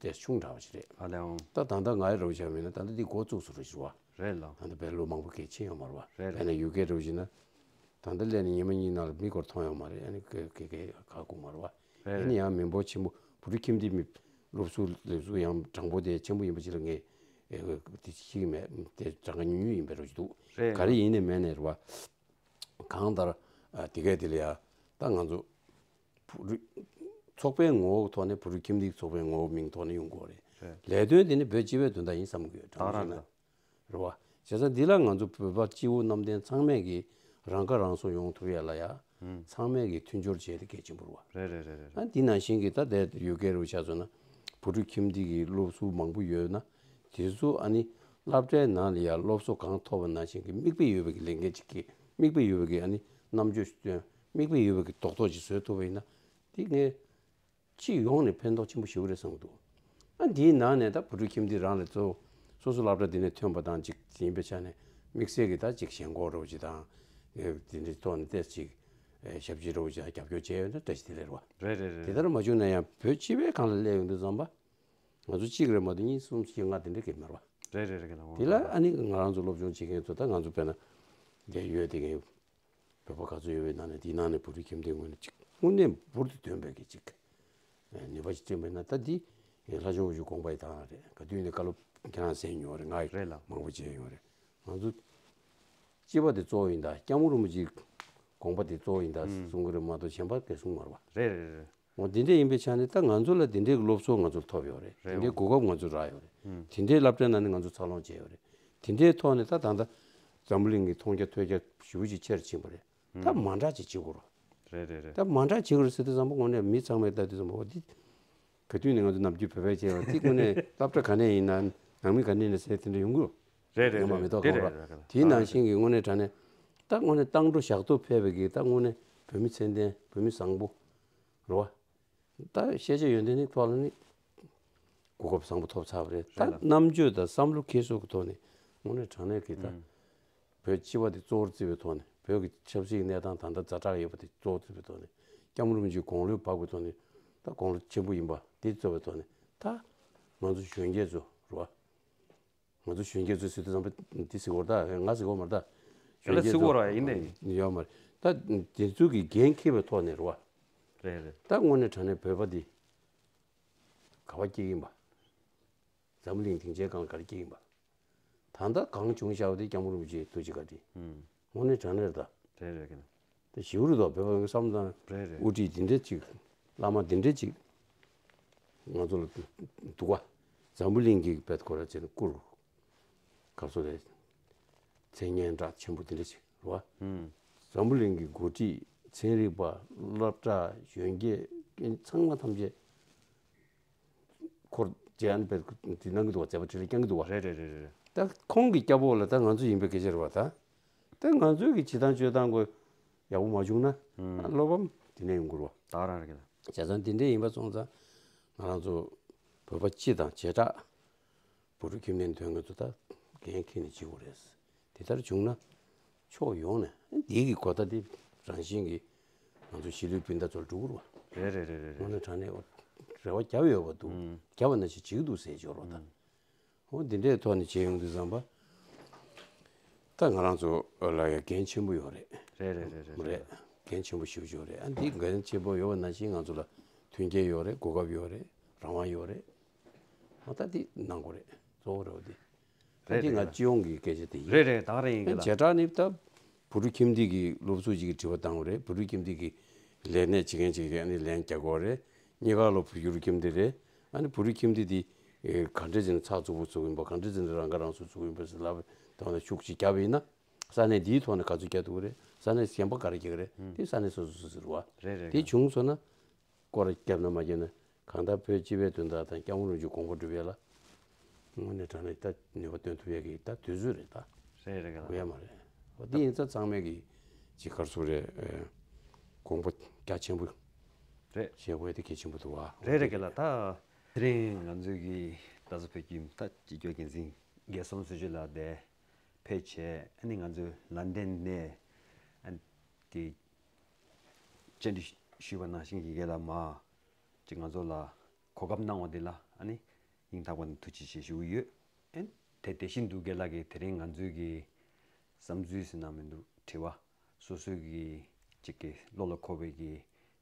དེ་ཆུང་དྲགས་པ་ཞིག་རེད། ཨ་ལས་འོང་། ད་ད་ལྟ་ང་ཡི་རོགས་བྱ་མིན་ན་ད་ལྟ་འདི་འགོ་བཙུགས་སུ་རུ་ཞུ་བ། རེད་ལ། ད་ལྟ་བའི་ལོ་མང་པོ་གལ་ཆེ་ཡོད་མ་རེད་བ། རེད་ལ། བས་ན་ཡུ་གེ་རོགས་བྱས་ན། ད་ལྟ་སླེབས་ནས་ཉི་མ་གཉིས་ནང་ལ་མི་སྐོར་མཐོང་ཡོད་མ་རེད། ཨ་ནི་ག་ག་ག་ག་གུ་མ་རེད་བ། རེད་ཡིན་ན་རེད། ཡང་མི་འབོར་ཆེན་པོ་བུ་ཕྲུག་ཁྱིམ་སྡེ་མི་སློབ་ཟུར་ལས་ཟུར་ཡང་གྲངས་འབོར་དེ་ཆེན་པོ་ཡིན་པ་ཅིག་ལ་ངས་ཨེ་དེ་ཤེས་ཀྱི་མེད། དེ་གྲངས་ཀ་ཉུང་ཉུང་ཡིན་པའི་རོགས་ཅིག་འདུག་རེད། ག་རེ་ཡིན་ནའི་མེད་ནའི་རེད་བ། གང་ལྟར་ཨ་དེ་གས་དེ་ལ་ཡ་ད་ང་ཚོ་བུ་ཕྲུག་ཚོགས་པའི་ངོ་བོ་ཐོག་ནས་བུ་ཕྲུག་ཁྱིམ་སྡེ་ཚོགས་པའི་ངོ་བོ་མིང་ཐོག་ནས་ཡོང་དགོས་རེད། རེད། ལས་དོན་དེ་ནི་བོད་སྤྱི་པའི་དོན་དག་ཡིན་བསམ་དགོས། ད་ག་རང་རེད། རེད་བ། བྱས་ཙང་འདི་ལ་ང་ཚོ་བོད་པ་སྤྱི་བོ་གནམ་བསྟན་ཚང་མས་ཀྱི་རང་ཁ་རང་གསོ་ཡོང་ཐུབ་ཡ་ལ་ཡ། ཚང་མས་ཀྱི་མཐུན་སྦྱོར་བྱས་ཏེ་གལ་ཆེན་པོ་རེད་བ། རེད་རེད་རེད་རེད། ཨ་འདི་ནང་བཞིན་གྱི་ད་ལྟའི་ཡུ་གེ་རུ་ཆ་མཚོན་ན་བུ་ཕྲུག་ཁྱིམ་སྡེ་གི་སློབ་ཟུར་མང་པོ་ཡོད་ན་དེ་ཚོ་ཨ་ནི་སློབ་གྲྭའི་ནང་ལ་ཡ་སློབ་གསོ་གང་ཐོབ་པ་ནང་བཞིན་གྱི་མིག་དཔེ་ཡོད་པའི་གི་ལས་འགན་ཅིག་གི་མིག་དཔེ་ཡོད་པའི་གི་ཨ་ནི་རྣམ་དཔྱོད་སྟོན་མིག་དཔེ་ཡོད་པའི་གི་རྡོག་རྡོག་ཅིག་བཟོས་ཐུབ་པ་ཡིན་ན་དེ་ངས། སྤྱི་ཡོངས་ནས་ཕན་ཐོགས་ཆེན་པོ་ཞེ་པོ་རེད་བསམ་གྱི་འདུག་ཨ་འདིའི་ནང་ནས་ད་བུ་ཕྲུག་ཁྱིམ་སྡེ་རང་ལ་གཙོ་བོ་སོ་སོ་སློབ་གྲྭ་འདི་ནས་ཐོན་པ་དང་གཅིག་ཡིན་པའི་ཆ་ནས་དམིགས་བསལ་གྱི་ད་གཅིག་ཞེན་ཁོག་འདྲ་བོ་ཅིག་དང་ཨེ་དེ་འདྲའི་ཐོག་ནས་ཏོག་ཙམ་ཅིག་ཨེ་ཞབས་ཕྱི་འདྲ་བོ་ཅིག་རྒྱབ་སྐྱོར་བྱས་ཡོད་ན་བཀྲ་ཤིས་བདེ་ལེགས་རེད་བ། རེད་རེད་རེད་རེད། དེ་ལྟར་མ་བྱུང་ན་ཡང་བོད་སྤྱི་པའི་སྒང་ལ་སླེབས་ཡོང་དུས་ཙམ་པ་ང་ཚོ་གཅིག་རེད་མ་གཏོགས་གཉིས་གསུམ་བཞི་ལྔ་དེ་འདྲ་གི་མ་རེད་བ། རེད་རེད་རེད། དེ་ལ་ཨ་ནི་ང་རང་ཚོ་སློབ་སྦྱོང་བྱེད་མཁན་ཚོ་ད་ང་ཚོ་དཔེར་ན་འདིར་ཡོད་དེ་གི་བོད་པ་ག་ཚོད་ཡོད་པའི་ནང་ནས་དེའི་ནང་ནས་བོད་རིགས་ཁྱིམ་སྡེ་ངོས་ནས་གཅིག་དངོས་གནས་འབུར་དུ་ཐོན་པའི་གི་གཅིག་ནུས་པ་ཞིག་བསྐྲུན་པ་ཡིན་ན་ད་འདི་ལྷ་ལྕམ་དབུ་བཞུགས་དགོངས་པ་ཡི་དང་རེད། ག་དུས་ནས་བཀའ་སློབ་ཁྱེད་རང་གསན་མྱོང་རེད། ང་ཡི་རེད་ལ། མང་པོ་མཇལ་མྱོང་རེད། ང་ཚོ་སྤྱི་པ་དེ་གཙོ་བོ་ཡིན་ད་སྐྱབས་མགོན་རིན་པོ་ཆེའི་དགོངས་པ་དེ་གཙོ་བོ་ཡིན་ད་གསུང་གི་རེད་མ་གཏོགས་གཞན་པ་གས་གསུང་མ་རེད་བ། རེད་རེད་རེད། འོ་འདི་འདྲ་ཡིན་པའི་ཆ་ནས་ད་ང་ཚོ་ལ་འདི་འདྲའི་སློབ་གསོ་ང་ཚོར་ཐོབ་ཡོད་རེད། རེད། འདི་འདྲའི་གོ་སྐབས་ང་ཚོར་རག་ཡོད་རེད། ཨུམ། དེ་འདྲའི་སློབ་གྲྭའི་ནང་ནས་ང་ཚོ་འཚར་ལོངས་བྱས་ཡོད་རེད། དེ་འདྲའི་ཐོག་ནས་ད་ད་ལྟ་འཛམ་བུ་གླིང་གི་མཐོང་རྒྱ་ཐོས་རྒྱ་ཞེ་པོ་ཅིག་ཆེར་ཕྱིན་པ་རེད། ད་ཨུམ། མ་འདྲ་ཅིག་བྱེད་དགོས་རེད། རེད་རེད་རེད། ད་མ་འདྲ་བྱེད་དགོས་རེད་ཟེར་དུས་ཙམ་པ་དངོས་གནས་མི་ཚང་མས་ལྟ་དུས་ཙམ་པ་འོ་འདི་ག་དུས་ནས་ང་ཚོ་ནམ་རྒྱུན་བོད་པའི་བྱས་པ་འདི་དངོས་གནས་སློབ་གྲྭ་ག་ནས་ཡིན་ན་ནང་མི་ག་ནས་ཡིན་ན་ཟེར་དེ་འདྲ་ཡོང་གི་རེད། རེད་རེད། ཡོང་མ་མི་ཐོག་དེ་གང་རེད། རེད་རེད། དེའི་ནང་བཞིན་གྱི་དངོས་གནས་དྲང་གནས་ད་དངོས་གནས་བཏང་འགྲོ་བཞག་ཐུབ་ཕེབས་པའི་གི་ད་དངོས་གནས་བོད་མི་ཚད་ལྡན་བོད་མི་བཟང་པོ་རེད་བ། ད་ཤེས་བྱ་ཡོན་ཏན་ནི་ཐོག་ལ་ནི་གོ་སྐབས་བཟང་པོ་ཐོབ་ཚར་བ་རེད། ད་རེད་ལ། རྣམ་དཔྱོད་དང་བསམ་བློ་འཁྱེར་སོ་གི་ཐོག་ནས་དངོས་གནས་དྲང་གནས་ཀྱི་ད་ཨུམ། བོད་སྤྱི་པ་དེ་གཙོ་བོར་བརྩི་བའི་ཐོག་ནས་བོད་ཀྱི་ཆབ་སྲིད་ཀྱི་གནས་སྟངས་ད་ལྟ་ཛ་དྲག་ཡོད་པ་དེ་གཙོ་བོར་བརྩི་བའི་ཐོག་ནས་སྐྱབས་མགོན་རིན་པོ་ཆེའི་དགུང་ལོ་བབས་པའི་ཐོག་ནས་ད་དགུང་ལོ་ཆེན་པོ་ཡིན་པ་དེ་གཙོ་བའི་ཐོག་ནས་ད་ང་ཚོ་གཞོན་སྐྱེས་ཚོ་རེད་བ། ང་ཚོ་གཞོན་སྐྱེས་ཚོས་ཟེར་དུས་ཙམ་པ་འདི་ཟེར་གོ་ར་ད་ང་ཟེར་གོ་མ་རེད་ད། གཞོན་སྐྱེས་ཚོ་ཟེར་གོ་ར་ཡིན་ནའི་ཡོད་མ་རེད་ད། དེ་ཚོ་གི་འགན་འཁྱེར་བའི་ཐོག་ནས་རེད་བ། རེད་རེད། ད་དངོས་གནས་དྲང་གནས་བོད་པ་འདི་ག་བ་སྐྱེས་ཡིན་པ། འཛམ་བུ་གླིང་སྡིངས་ཆའི་སྒང་ལ་ག་རེ་སྐྱེས་ཡིན་པ། ད་ལྟ་གང་བྱུང་བཞག་པ་དེ་སྐྱབས་མགོན་རིན་པོ་ཆེའི་ཐུགས་རྗེ་བཀའ་དྲིན། ཨུམ། དངོས་གནས་དྲང་གནས་རེད་ད། རེད་རེད་གི། དེ་ཞིའུ་རུ་དོ་བོད་པ་བསམ་བློ་བཏང་། རེད་རེད། དབུ་ཁྲིད་འདི་འདྲ་ཅིག་བླ་མ་འདི་འདྲ་ཅིག་ང་ཚོ་ལ་འདུག་བ། འཛམ་བུ་གླིང་གི་བེད་ཁོ་ར་ཅན་བཀུར། ག་ཚོད་རེད། མཚན་སྙན་གྲགས་ཆེན་པོ་འདི་འདྲ་ཅིག་རེད་བ། ཨུམ། འཛམ་བུ་གླིང་གི་འགོ་ཁྲིད་ཚན་རིག་པ་སློབ་གྲྭ་གཞོན་སྐྱེས་ཚང་མ་ཐམས་ཅད། འཁོར་རྗེས་ཨ་ནི་པའི་དེ་གནང་གི་འདུག་བ། མཛད་པ་འཕྲིན་ལས་བསྐྱངས་ཀྱི་འདུག་བ། རེད་རེད་རེད་རེད། ད་ཁོང་གི་སྐྱབས་འོག་ལ་ད་ང་ཚོ་ཡིན་པའི་སྐད་ཆ་རེད་བ། ད་ད་ང་ཚོའི་གི་བྱེད་སྟངས་སྤྱོད་སྟངས་ཁོ་ཡག་པོ་མ་བྱུང་ན་ཨུམ། བློ་ཕམ་དེ་ནས་ཡོང་གི་རེད་བ། ད་རང་རེད་གི་ད། བྱས་ཙང་དེ་འདྲས་ཡིན་པ་སོང་ཙང་ང་རང་ཚོ་བོད་པ་སྤྱི་དང་བྱེ་བྲག་བུ་ཕྲུག་ཁྱིམ་ནས་ཐོན་མཁན་ཚོ་ད་འགན་འཁྱེར་ནས་བྱེད་དགོས་རེད། དེ་ལྟར་བྱུང་ན་ཕྱོགས་ཡོངས་ནས་འདི་གི་གོ་བརྡ་དེ་རང་བཞིན་གྱིས་ང་ཚོ་གཞིས་ལུས་སྤུན་ཟླ་ཚོར་འགྲོ་གི་རེད་བ། རེད་རེད་རེད་རེད། དངོས་གནས་དྲང་གནས་རེ་བ་བརྒྱབ་ཡོད་པ་འདུག་ཨུམ། བརྒྱབ་པ་ནང་བཞིན་བྱེད་ཀྱི་འདུག་ཟེར་འབྱོར་བ་དང་། ཨུམ། འོ་འདི་འདྲའི་ཐོག་ནས་བྱེད་ཡོང་དུས་ཙམ་པ། ད་ང་རང་ཚོ་ལ་ཡང་འགན་ཆེན་པོ་ཡོད་རེད། རེད་རེད་རེད་རེད། རེད། འགན་ཆེན་པོ་ཞེ་པོ་ཅིག་ཡོད་རེད། ཨ་འདི་འགན་ཆེན་པོ་ཡོད་པ་ནང་བཞིན་ང་ཚོ་ལ་མཐུན་རྐྱེན་ཡོད་རེད། གོ་སྐབས་ཡོད་རེད། རང་དབང་ཡོད་རེད། འོ་ད་འདི་གནང་དགོས་རེད། གཙོ་བོ་རེད་བ་འདི། ད་རེད་འདི་ང་རེད། སྤྱི་ཡོངས་ཀྱི་སྐད་ཆ་དེ་ཡིན། རེད་རེད། ད་རེད་ཡིན་གི་ལ། བྱེ་བྲག་ནི་ད་བུ་ཕྲུག་ཁྱིམ་སྡེ་གི་སློབ་ཟུར་ཅིག་གིས་དྲི་བ་བཏང་བ་རེད། བུ་ཕྲུག་ཁྱིམ་སྡེ་གི་ལས་གནས་བྱེད་མཁན་ཅིག་གིས་ཨ་ནི་ལན་རྒྱག་གི་ཡོད་རེད། གཉིས་ཀ་ལོ་བུ་ཕྲུག་ཁྱིམ་སྡེ་རེད། ཨ་ནི་བུ་ཕྲུག་ཁྱིམ་སྡེ་འདི་ཨེ་ག་འདྲ་ཟེར་ན་ཚགས་ཚུད་པོ་བཙུགས་ཡིན་པ། ག་འདྲ་ཟེར་ན་རང་ཁ་རང་གསོ་བཙུགས་ཡིན་པ་ཟེར་ལབ་དང་ན་ཤུགས་ཅིག་བརྒྱབ་ཡིན་ན་ ས་གནས་འདིའི་ཐོག་ནས་ག་ཚོད་རྒྱག་ཐུབ་ཀྱི་རེད། ས་གནས་གཞན་པ་ག་རེ་རྒྱག་གི་རེད། དེ་ས་གནས་སོ་སོ་སོ་སོ་རེད་བ། རེད་རེད། དེ་བྱུང་སོང་ན། སྐོར་ར་བརྒྱབ་ན་མ་བརྒྱབ་ན་གང་ལྟར་བོད་སྤྱི་པའི་དོན་དག་དང་སྐྱབས་མགོན་རིན་པོ་ཆེའི་དགོངས་པ་སྒྲུབ་ཡས་ལ། དངོས་གནས་དྲང་གནས་ད་ནུས་པ་བཏོན་ཐུབ་ཡས་ཀྱི་ད་དུས་ཚོད་རེད་ད། རེད་རེད་ག་ལ། དགོས་ཡ་མ་རེད། འོ་དེ་ཡིན་ཙང་ཚང་མས་ཀྱི་ཅིག་ག་རེ་ཟེར་དགོས་རེད། དགོངས་པ་རྒྱ་ཆེན་པོ་རེད། བྱེད་དགོས་དེ་གལ་ཆེན་པོ་འདུག་བ། རེད་རེད་ག་ལ། ད་དེ་རིང་ང་ཚོའི་གི་རྡ་ས་བོད་ཁྱིམ་ད་སྤྱི་ཁྱབ་འགན་འཛིན་རྒྱལ་གསུམ་གསོལ་མཆོད་ལགས་དེ་ཕེབས་བྱས། ཨ་ནི་ང་ཚོའི་ལན་ཌན་ནས་ཨ་ནི་དེ་བཅར་འདྲི་ཞུས་པ་ནང་བཞིན་གྱི་རྒན་ལགས་མ་ཅིག་ང་ཚོ་ལ་གོ་སྐབས་གནང་བ་འདི་ལ་ཨ་ནི་སྙིང་ཐག་པ་ནས་ཐུགས་རྗེ་ཆེ་ཞུ་གི་ཡོད། ཨ་ནི་དེ་དེ་བཞིན་དུ་རྒན་ལགས་ཀྱིས་དེ་རིང་ང་ཚོའི་གི་བསམ་ཚུལ་ཟེར་ན་མི་འདུག་དྲི་བ་སོ་སོའི་གི་ཅིག་གི་བློ་ལ་འཁོར་བའི་གི་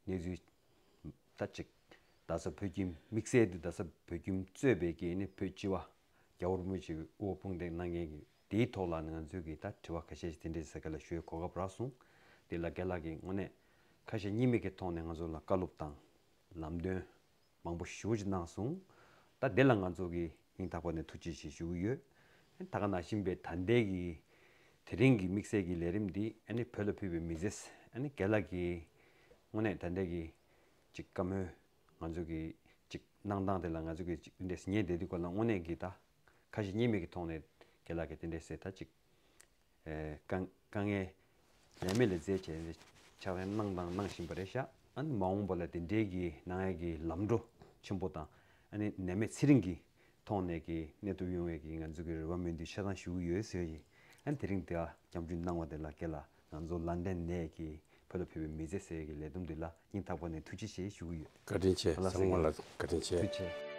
གནས་ཚུལ་ད་ཅིག་རྡ་ས་བོད་ཁྱིམ་དམིགས་བསལ་དུ་རྡ་ས་བོད་ཁྱིམ་གཙོས་པའི་གི་ཨ་ནི་བོད་སྤྱི་པ་རྒྱལ་བ་རིན་པོ་ཆེ་གི་དབུ་དཔུང་འདེགས་གནང་མཁན་གྱི་དེའི་ཐོག་ལ་ང་ཚོས་ཀྱི་ད་དྲི་བ་ཁ་ཤས་ཤིག་དེ་འདྲས་ཟེར་ག་ལ་ཞུ་བའི་གོ་སྐབས་རག་སོང་། དེ་ལ་རྒན་ལགས་ཀྱིས་དངོས་གནས་ཁ་ཞེ་གཉིས་མེད་ཀྱི་ཐོག་ནས་ང་ཚོ་ལ་བཀའ་སློབ་དང་ལམ་སྟོན་མང་པོ་ཞེ་པོ་ཅིག་གནང་སོང་། ད་དེ་ལ་ང་ཚོ་གིས་སྙིང་ཐག་པ་ནས་ཐུགས་རྗེ་ཆེ་ཞུ་གི་ཡོད། ད་ག་ནང་བཞིན་པའི་ད་ལྟའི་གི་དེ་རིང་གི་དམིགས་བསལ་གྱི་ལས་རིམ་འདི་ཨ་ནི་བོད་ལ་ཕུལ་བའི་མི་ཚེ། ཨ་ནི་རྒན་ལགས་ཀྱིས་དངོས་གནས་ད་ལྟའི་གི་ཅིག་བཀའ་མོལ་ང་ཚོ་གི་ཅིག་གནང་སྟངས་དེ་ལ་ང་ཚོ་གི་ཅིག་འདྲས་ཉན་བསྡད་དུས་སྐོར་ལ་དངོས་གནས་ཀྱི་ད་ཁ་ཞེ་གཉིས་མེད་ཀྱི་ཐོག་ནས་རྒན་ལགས་ཀྱིས་དེ་འདྲས་ཟེར་ད་ཅིག་ཨེ་དཀའ་དཀའ་ངལ་ལས་མེད་ལས་རྩལ་བྱས་ནས་ཕྱག་ལས་གནང་དང་གནང་བཞིན་པ་རེད་ཤག་ཨ་ནི་མ་འོངས་པ་ལ་དེ་འདྲའི་གི་གནང་ཡས་ཀྱི་ལམ་འགྲོ་ཆེན་པོ་དང་ཨ་ནི་ནད་མེད་ཚེ་རིང་གི་ཐོག་ནས་ཀྱི་གནས་ཐུབ་ཡོང་བའི་གི་ང་ཚོ་གི་རེ་བ་སྨོན་འདུན་ཆ་ཚང་ཞུ་གི་ཡོད་ཟེར་ཡིན། ཨ་ནི་དེ་རིང་འདི་ཨ་སྐྱབས་འཇུག་གནང་བ་དེ་ལ་རྒན་ལགས་ང་ཚོ་ལན་ཌན་ནས་ཀྱི་བོད་ལ་ཕེབས་པའི་མི་ཚེ་ཟེར་གྱི་ལས་བསྡོམས་འདི་ལ་སྙིང་ཐག་པ་ནས་ཐུགས་རྗེ་ཆེ་ཞུ་གི་ཡོད། བཀའ་དྲིན་ཆེ། ལགས་སོ། ཚང་མ་ལ་བཀའ་དྲིན་ཆེ། ཐུགས་རྗེ་ཆེ།